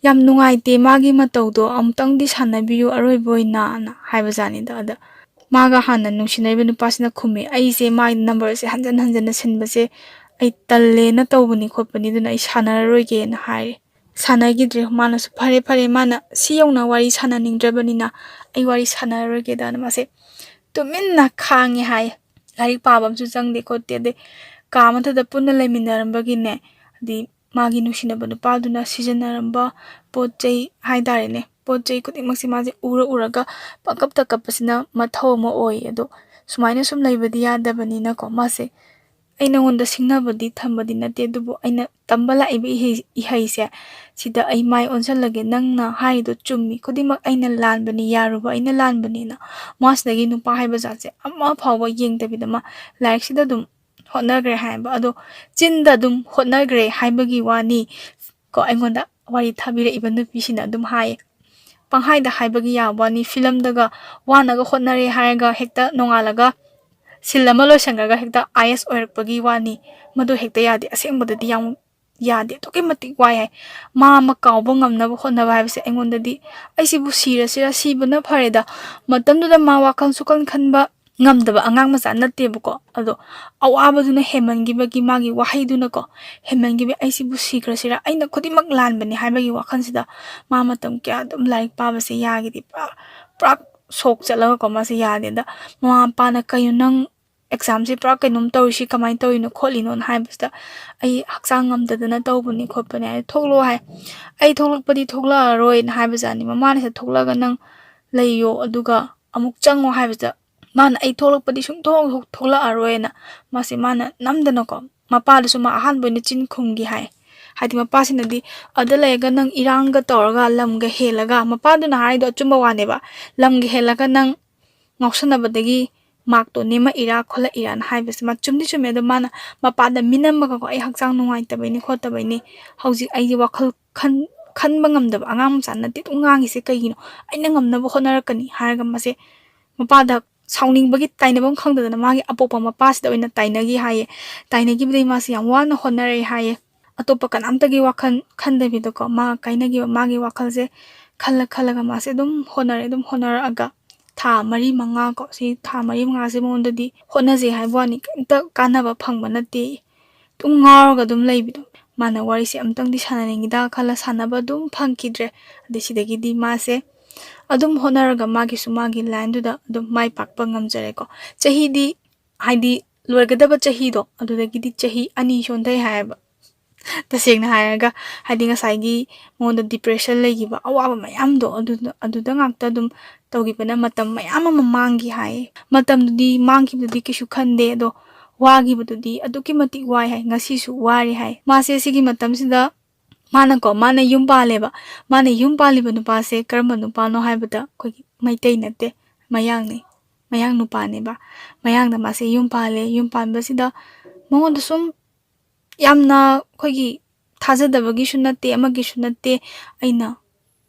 "ꯌꯥꯝ ꯅꯨꯡꯉꯥꯏꯇꯦ ꯃꯥꯒꯤ ꯃꯇꯧꯗꯣ, ꯑꯃꯨꯛꯇꯪꯗꯤ ꯁꯥꯟꯅꯕꯤꯌꯨ ꯑꯔꯣꯏꯕ ꯑꯣꯏꯅꯅ" ꯍꯥꯏꯕꯖꯥꯠꯅꯤꯗ꯫ ꯑꯗ ꯃꯥꯒ ꯍꯥꯟꯅ ꯅꯨꯡꯁꯤꯅꯔꯤꯕ ꯅꯨꯄꯥꯁꯤꯅ ꯈꯨꯝꯃꯦ, "ꯑꯩꯁꯦ ꯃꯥꯒꯤ ꯅꯝꯕꯔꯁꯦ ꯍꯟꯖꯟ ꯍꯟꯖꯟꯅ ꯁꯤꯟꯕꯁꯦ ꯑꯩ ꯇꯜꯂꯦꯅ ꯇꯧꯕꯅꯤ ꯈꯣꯠꯄꯅꯤ, ꯑꯗꯨꯅ ꯑꯩ ꯁꯥꯟꯅꯔꯔꯣꯏꯒꯦꯅ" ꯍꯥꯏꯔꯦ꯫ ꯁꯥꯟꯅꯈꯤꯗ꯭ꯔꯦ꯫ ꯃꯥꯅꯁꯨ "ꯐꯔꯦ, ꯐꯔꯦ, ꯃꯥꯅ ꯁꯤ ꯌꯧꯅ ꯋꯥꯔꯤ ꯁꯥꯟꯅꯅꯤꯡꯗ꯭ꯔꯕꯅꯤꯅ ꯑꯩ ꯋꯥꯔꯤ ꯁꯥꯟꯅꯔꯔꯣꯏꯒꯦꯗꯅ" ꯃꯥꯁꯦ ꯇꯨꯃꯤꯟꯅ ꯈꯥꯡꯉꯦ ꯍꯥꯏ꯫ ꯂꯥꯏꯔꯤꯛ ꯄꯥꯕ ꯑꯃꯁꯨ ꯆꯪꯗꯦ ꯈꯣꯠꯇꯦ꯫ ꯑꯗꯩ ꯀꯥ ꯑꯃꯠꯇꯗ ꯄꯨꯟꯅ ꯂꯩꯃꯤꯟꯅꯔꯝꯕꯒꯤꯅꯦ, ꯍꯥꯏꯗꯤ ꯃꯥꯒꯤ ꯅꯨꯡꯁꯤꯅꯕ ꯅꯨꯄꯥꯗꯨꯅ ꯁꯤꯖꯤꯟꯅꯔꯝꯕ ꯄꯣꯠ ꯆꯩ ꯍꯥꯏꯇꯥꯔꯦꯅꯦ, ꯄꯣꯠ ꯆꯩ ꯈꯨꯗꯤꯡꯃꯛꯁꯦ ꯃꯥꯁꯦ ꯎꯔ ꯎꯔꯒ ꯄꯪꯀꯞꯇ ꯀꯞꯄꯁꯤꯅ ꯃꯊꯧ ꯑꯃ ꯑꯣꯏ꯫ ꯑꯗꯣ ꯁꯨꯃꯥꯏꯅ ꯁꯨꯝ ꯂꯩꯕꯗꯤ ꯌꯥꯗꯕꯅꯤꯅꯀꯣ, ꯃꯥꯁꯦ, "ꯑꯩ ꯅꯉꯣꯟꯗ ꯁꯤꯡꯅꯕꯗꯤ ꯊꯝꯕꯗꯤ ꯅꯠꯇꯦ, ꯑꯗꯨꯕꯨ ꯑꯩꯅ ꯇꯝꯕ ꯂꯥꯛꯏꯕ ꯏꯍꯩ-, ꯏꯍꯩꯁꯦ, ꯁꯤꯗ ꯑꯩ ꯃꯥꯏ ꯑꯣꯟꯁꯤꯜꯂꯒꯦ, ꯅꯪꯅ ꯍꯥꯏꯔꯤꯗꯣ ꯆꯨꯝꯃꯤ, ꯈꯨꯗꯤꯡꯃꯛ ꯑꯩꯅ ꯂꯥꯟꯕꯅꯤ, ꯌꯥꯔꯨꯕ ꯑꯩꯅ ꯂꯥꯟꯕꯅꯤꯅ", ꯃꯥꯁꯤꯗꯒꯤ ꯅꯨꯄꯥ ꯍꯥꯏꯕ ꯖꯥꯠꯁꯦ ꯑꯃ ꯐꯥꯎꯕ ꯌꯦꯡꯗꯕꯤꯗ ꯃꯥ ꯂꯥꯏꯔꯤꯛꯁꯤꯗ ꯑꯗꯨꯝ ꯍꯣꯠꯅꯈ꯭ꯔꯦ ꯍꯥꯏꯌꯦꯕ꯫ ꯑꯗꯣ ꯆꯤꯟꯗ ꯑꯗꯨꯝ ꯍꯣꯠꯅꯈ꯭ꯔꯦ ꯍꯥꯏꯕꯒꯤ ꯋꯥꯅꯤ ꯀꯣ, ꯑꯩꯉꯣꯟꯗ ꯋꯥꯔꯤ ꯊꯥꯕꯤꯔꯛꯏꯕ ꯅꯨꯄꯤꯁꯤꯅ ꯑꯗꯨꯝ ꯍꯥꯏꯌꯦ꯫ ꯄꯪꯍꯥꯏꯗ ꯍꯥꯏꯕꯒꯤ ꯌꯥꯕ ꯋꯥꯅꯤ, ꯐꯤꯂꯝꯗꯒ ꯋꯥꯅꯒ ꯍꯣꯠꯅꯔꯦ ꯍꯥꯏꯔꯒ ꯍꯦꯛꯇ ꯅꯣꯡꯉꯥꯜꯂꯒ ꯁꯤꯜ ꯑꯃ ꯂꯣꯏꯁꯟꯈ꯭ꯔꯒ ꯍꯦꯛꯇ ꯑꯥꯏ ꯑꯦꯁ ꯑꯣꯏꯔꯛꯄꯒꯤ ꯋꯥꯅꯤ, ꯃꯗꯨ ꯍꯦꯛꯇ ꯌꯥꯗꯦ꯫ ꯑꯁꯦꯡꯕꯗꯗꯤ ꯌꯥꯝ ꯌꯥꯗꯦ, ꯑꯗꯨꯛꯀꯤ ꯃꯇꯤꯛ ꯋꯥꯏ ꯍꯥꯏ꯫ ꯃꯥ ꯑꯃ ꯀꯥꯎꯕ ꯉꯝꯅꯕ ꯍꯣꯠꯅꯕ ꯍꯥꯏꯕꯁꯦ ꯑꯩꯉꯣꯟꯗꯗꯤ, "ꯑꯩꯁꯤꯕꯨ ꯁꯤꯔꯁꯤꯔ, ꯁꯤꯕꯅ ꯐꯔꯦꯗ"꯫ ꯃꯇꯝꯗꯨꯗ ꯃꯥ ꯋꯥꯈꯜ ꯁꯨꯈꯟ ꯈꯟꯕ ꯉꯝꯗꯕ ꯑꯉꯥꯡ ꯃꯆꯥ ꯅꯠꯇꯦꯕꯀꯣ꯫ ꯑꯗꯣ ꯑꯋꯥꯕꯗꯨꯅ ꯍꯦꯟꯃꯟꯈꯤꯕꯒꯤ, ꯃꯥꯒꯤ ꯋꯥꯍꯩꯗꯨꯅꯀꯣ, ꯍꯦꯟꯃꯟꯈꯤꯕꯒꯤ "ꯑꯩꯁꯤꯕꯨ ꯁꯤꯈ꯭ꯔꯁꯤꯔ, ꯑꯩꯅ ꯈꯨꯗꯤꯡꯃꯛ ꯂꯥꯟꯕꯅꯤ" ꯍꯥꯏꯕꯒꯤ ꯋꯥꯈꯜꯁꯤꯗ ꯃꯥ ꯃꯇꯝ ꯀꯌꯥ ꯑꯗꯨꯝ ꯂꯥꯏꯔꯤꯛ ꯄꯥꯕꯁꯦ ꯌꯥꯈꯤꯗꯦ꯫ ꯄꯨꯔꯥ, ꯄꯨꯔꯥ ꯁꯣꯛ ꯆꯠꯂꯒꯀꯣ, ꯃꯥꯁꯦ ꯌꯥꯗꯦ꯫ ꯑꯗ ꯃꯃꯥ ꯃꯄꯥꯅ "ꯀꯩꯅꯣ ꯅꯪ ꯑꯦꯛꯖꯥꯝꯁꯦ ꯄꯨꯔꯥ ꯀꯩꯅꯣꯝ ꯇꯧꯔꯤꯁꯤ, ꯀꯃꯥꯏꯅ ꯇꯧꯔꯤꯅꯣ ꯈꯣꯠꯂꯤꯅꯣꯅ ꯍꯥꯏꯕꯁꯤꯗ, "ꯑꯩ ꯍꯛꯆꯥꯡ ꯉꯝꯗꯗꯅ ꯇꯧꯕꯅꯤ ꯈꯣꯠꯄꯅꯤ" ꯍꯥꯏꯅ, "ꯊꯣꯛꯂꯛꯑꯣ" ꯍꯥꯏ꯫ "ꯑꯩ ꯊꯣꯛꯂꯛꯄꯗꯤ ꯊꯣꯛꯂꯛꯑꯔꯣꯏꯅ" ꯍꯥꯏꯕꯖꯥꯠꯅꯤ꯫ ꯃꯃꯥꯅ ꯁꯤꯗ "ꯊꯣꯛꯂꯛꯑꯒ ꯅꯪ ꯂꯩꯌꯣ, ꯑꯗꯨꯒ ꯑꯃꯨꯛ ꯆꯪꯉꯣ" ꯍꯥꯏꯕꯁꯤꯗ, ꯃꯥꯅ "ꯑꯩ ꯊꯣꯛꯂꯛꯄꯗꯤ ꯁꯨꯡꯊꯣꯛ ꯊꯣꯛꯂꯛꯑꯔꯣꯏꯅ" ꯃꯥꯁꯦ ꯃꯥꯅ ꯅꯝꯗꯅꯀꯣ, ꯃꯄꯥꯗꯁꯨ ꯃꯥ ꯑꯍꯥꯟꯕ ꯑꯣꯏꯅ ꯆꯤꯟ ꯈꯨꯝꯈꯤ ꯍꯥꯏ꯫ ꯍꯥꯏꯗꯤ ꯃꯄꯥꯁꯤꯅꯗꯤ, "ꯑꯗ ꯂꯩꯔꯒ ꯅꯪ ꯏꯔꯥꯡꯒ ꯇꯧꯔꯒ ꯂꯝꯒ ꯍꯦꯜꯂꯒ", ꯃꯄꯥꯗꯨꯅ ꯍꯥꯏꯗꯣ ꯑꯆꯨꯝꯕ ꯋꯥꯅꯦꯕ, "ꯂꯝꯒ ꯍꯦꯜꯂꯒ ꯅꯪ ꯉꯥꯎꯁꯟꯅꯕꯗꯒꯤ ꯃꯥꯔꯛꯇꯣ ꯅꯦꯝꯃꯛꯏꯔꯥ ꯈꯣꯠꯂꯛꯏꯔꯥꯅ" ꯍꯥꯏꯕꯁꯦ ꯃꯥ ꯆꯨꯝꯗꯤ ꯆꯨꯝꯃꯦ꯫ ꯑꯗꯣ ꯃꯥꯅ ꯃꯄꯥꯗ ꯃꯤꯅꯝꯃꯒꯀꯣ, "ꯑꯩ ꯍꯛꯆꯥꯡ ꯅꯨꯡꯉꯥꯏꯇꯕꯩꯅꯤ ꯈꯣꯠꯇꯕꯩꯅꯤ, ꯍꯧꯖꯤꯛ ꯑꯩꯒꯤ ꯋꯥꯈꯜ ꯈꯟ-, ꯈꯟꯕ ꯉꯝꯗꯕ ꯑꯉꯥꯡ ꯃꯆꯥ ꯅꯠꯇꯦ ꯑꯗꯨꯝ ꯉꯥꯡꯉꯤꯁꯦ ꯀꯩꯒꯤꯅꯣ? ꯑꯩꯅ ꯉꯝꯅꯕ ꯍꯣꯠꯅꯔꯛꯀꯅꯤ" ꯍꯥꯏꯔꯒ ꯃꯥꯁꯦ ꯃꯄꯥꯗ ꯁꯥꯎꯅꯤꯡꯕꯒꯤ ꯇꯥꯏꯅꯐꯝ ꯈꯪꯗꯗꯅ ꯃꯥꯒꯤ ꯑꯄꯣꯛꯄ ꯃꯄꯥꯁꯤꯗ ꯑꯣꯏꯅ ꯇꯥꯏꯅꯈꯤ ꯍꯥꯏꯌꯦ꯫ ꯇꯥꯏꯅꯈꯤꯕꯗꯒꯤ ꯃꯥꯁꯦ ꯌꯥꯝ ꯋꯥꯅ ꯍꯣꯠꯅꯔꯛꯑꯦ ꯍꯥꯏꯌꯦ꯫ ꯑꯇꯣꯞꯄ ꯀꯅꯥꯝꯇꯒꯤ ꯋꯥꯈꯜ ꯈꯟꯗꯕꯤꯗꯀꯣ, ꯃꯥ ꯀꯥꯏꯅꯈꯤꯕ ꯃꯥꯒꯤ ꯋꯥꯈꯜꯁꯦ ꯈꯜꯂ ꯈꯜꯂꯒ ꯃꯥꯁꯦ ꯑꯗꯨꯝ ꯍꯣꯠꯅꯔꯦ꯫ ꯑꯗꯨꯝ ꯍꯣꯠꯅꯔꯛꯑꯒ ꯊꯥ ꯃꯔꯤ ꯃꯉꯥ ꯀꯣ, ꯁꯤ ꯊꯥ ꯃꯔꯤ ꯃꯉꯥꯁꯦ ꯃꯉꯣꯟꯗꯗꯤ ꯍꯣꯠꯅꯖꯩ ꯍꯥꯏꯕ ꯋꯥꯅꯤ, ꯀꯩꯝꯇ ꯀꯥꯟꯅꯕ ꯐꯪꯕ ꯅꯠꯇꯦ꯫ ꯑꯗꯨꯝ ꯉꯥꯎꯔꯒ ꯑꯗꯨꯝ ꯂꯩꯕꯗꯣ꯫ ꯃꯥꯅ ꯋꯥꯔꯤꯁꯦ ꯑꯃꯨꯛꯇꯪꯗꯤ ꯁꯥꯟꯅꯅꯤꯡꯉꯤꯗ ꯈꯜꯂ ꯁꯥꯟꯅꯕ ꯑꯗꯨꯝ ꯐꯪꯈꯤꯗ꯭ꯔꯦ꯫ ꯑꯗꯩ ꯁꯤꯗꯒꯤꯗꯤ ꯃꯥꯁꯦ ꯑꯗꯨꯝ ꯍꯣꯠꯅꯔꯒ ꯃꯥꯒꯤꯁꯨ ꯃꯥꯒꯤ ꯂꯥꯏꯟꯗꯨꯗ ꯑꯗꯨꯝ ꯃꯥꯏ ꯄꯥꯛꯄ ꯉꯝꯖꯔꯦꯀꯣ꯫ ꯆꯍꯤꯗꯤ, ꯍꯥꯏꯗꯤ ꯂꯣꯏꯒꯗꯕ ꯆꯍꯤꯗꯣ, ꯑꯗꯨꯗꯒꯤꯗꯤ ꯆꯍꯤ ꯑꯅꯤ ꯁꯣꯟꯊꯩ ꯍꯥꯏꯌꯦꯕ꯫ ꯇꯁꯦꯡꯅ ꯍꯥꯏꯔꯒ, ꯍꯥꯏꯗꯤ ꯉꯁꯥꯏꯒꯤ ꯃꯉꯣꯟꯗ ꯗꯤꯄ꯭ꯔꯦꯁꯟ ꯂꯩꯈꯤꯕ, ꯑꯋꯥꯕ ꯃꯌꯥꯝꯗꯣ ꯑꯗꯨꯗ, ꯑꯗꯨꯗ ꯉꯥꯛꯇ ꯑꯗꯨꯝ ꯇꯧꯈꯤꯕꯅ ꯃꯇꯝ ꯃꯌꯥꯝ ꯑꯃ ꯃꯥꯡꯈꯤ ꯍꯥꯏꯌꯦ꯫ ꯃꯇꯝꯗꯨꯗꯤ ꯃꯥꯡꯈꯤꯕꯗꯨꯗꯤ ꯀꯩꯁꯨ ꯈꯟꯗꯦ, ꯑꯗꯣ ꯋꯥꯈꯤꯕꯗꯨꯗꯤ ꯑꯗꯨꯛꯀꯤ ꯃꯇꯤꯛ ꯋꯥꯏ ꯍꯥꯏ, ꯉꯁꯤꯁꯨ ꯋꯥꯔꯤ ꯍꯥꯏ꯫ ꯃꯥꯁꯦ ꯁꯤꯒꯤ ꯃꯇꯝꯁꯤꯗ ꯃꯥꯅꯀꯣ, ꯃꯥꯅ ꯌꯨꯝ ꯄꯥꯜꯂꯦꯕ꯫ ꯃꯥꯅ ꯌꯨꯝ ꯄꯥꯜꯂꯤꯕ ꯅꯨꯄꯥꯁꯦ ꯀꯔꯝꯕ ꯅꯨꯄꯥꯅꯣ ꯍꯥꯏꯕꯗ, ꯑꯩꯈꯣꯏꯒꯤ ꯃꯩꯇꯩ ꯅꯠꯇꯦ, ꯃꯌꯥꯡꯅꯤ꯫ ꯃꯌꯥꯡ ꯅꯨꯄꯥꯅꯦꯕ꯫ ꯃꯌꯥꯡꯗ ꯃꯥꯁꯦ ꯌꯨꯝ ꯄꯥꯜꯂꯦ꯫ ꯌꯨꯝ ꯄꯥꯟꯕꯁꯤꯗ ꯃꯉꯣꯟꯗ ꯁꯨꯝ ꯌꯥꯝꯅ ꯑꯩꯈꯣꯏꯒꯤ ꯊꯥꯖꯗꯕꯒꯤꯁꯨ ꯅꯠꯇꯦ, ꯑꯃꯒꯤꯁꯨ ꯅꯠꯇꯦ, ꯑꯩꯅ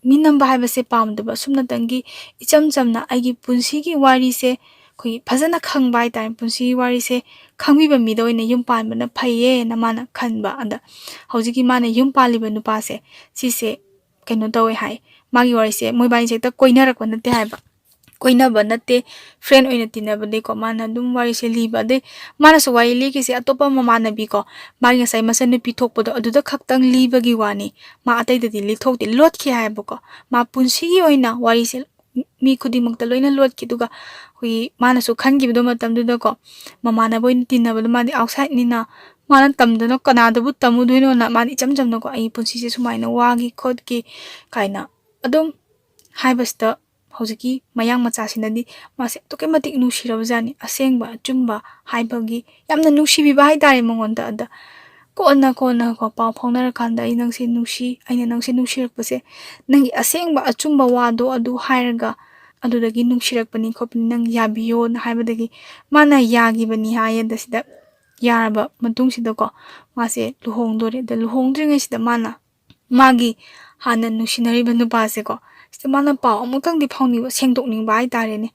ꯃꯤ ꯅꯝꯕ ꯍꯥꯏꯕꯁꯦ ꯄꯥꯝꯗꯕ, ꯑꯁꯨꯝꯅꯇꯪꯒꯤ ꯏꯆꯝ ꯆꯝꯅ ꯑꯩꯒꯤ ꯄꯨꯟꯁꯤꯒꯤ ꯋꯥꯔꯤꯁꯦ ꯑꯩꯈꯣꯏꯒꯤ ꯐꯖꯅ ꯈꯪꯕ ꯍꯥꯏꯇꯥꯔꯦ, ꯄꯨꯟꯁꯤꯒꯤ ꯋꯥꯔꯤꯁꯦ ꯈꯪꯕꯤꯕ ꯃꯤꯗ ꯑꯣꯏꯅ ꯌꯨꯝ ꯄꯥꯟꯕꯅ ꯐꯩꯌꯦꯅ ꯃꯥꯅ ꯈꯟꯕ꯫ ꯑꯗ ꯍꯧꯖꯤꯛꯀꯤ ꯃꯥꯅ ꯌꯨꯝ ꯄꯥꯜꯂꯤꯕ ꯅꯨꯄꯥꯁꯦ, ꯁꯤꯁꯦ ꯀꯩꯅꯣ ꯇꯧꯋꯦ ꯍꯥꯏ, ꯃꯥꯒꯤ ꯋꯥꯔꯤꯁꯦ ꯃꯣꯏꯕꯥꯅꯤꯁꯦ ꯍꯦꯛꯇ ꯀꯣꯏꯅꯔꯛꯄ ꯅꯠꯇꯦ ꯍꯥꯏꯕ, ꯀꯣꯏꯅꯕ ꯅꯠꯇꯦ, ꯐ꯭ꯔꯦꯟ ꯑꯣꯏꯅ ꯇꯤꯟꯅꯕꯗꯩꯀꯣ ꯃꯥꯅ ꯑꯗꯨꯝ ꯋꯥꯔꯤꯁꯦ ꯂꯤꯕ꯫ ꯑꯗꯩ ꯃꯥꯅꯁꯨ ꯋꯥꯔꯤ ꯂꯤꯈꯤꯁꯦ ꯑꯇꯣꯞꯄ ꯃꯃꯥꯟꯅꯕꯤꯀꯣ, ꯃꯥꯒꯤ ꯉꯁꯥꯏ ꯃꯆꯟꯅꯨꯄꯤ ꯊꯣꯛꯄꯗꯣ ꯑꯗꯨꯗ ꯈꯛꯇꯪ ꯂꯤꯕꯒꯤ ꯋꯥꯅꯤ, ꯃꯥ ꯑꯇꯩꯗꯗꯤ ꯂꯤꯊꯣꯛꯇꯦ, ꯂꯣꯠꯈꯤ ꯍꯥꯏꯕꯀꯣ꯫ ꯃꯥ ꯄꯨꯟꯁꯤꯒꯤ ꯑꯣꯏꯅ ꯋꯥꯔꯤꯁꯦ ꯃꯤ ꯈꯨꯗꯤꯡꯃꯛꯇ ꯂꯣꯏꯅ ꯂꯣꯠꯈꯤ꯫ ꯑꯗꯨꯒ ꯑꯩꯈꯣꯏꯒꯤ ꯃꯥꯅꯁꯨ ꯈꯟꯈꯤꯕꯗꯣ ꯃꯇꯝꯗꯨꯗꯀꯣ, ꯃꯃꯥꯟꯅꯕ ꯑꯣꯏꯅ ꯇꯤꯟꯅꯕꯗꯣ ꯃꯥꯗꯤ outsideꯅꯤꯅ, ꯃꯥꯅ ꯇꯝꯗꯅ ꯀꯅꯥꯗꯕꯨ ꯇꯝꯃꯨꯗꯣꯏꯅꯣꯅ ꯃꯥꯗꯤ ꯏꯆꯝ ꯆꯝꯅꯀꯣ, "ꯑꯩ ꯄꯨꯟꯁꯤꯁꯦ ꯁꯨꯃꯥꯏꯅ ꯋꯥꯈꯤ ꯈꯣꯠꯈꯤ" ꯀꯥꯏꯅ ꯑꯗꯨꯝ ꯍꯥꯏꯕꯁꯤꯗ, ꯍꯧꯖꯤꯛꯀꯤ ꯃꯌꯥꯡ ꯃꯆꯥꯁꯤꯅꯗꯤ ꯃꯥꯁꯦ ꯑꯗꯨꯛꯀꯤ ꯃꯇꯤꯛ ꯅꯨꯡꯁꯤꯔꯕꯖꯥꯠꯅꯤ, ꯑꯁꯦꯡꯕ ꯑꯆꯨꯝꯕ ꯍꯥꯏꯕꯒꯤ ꯌꯥꯝꯅ ꯅꯨꯡꯁꯤꯕꯤꯕ ꯍꯥꯏꯇꯥꯔꯦ ꯃꯉꯣꯟꯗ꯫ ꯑꯗ ꯀꯣꯟꯅ ꯀꯣꯟꯅꯀꯣ, ꯄꯥꯎ ꯐꯥꯎꯅꯔꯀꯥꯟꯗ, "ꯑꯩ ꯅꯪꯁꯦ ꯅꯨꯡꯁꯤ, ꯑꯩꯅ ꯅꯪꯁꯦ ꯅꯨꯡꯁꯤꯔꯛꯄꯁꯦ ꯅꯪꯒꯤ ꯑꯁꯦꯡꯕ ꯑꯆꯨꯝꯕ ꯋꯥꯗꯣ ꯑꯗꯨ ꯍꯥꯏꯔꯒ ꯑꯗꯨꯗꯒꯤ ꯅꯨꯡꯁꯤꯔꯛꯄꯅꯤ ꯈꯣꯠꯄꯅꯤ, ꯅꯪ ꯌꯥꯕꯤꯌꯣꯅ" ꯍꯥꯏꯕꯗꯒꯤ ꯃꯥꯅ ꯌꯥꯈꯤꯕꯅꯤ ꯍꯥꯏꯌꯦ꯫ ꯑꯗ ꯁꯤꯗ ꯌꯥꯔꯕ ꯃꯇꯨꯡꯁꯤꯗꯀꯣ, ꯃꯥꯁꯦ ꯂꯨꯍꯣꯡꯗꯣꯔꯦ꯫ ꯑꯗ ꯂꯨꯍꯣꯡꯗ꯭ꯔꯤꯉꯩꯁꯤꯗ ꯃꯥꯅ ꯃꯥꯒꯤ ꯍꯥꯟꯅ ꯅꯨꯡꯁꯤꯅꯔꯤꯕ ꯅꯨꯄꯥꯁꯦꯀꯣ, ꯁꯤꯗ ꯃꯥꯅ ꯄꯥꯎ ꯑꯃꯨꯛꯇꯪꯗꯤ ꯐꯥꯎꯅꯤꯡꯕ, ꯁꯦꯡꯗꯣꯛꯅꯤꯡꯕ ꯍꯥꯏꯇꯥꯔꯦꯅꯦ꯫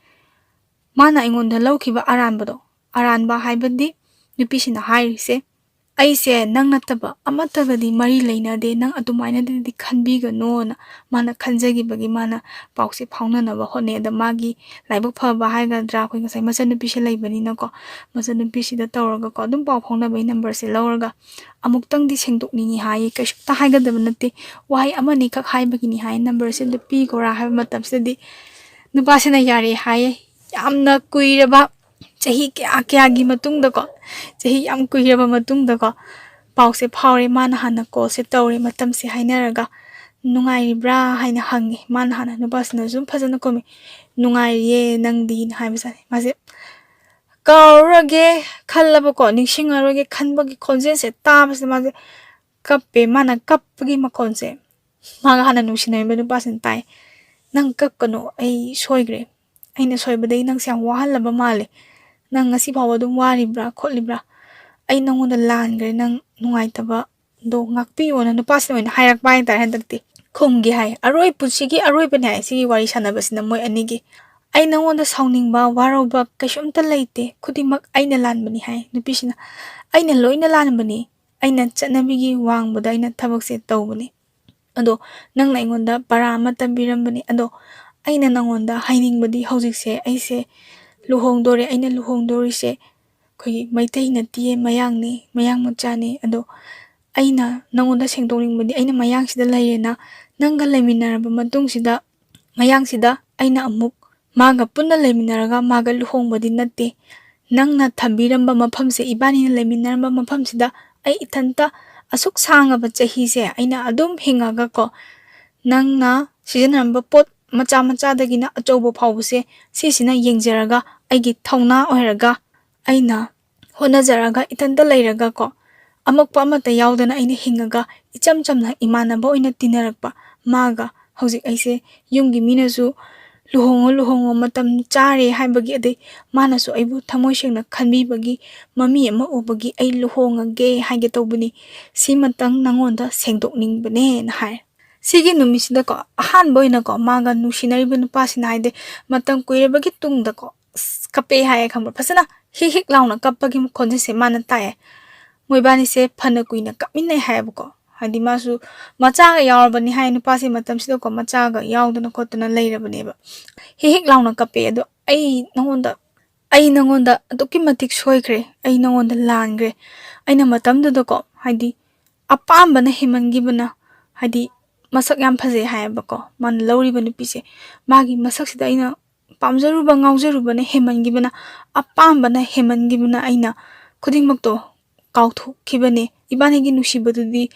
ꯃꯥꯅ ꯑꯩꯉꯣꯟꯗ ꯂꯧꯈꯤꯕ ꯑꯔꯥꯟꯕꯗꯣ, ꯑꯔꯥꯟꯕ ꯍꯥꯏꯕꯗꯤ ꯅꯨꯄꯤꯁꯤꯅ ꯍꯥꯏꯔꯤꯁꯦ, "ꯑꯩꯁꯦ ꯅꯪ ꯅꯠꯇꯕ ꯑꯃꯠꯇꯒꯗꯤ ꯃꯔꯤ ꯂꯩꯅꯗꯦ, ꯅꯪ ꯑꯗꯨꯃꯥꯏꯅꯗꯤ ꯈꯟꯕꯤꯒꯅꯣꯅ" ꯃꯥꯅ ꯈꯟꯖꯈꯤꯕꯒꯤ ꯃꯥꯅ ꯄꯥꯎꯁꯦ ꯐꯥꯎꯅꯅꯕ ꯍꯣꯠꯅꯩ꯫ ꯑꯗ ꯃꯥꯒꯤ ꯂꯥꯏꯕꯛ ꯐꯕ ꯍꯥꯏꯒꯗ꯭ꯔꯥ, ꯑꯩꯈꯣꯏ ꯉꯁꯥꯏ ꯃꯆꯟꯅꯨꯄꯤꯁꯦ ꯂꯩꯕꯅꯤꯅꯀꯣ, ꯃꯆꯟꯅꯨꯄꯤꯁꯤꯗ ꯇꯧꯔꯒꯀꯣ ꯑꯗꯨꯝ ꯄꯥꯎ ꯐꯥꯎꯅꯕꯒꯤ ꯅꯝꯕꯔꯁꯦ ꯂꯧꯔꯒ ꯑꯃꯨꯛꯇꯪꯗꯤ ꯁꯦꯡꯗꯣꯛꯅꯤꯡꯉꯤ ꯍꯥꯏꯌꯦ, ꯀꯩꯁꯨꯝꯇ ꯍꯥꯏꯒꯗꯕ ꯅꯠꯇꯦ, ꯋꯥꯍꯩ ꯑꯃꯅꯤꯈꯛ ꯍꯥꯏꯕꯒꯤꯅꯤ ꯍꯥꯏꯌꯦ, ꯅꯝꯕꯔꯁꯦ ꯑꯝꯇ ꯄꯤꯈꯣꯔꯥ ꯍꯥꯏꯕ ꯃꯇꯝꯁꯤꯗꯗꯤ ꯅꯨꯄꯥꯁꯤꯅ ꯌꯥꯔꯦ ꯍꯥꯏꯌꯦ꯫ ꯌꯥꯝꯅ ꯀꯨꯏꯔꯕ, ꯆꯍꯤ ꯀꯌꯥ ꯀꯌꯥꯒꯤ ꯃꯇꯨꯡꯗꯀꯣ, ꯆꯍꯤ ꯌꯥꯝ ꯀꯨꯏꯔꯕ ꯃꯇꯨꯡꯗꯀꯣ ꯄꯥꯎꯁꯦ ꯐꯥꯎꯔꯦ꯫ ꯃꯥꯅ ꯍꯥꯟꯅ ꯀꯣꯜꯁꯦ ꯇꯧꯔꯦ, ꯃꯇꯝꯁꯦ ꯍꯥꯏꯅꯔꯒ "ꯅꯨꯡꯉꯥꯏꯔꯤꯕ꯭ꯔꯥ?" ꯍꯥꯏꯅ ꯍꯪꯉꯦ꯫ ꯃꯥꯅ ꯍꯥꯟꯅ, ꯅꯨꯄꯥꯁꯤꯅꯁꯨ ꯑꯗꯨꯝ ꯐꯖꯅ ꯈꯨꯝꯃꯤ, "ꯅꯨꯡꯉꯥꯏꯔꯤꯌꯦ, ꯅꯪꯗꯤꯅ" ꯍꯥꯏꯕꯁꯦ ꯃꯥꯁꯦ ꯀꯥꯎꯔꯒꯦ ꯈꯜꯂꯕꯀꯣ, ꯅꯤꯡꯁꯤꯡꯉꯔꯣꯏꯒꯦ ꯈꯟꯕꯒꯤ ꯈꯣꯟꯖꯦꯜꯁꯦ ꯇꯥꯕꯁꯤꯗ ꯃꯥꯁꯦ ꯀꯞꯄꯦ꯫ ꯃꯥꯅ ꯀꯞꯄꯒꯤ ꯃꯈꯣꯟꯁꯦ ꯃꯥꯒ ꯍꯥꯟꯅ ꯅꯨꯡꯁꯤꯅꯔꯤꯕ ꯅꯨꯄꯥꯁꯤꯅ ꯇꯥꯏ꯫ "ꯅꯪ ꯀꯞꯀꯅꯨ, ꯑꯩ ꯁꯣꯏꯈ꯭ꯔꯦ꯫ ꯑꯩꯅ ꯁꯣꯏꯕꯗꯒꯤ ꯅꯪꯁꯦ ꯌꯥꯝ ꯋꯥꯍꯜꯂꯕ ꯃꯥꯜꯂꯦ꯫ ꯅꯪ ꯉꯁꯤ ꯐꯥꯎꯕ ꯑꯗꯨꯝ ꯋꯥꯔꯤꯕ꯭ꯔꯥ ꯈꯣꯠꯂꯤꯕ꯭ꯔꯥ? ꯑꯩ ꯅꯪꯉꯣꯟꯗ ꯂꯥꯟꯈ꯭ꯔꯦ, ꯅꯪ ꯅꯨꯡꯉꯥꯏꯇꯕꯗꯣ ꯉꯥꯛꯄꯤꯌꯣꯅ" ꯅꯨꯄꯥꯁꯤꯅ ꯑꯣꯏꯅ ꯍꯥꯏꯔꯛꯄ ꯍꯥꯏꯇꯥꯔꯦ ꯍꯟꯗꯛꯇꯤ꯫ ꯈꯨꯝꯒꯦ ꯍꯥꯏ꯫ ꯑꯔꯣꯏ, ꯄꯨꯟꯁꯤꯒꯤ ꯑꯔꯣꯏꯕꯅꯦ ꯍꯥꯏ ꯁꯤꯒꯤ ꯋꯥꯔꯤ ꯁꯥꯟꯅꯕꯁꯤꯅ ꯃꯣꯏ ꯑꯅꯤꯒꯤ꯫ "ꯑꯩ ꯅꯪꯉꯣꯟꯗ ꯁꯥꯎꯅꯤꯡꯕ, ꯋꯥꯔꯧꯕ ꯀꯩꯁꯨꯝꯇ ꯂꯩꯇꯦ꯫ ꯈꯨꯗꯤꯡꯃꯛ ꯑꯩꯅ ꯂꯥꯟꯕꯅꯤ" ꯍꯥꯏ ꯅꯨꯄꯤꯁꯤꯅ꯫ "ꯑꯩꯅ ꯂꯣꯏꯅ ꯂꯥꯟꯕꯅꯤ꯫ ꯑꯩꯅ ꯆꯠꯅꯕꯤꯒꯤ ꯋꯥꯡꯃꯗ ꯑꯩꯅ ꯊꯕꯛꯁꯦ ꯇꯧꯕꯅꯤ꯫ ꯑꯗꯣ ꯅꯪꯅ ꯑꯩꯉꯣꯟꯗ ꯄꯔꯥ ꯑꯃ ꯇꯝꯕꯤꯔꯝꯕꯅꯤ꯫ ꯑꯗꯣ ꯑꯩꯅ ꯅꯪꯉꯣꯟꯗ ꯍꯥꯏꯅꯤꯡꯕꯗꯤ ꯍꯧꯖꯤꯛꯁꯦ ꯑꯩꯁꯦ ꯂꯨꯍꯣꯡꯗꯣꯔꯦ꯫ ꯑꯩꯅ ꯂꯨꯍꯣꯡꯗꯣꯔꯤꯁꯦ ꯑꯩꯈꯣꯏꯒꯤ ꯃꯩꯇꯩ ꯅꯠꯇꯤꯌꯦ, ꯃꯌꯥꯡꯅꯤ, ꯃꯌꯥꯡ ꯃꯆꯥꯅꯤ꯫ ꯑꯗꯣ ꯑꯩꯅ ꯅꯪꯉꯣꯟꯗ ꯁꯦꯡꯗꯣꯛꯅꯤꯡꯕꯗꯤ ꯑꯩꯅ ꯃꯌꯥꯡꯁꯤꯗ ꯂꯩꯔꯦꯅ ꯅꯪꯒ ꯂꯩꯃꯤꯟꯅꯔꯕ ꯃꯇꯨꯡꯁꯤꯗ ꯃꯌꯥꯡꯁꯤꯗ ꯑꯩꯅ ꯑꯃꯨꯛ ꯃꯥꯒ ꯄꯨꯟꯅ ꯂꯩꯃꯤꯟꯅꯔꯒ ꯃꯥꯒ ꯂꯨꯍꯣꯡꯕꯗꯤ ꯅꯠꯇꯦ꯫ ꯅꯪꯅ ꯊꯝꯕꯤꯔꯝꯕ ꯃꯐꯝꯁꯦ, ꯏꯕꯥꯅꯤꯅ ꯂꯩꯃꯤꯟꯅꯔꯝꯕ ꯃꯐꯝꯁꯤꯗ ꯑꯩ ꯏꯊꯟꯇ ꯑꯁꯨꯛ ꯁꯥꯡꯉꯕ ꯆꯍꯤꯁꯦ ꯑꯩꯅ ꯑꯗꯨꯝ ꯍꯤꯡꯉꯒꯀꯣ, ꯅꯪꯅ ꯁꯤꯖꯤꯟꯅꯔꯝꯕ ꯄꯣꯠ ꯃꯆꯥ ꯃꯆꯥꯗꯒꯤꯅ ꯑꯆꯧꯕ ꯐꯥꯎꯕꯁꯦ, ꯁꯤꯁꯤꯅ ꯌꯦꯡꯖꯔꯒ ꯑꯩꯒꯤ ꯊꯧꯅꯥ ꯑꯣꯏꯔꯒ ꯑꯩꯅ ꯍꯣꯠꯅꯖꯔꯒ ꯏꯊꯟꯇ ꯂꯩꯔꯒꯀꯣ, ꯑꯃꯛꯄ ꯑꯃꯠꯇ ꯌꯥꯎꯗꯅ ꯑꯩꯅ ꯍꯤꯡꯉꯒ ꯏꯆꯝ ꯆꯝꯅ ꯏꯃꯥꯟꯅꯕ ꯑꯣꯏꯅ ꯇꯤꯟꯅꯔꯛꯄ ꯃꯥꯒ ꯍꯧꯖꯤꯛ ꯑꯩꯁꯦ ꯌꯨꯝꯒꯤ ꯃꯤꯅꯁꯨ "ꯂꯨꯍꯣꯡꯉꯣ, ꯂꯨꯍꯣꯡꯉꯣ, ꯃꯇꯝ ꯆꯥꯔꯦ" ꯍꯥꯏꯕꯒꯤ, ꯑꯗꯩ ꯃꯥꯅꯁꯨ ꯑꯩꯕꯨ ꯊꯃꯣꯏ ꯁꯦꯡꯅ ꯈꯟꯕꯤꯕꯒꯤ ꯃꯃꯤ ꯑꯃ ꯎꯕꯒꯤ ꯑꯩ ꯂꯨꯍꯣꯡꯉꯒꯦ ꯍꯥꯏꯒꯦ ꯇꯧꯕꯅꯤ꯫ ꯁꯤꯃꯇꯪ ꯅꯉꯣꯟꯗ ꯁꯦꯡꯗꯣꯛꯅꯤꯡꯕꯅꯦꯅ ꯍꯥꯏ꯫ ꯁꯤꯒꯤ ꯅꯨꯃꯤꯠꯁꯤꯗꯀꯣ, ꯑꯍꯥꯟꯕ ꯑꯣꯏꯅꯀꯣ, ꯃꯥꯒ ꯅꯨꯡꯁꯤꯅꯔꯤꯕ ꯅꯨꯄꯥꯁꯤꯅ, ꯍꯥꯏꯗꯤ, ꯃꯇꯝ ꯀꯨꯏꯔꯕꯒꯤ ꯇꯨꯡꯗꯀꯣ, ꯑꯁ, ꯀꯞꯄꯦ ꯍꯥꯏꯌꯦ, ꯈꯪꯕ꯭ꯔꯥ? ꯐꯖꯅ ꯍꯤꯛ ꯍꯤꯛ ꯂꯥꯎꯅ ꯀꯞꯄꯒꯤ ꯃꯈꯣꯟꯁꯦ ꯃꯥꯅ ꯇꯥꯛꯑꯦ꯫ ꯃꯣꯏꯕꯥꯅꯤꯁꯦ ꯐꯅ ꯀꯨꯏꯅ ꯀꯞꯃꯤꯟꯅꯩ ꯍꯥꯏꯌꯦꯕꯀꯣ꯫ ꯍꯥꯏꯗꯤ ꯃꯥꯁꯨ ꯃꯆꯥꯒ ꯌꯥꯎꯔꯕꯅꯤ ꯍꯥꯏ, ꯅꯨꯄꯥꯁꯦ ꯃꯇꯝꯁꯤꯗꯀꯣ ꯃꯆꯥꯒ ꯌꯥꯎꯗꯅ ꯈꯣꯠꯇꯅ ꯂꯩꯔꯕꯅꯦꯕ꯫ ꯍꯤꯛ ꯍꯤꯛ ꯂꯥꯎꯅ ꯀꯞꯄꯦ꯫ "ꯑꯗꯣ ꯑꯩ ꯅꯉꯣꯟꯗ, ꯑꯩ ꯅꯉꯣꯟꯗ ꯑꯗꯨꯛꯀꯤ ꯃꯇꯤꯛ ꯁꯣꯏꯈ꯭ꯔꯦ, ꯑꯩ ꯅꯉꯣꯟꯗ ꯂꯥꯟꯈ꯭ꯔꯦ꯫ ꯑꯩꯅ ꯃꯇꯝꯗꯨꯗꯀꯣ, ꯍꯥꯏꯗꯤ, ꯑꯄꯥꯝꯕꯅ ꯍꯦꯟꯃꯟꯈꯤꯕꯅ", ꯍꯥꯏꯗꯤ, ꯃꯁꯛ ꯌꯥꯝ ꯐꯖꯩ ꯍꯥꯏꯌꯦꯕꯀꯣ ꯃꯥꯅ ꯂꯧꯔꯤꯕ ꯅꯨꯄꯤꯁꯦ, "ꯃꯥꯒꯤ ꯃꯁꯛꯁꯤꯗ ꯑꯩꯅ ꯄꯥꯝꯖꯔꯨꯕ, ꯉꯥꯎꯖꯔꯨꯕꯅ ꯍꯦꯟꯃꯟꯈꯤꯕꯅ, ꯑꯄꯥꯝꯕꯅ ꯍꯦꯟꯃꯟꯈꯤꯕꯅ ꯑꯩꯅ ꯈꯨꯗꯤꯡꯃꯛꯇꯣ ꯀꯥꯎꯊꯣꯛꯈꯤꯕꯅꯦ꯫ ꯏꯕꯥꯅꯤꯒꯤ ꯅꯨꯡꯁꯤꯕꯗꯨꯗꯤ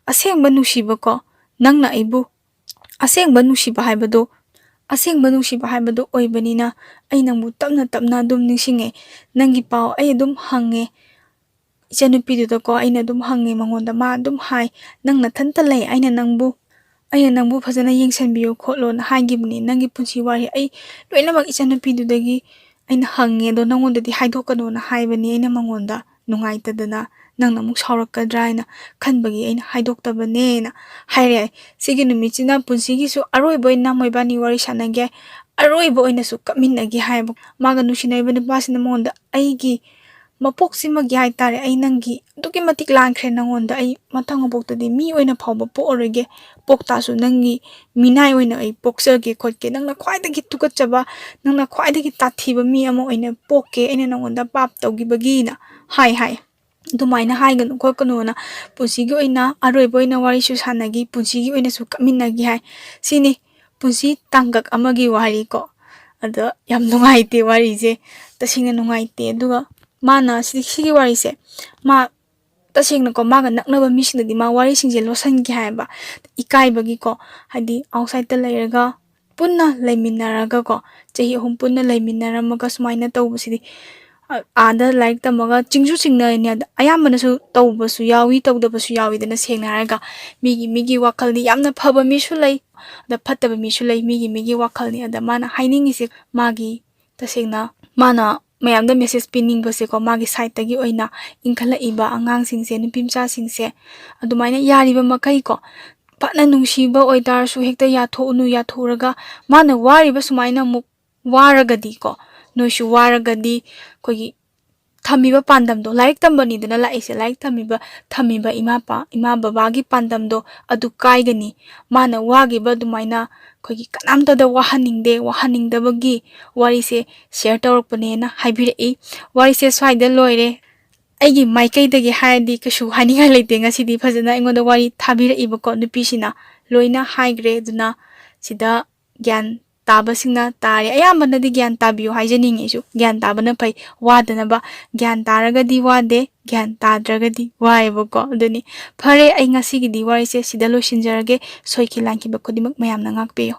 ꯑꯁꯦꯡꯕ ꯅꯨꯡꯁꯤꯕꯀꯣ, ꯅꯪꯅ ꯑꯩꯕꯨ ꯑꯁꯦꯡꯕ ꯅꯨꯡꯁꯤꯕ ꯍꯥꯏꯕꯗꯣ, ꯑꯁꯦꯡꯕ ꯅꯨꯡꯁꯤꯕ ꯍꯥꯏꯕꯗꯣ ꯑꯣꯏꯕꯅꯤꯅ ꯑꯩ ꯅꯪꯕꯨ ꯇꯞꯅ ꯇꯞꯅ ꯑꯗꯨꯝ ꯅꯤꯡꯁꯤꯡꯉꯦ꯫ ꯅꯪꯒꯤ ꯄꯥꯎ ꯑꯩ ꯑꯗꯨꯝ ꯍꯪꯉꯦ꯫ ꯏꯆꯟꯅꯨꯄꯤꯗꯨꯗꯀꯣ ꯑꯩꯅ ꯑꯗꯨꯝ ꯍꯪꯉꯦ ꯃꯉꯣꯟꯗ, ꯃꯥ ꯑꯗꯨꯝ ꯍꯥꯏ, 'ꯅꯪ ꯅꯊꯟꯇ ꯂꯩ, ꯑꯩꯅ ꯅꯪꯕꯨ, ꯑꯩꯅ ꯅꯪꯕꯨ ꯐꯖꯅ ꯌꯦꯡꯁꯤꯟꯕꯤꯌꯨ ꯈꯣꯠꯂꯣꯅ' ꯍꯥꯏꯈꯤꯕꯅꯦ꯫ ꯅꯪꯒꯤ ꯄꯨꯟꯁꯤ ꯋꯥꯔꯤ ꯑꯩ ꯂꯣꯏꯅꯃꯛ ꯏꯆꯟꯅꯨꯄꯤꯗꯨꯗꯒꯤ ꯑꯩꯅ ꯍꯪꯉꯦ, ꯑꯗꯣ ꯅꯪꯉꯣꯟꯗꯗꯤ ꯍꯥꯏꯗꯣꯛꯀꯅꯣꯅ ꯍꯥꯏꯕꯅꯦ ꯑꯩꯅ ꯃꯉꯣꯟꯗ꯫ ꯅꯨꯡꯉꯥꯏꯇꯗꯅ ꯅꯪꯅ ꯑꯃꯨꯛ ꯁꯥꯎꯔꯛꯀꯗ꯭ꯔꯥ ꯍꯥꯏꯅ ꯈꯟꯕꯒꯤ ꯑꯩꯅ ꯍꯥꯏꯗꯣꯛꯇꯕꯅꯦꯅ ꯍꯥꯏꯔꯦ꯫ ꯁꯤꯒꯤ ꯅꯨꯃꯤꯠꯁꯤꯅ ꯄꯨꯟꯁꯤꯒꯤꯁꯨ ꯑꯔꯣꯏꯕ ꯑꯣꯏꯅ ꯃꯣꯏꯕꯥꯅꯤ ꯋꯥꯔꯤ ꯁꯥꯟꯅꯒꯦ, ꯑꯔꯣꯏꯕ ꯑꯣꯏꯅꯁꯨ ꯀꯞꯃꯤꯟꯅꯒꯦ ꯍꯥꯏꯌꯦꯕ꯫ ꯃꯥꯒ ꯅꯨꯡꯁꯤꯅꯔꯤꯕ ꯅꯨꯄꯥꯁꯤꯅ ꯃꯉꯣꯟꯗ, "ꯑꯩꯒꯤ ꯃꯄꯣꯛꯁꯤꯃꯒꯤ ꯍꯥꯏꯇꯥꯔꯦ, ꯑꯩ ꯅꯪꯒꯤ ꯑꯗꯨꯛꯀꯤ ꯃꯇꯤꯛ ꯂꯥꯟꯈ꯭ꯔꯦ ꯅꯪꯉꯣꯟꯗ꯫ ꯑꯩ ꯃꯊꯪ ꯃꯄꯣꯛꯇꯗꯤ ꯃꯤ ꯑꯣꯏꯅ ꯐꯥꯎꯕ ꯄꯣꯛꯑꯔꯣꯏꯒꯦ, ꯄꯣꯛꯇꯥꯁꯨ ꯅꯪꯒꯤ ꯃꯤꯅꯥꯏ ꯑꯣꯏꯅ ꯑꯩ ꯄꯣꯛꯆꯒꯦ ꯈꯣꯠꯀꯦ, ꯅꯪꯅ ꯈ꯭ꯋꯥꯏꯗꯒꯤ ꯇꯨꯀꯠꯆꯕ, ꯅꯪꯅ ꯈ꯭ꯋꯥꯏꯗꯒꯤ ꯇꯥꯊꯤꯕ ꯃꯤ ꯑꯃ ꯑꯣꯏꯅ ꯄꯣꯛꯀꯦ, ꯑꯩꯅ ꯅꯪꯉꯣꯟꯗ ꯄꯥꯞ ꯇꯧꯈꯤꯕꯒꯤꯅ" ꯍꯥꯏ ꯍꯥꯏ꯫ ꯑꯗꯨꯃꯥꯏꯅ ꯍꯥꯏꯒꯅꯨ ꯈꯣꯠꯀꯅꯨꯅ ꯄꯨꯟꯁꯤꯒꯤ ꯑꯣꯏꯅ ꯑꯔꯣꯏꯕ ꯑꯣꯏꯅ ꯋꯥꯔꯤꯁꯨ ꯁꯥꯟꯅꯈꯤ, ꯄꯨꯟꯁꯤꯒꯤ ꯑꯣꯏꯅꯁꯨ ꯀꯞꯃꯤꯟꯅꯈꯤ ꯍꯥꯏ꯫ ꯁꯤꯅꯤ ꯄꯨꯟꯁꯤ ꯇꯥꯡꯀꯛ ꯑꯃꯒꯤ ꯋꯥꯔꯤꯀꯣ꯫ ꯑꯗꯣ ꯌꯥꯝ ꯅꯨꯡꯉꯥꯏꯇꯦ ꯋꯥꯔꯤꯁꯦ, ꯇꯁꯦꯡꯅ ꯅꯨꯡꯉꯥꯏꯇꯦ꯫ ꯑꯗꯨꯒ ꯃꯥꯅ ꯁꯤ-, ꯁꯤꯒꯤ ꯋꯥꯔꯤꯁꯦ ꯃꯥ ꯇꯁꯦꯡꯅꯀꯣ ꯃꯥꯒ ꯅꯛꯅꯕ ꯃꯤꯁꯤꯡꯗꯗꯤ ꯃꯥ ꯋꯥꯔꯤꯁꯤꯡꯁꯦ ꯂꯣꯠꯁꯟꯒꯦ ꯍꯥꯏꯕ, ꯏꯀꯥꯏꯕꯒꯤꯀꯣ꯫ ꯍꯥꯏꯗꯤ ꯑꯥꯎꯠꯁꯥꯏꯗꯠꯇ ꯂꯩꯔꯒ ꯄꯨꯟꯅ ꯂꯩꯃꯤꯟꯅꯔꯒꯀꯣ, ꯆꯍꯤ ꯑꯍꯨꯝ ꯄꯨꯟꯅ ꯂꯩꯃꯤꯟꯅꯔꯝꯃꯒ ꯁꯨꯃꯥꯏꯅ ꯇꯧꯕꯁꯤꯗꯤ, ꯑ-, ꯑꯥꯗ ꯂꯥꯏꯔꯤꯛ ꯇꯝꯃꯒ ꯆꯤꯡꯁꯨ ꯆꯤꯡꯅꯔꯤꯅꯤ꯫ ꯑꯗ ꯑꯌꯥꯝꯕꯅꯁꯨ ꯇꯧꯕꯁꯨ ꯌꯥꯎꯏ, ꯇꯧꯗꯕꯁꯨ ꯌꯥꯎꯏꯗꯅ꯫ ꯁꯦꯡꯅ ꯍꯥꯏꯔꯒ ꯃꯤꯒꯤ, ꯃꯤꯒꯤ ꯋꯥꯈꯜꯗꯤ ꯌꯥꯝꯅ ꯐꯕ ꯃꯤꯁꯨ ꯂꯩ, ꯑꯗ ꯐꯠꯇꯕ ꯃꯤꯁꯨ ꯂꯩ꯫ ꯃꯤꯒꯤ, ꯃꯤꯒꯤ ꯋꯥꯈꯜꯅꯤ꯫ ꯑꯗ ꯃꯥꯅ ꯍꯥꯏꯅꯤꯡꯉꯤꯁꯦ, ꯃꯥꯒꯤ ꯇꯁꯦꯡꯅ ꯃꯥꯅ ꯃꯌꯥꯝꯗ ꯃꯦꯁꯦꯖ ꯄꯤꯅꯤꯡꯕꯁꯦꯀꯣ, ꯃꯥꯒꯤ ꯁꯥꯏꯠꯇꯒꯤ ꯑꯣꯏꯅ ꯏꯟꯈꯠꯂꯛꯏꯕ ꯑꯉꯥꯡꯁꯤꯡꯁꯦ, ꯅꯨꯄꯤ ꯃꯆꯥꯁꯤꯡꯁꯦ, ꯑꯗꯨꯃꯥꯏꯅ ꯌꯥꯔꯤꯕ ꯃꯈꯩꯀꯣ, ꯐꯅ ꯅꯨꯡꯁꯤꯕ ꯑꯣꯏꯇꯥꯔꯁꯨ ꯍꯦꯛꯇ ꯌꯥꯊꯣꯛꯎꯅꯨ꯫ ꯌꯥꯊꯣꯛꯎꯔꯒ ꯃꯥꯅ ꯋꯥꯔꯤꯕ ꯁꯨꯃꯥꯏꯅ ꯑꯃꯨꯛ ꯋꯥꯔꯒꯗꯤꯀꯣ, ꯅꯣꯏꯁꯨ ꯋꯥꯔꯒꯗꯤ ꯑꯩꯈꯣꯏꯒꯤ ꯊꯝꯃꯤꯕ ꯄꯥꯟꯗꯝꯗꯣ, ꯂꯥꯏꯔꯤꯛ ꯇꯝꯕꯅꯤꯗꯅ ꯂꯥꯛꯏꯁꯦ, ꯂꯥꯏꯔꯤꯛ ꯇꯝꯃꯤꯕ, ꯊꯝꯃꯤꯕ ꯏꯃꯥ ꯄꯥ-, ꯏꯃꯥ ꯕꯕꯥꯒꯤ ꯄꯥꯟꯗꯝꯗꯣ ꯑꯗꯨ ꯀꯥꯏꯒꯅꯤ꯫ ꯃꯥꯅ ꯋꯥꯈꯤꯕ ꯑꯗꯨꯃꯥꯏꯅ ꯑꯩꯈꯣꯏꯒꯤ ꯀꯅꯥꯝꯇꯗ ꯋꯥꯍꯟꯅꯤꯡꯗꯦ, ꯋꯥꯍꯟꯅꯤꯡꯗꯕꯒꯤ ꯋꯥꯔꯤꯁꯦ ꯁꯤꯌꯔ ꯇꯧꯔꯛꯄꯅꯦꯅ ꯍꯥꯏꯕꯤꯔꯛꯏ꯫ ꯋꯥꯔꯤꯁꯦ ꯁ꯭ꯋꯥꯏꯗ ꯂꯣꯏꯔꯦ꯫ ꯑꯩꯒꯤ ꯃꯥꯏꯀꯩꯗꯒꯤ ꯍꯥꯏꯔꯗꯤ ꯀꯩꯁꯨ ꯍꯥꯏꯅꯤꯡꯉꯥꯏ ꯂꯩꯇꯦ꯫ ꯉꯁꯤꯗꯤ ꯐꯖꯅ ꯑꯩꯉꯣꯟꯗ ꯋꯥꯔꯤ ꯊꯥꯕꯤꯔꯛꯏꯕꯀꯣ ꯅꯨꯄꯤꯁꯤꯅ, ꯂꯣꯏꯅ ꯍꯥꯏꯈ꯭ꯔꯦ꯫ ꯑꯗꯨꯅ ꯁꯤꯗ ꯒ꯭ꯌꯥꯟ ꯇꯥꯕꯁꯤꯡꯅ ꯇꯥꯔꯦ꯫ ꯑꯌꯥꯝꯕꯅꯗꯤ ꯒ꯭ꯌꯥꯟ ꯇꯥꯕꯤꯌꯨ ꯍꯥꯏꯖꯅꯤꯡꯉꯤ ꯑꯩꯁꯨ꯫ ꯒ꯭ꯌꯥꯟ ꯇꯥꯕꯅ ꯐꯩ, ꯋꯥꯗꯅꯕ꯫ ꯒ꯭ꯌꯥꯟ ꯇꯥꯔꯒꯗꯤ ꯋꯥꯗꯦ, ꯒ꯭ꯌꯥꯟ ꯇꯥꯗ꯭ꯔꯒꯗꯤ ꯋꯥꯏꯑꯦꯕꯀꯣ꯫ ꯑꯗꯨꯅꯤ꯫ ꯐꯔꯦ, ꯑꯩ ꯉꯁꯤꯒꯤꯗꯤ ꯋꯥꯔꯤꯁꯦ ꯁꯤꯗ ꯂꯣꯏꯁꯤꯟꯖꯔꯒꯦ꯫ ꯁꯣꯏꯈꯤ ꯂꯥꯟꯈꯤꯕ ꯈꯨꯗꯤꯡꯃꯛ ꯃꯌꯥꯝꯅ ꯉꯥꯛꯄꯤꯌꯨ꯫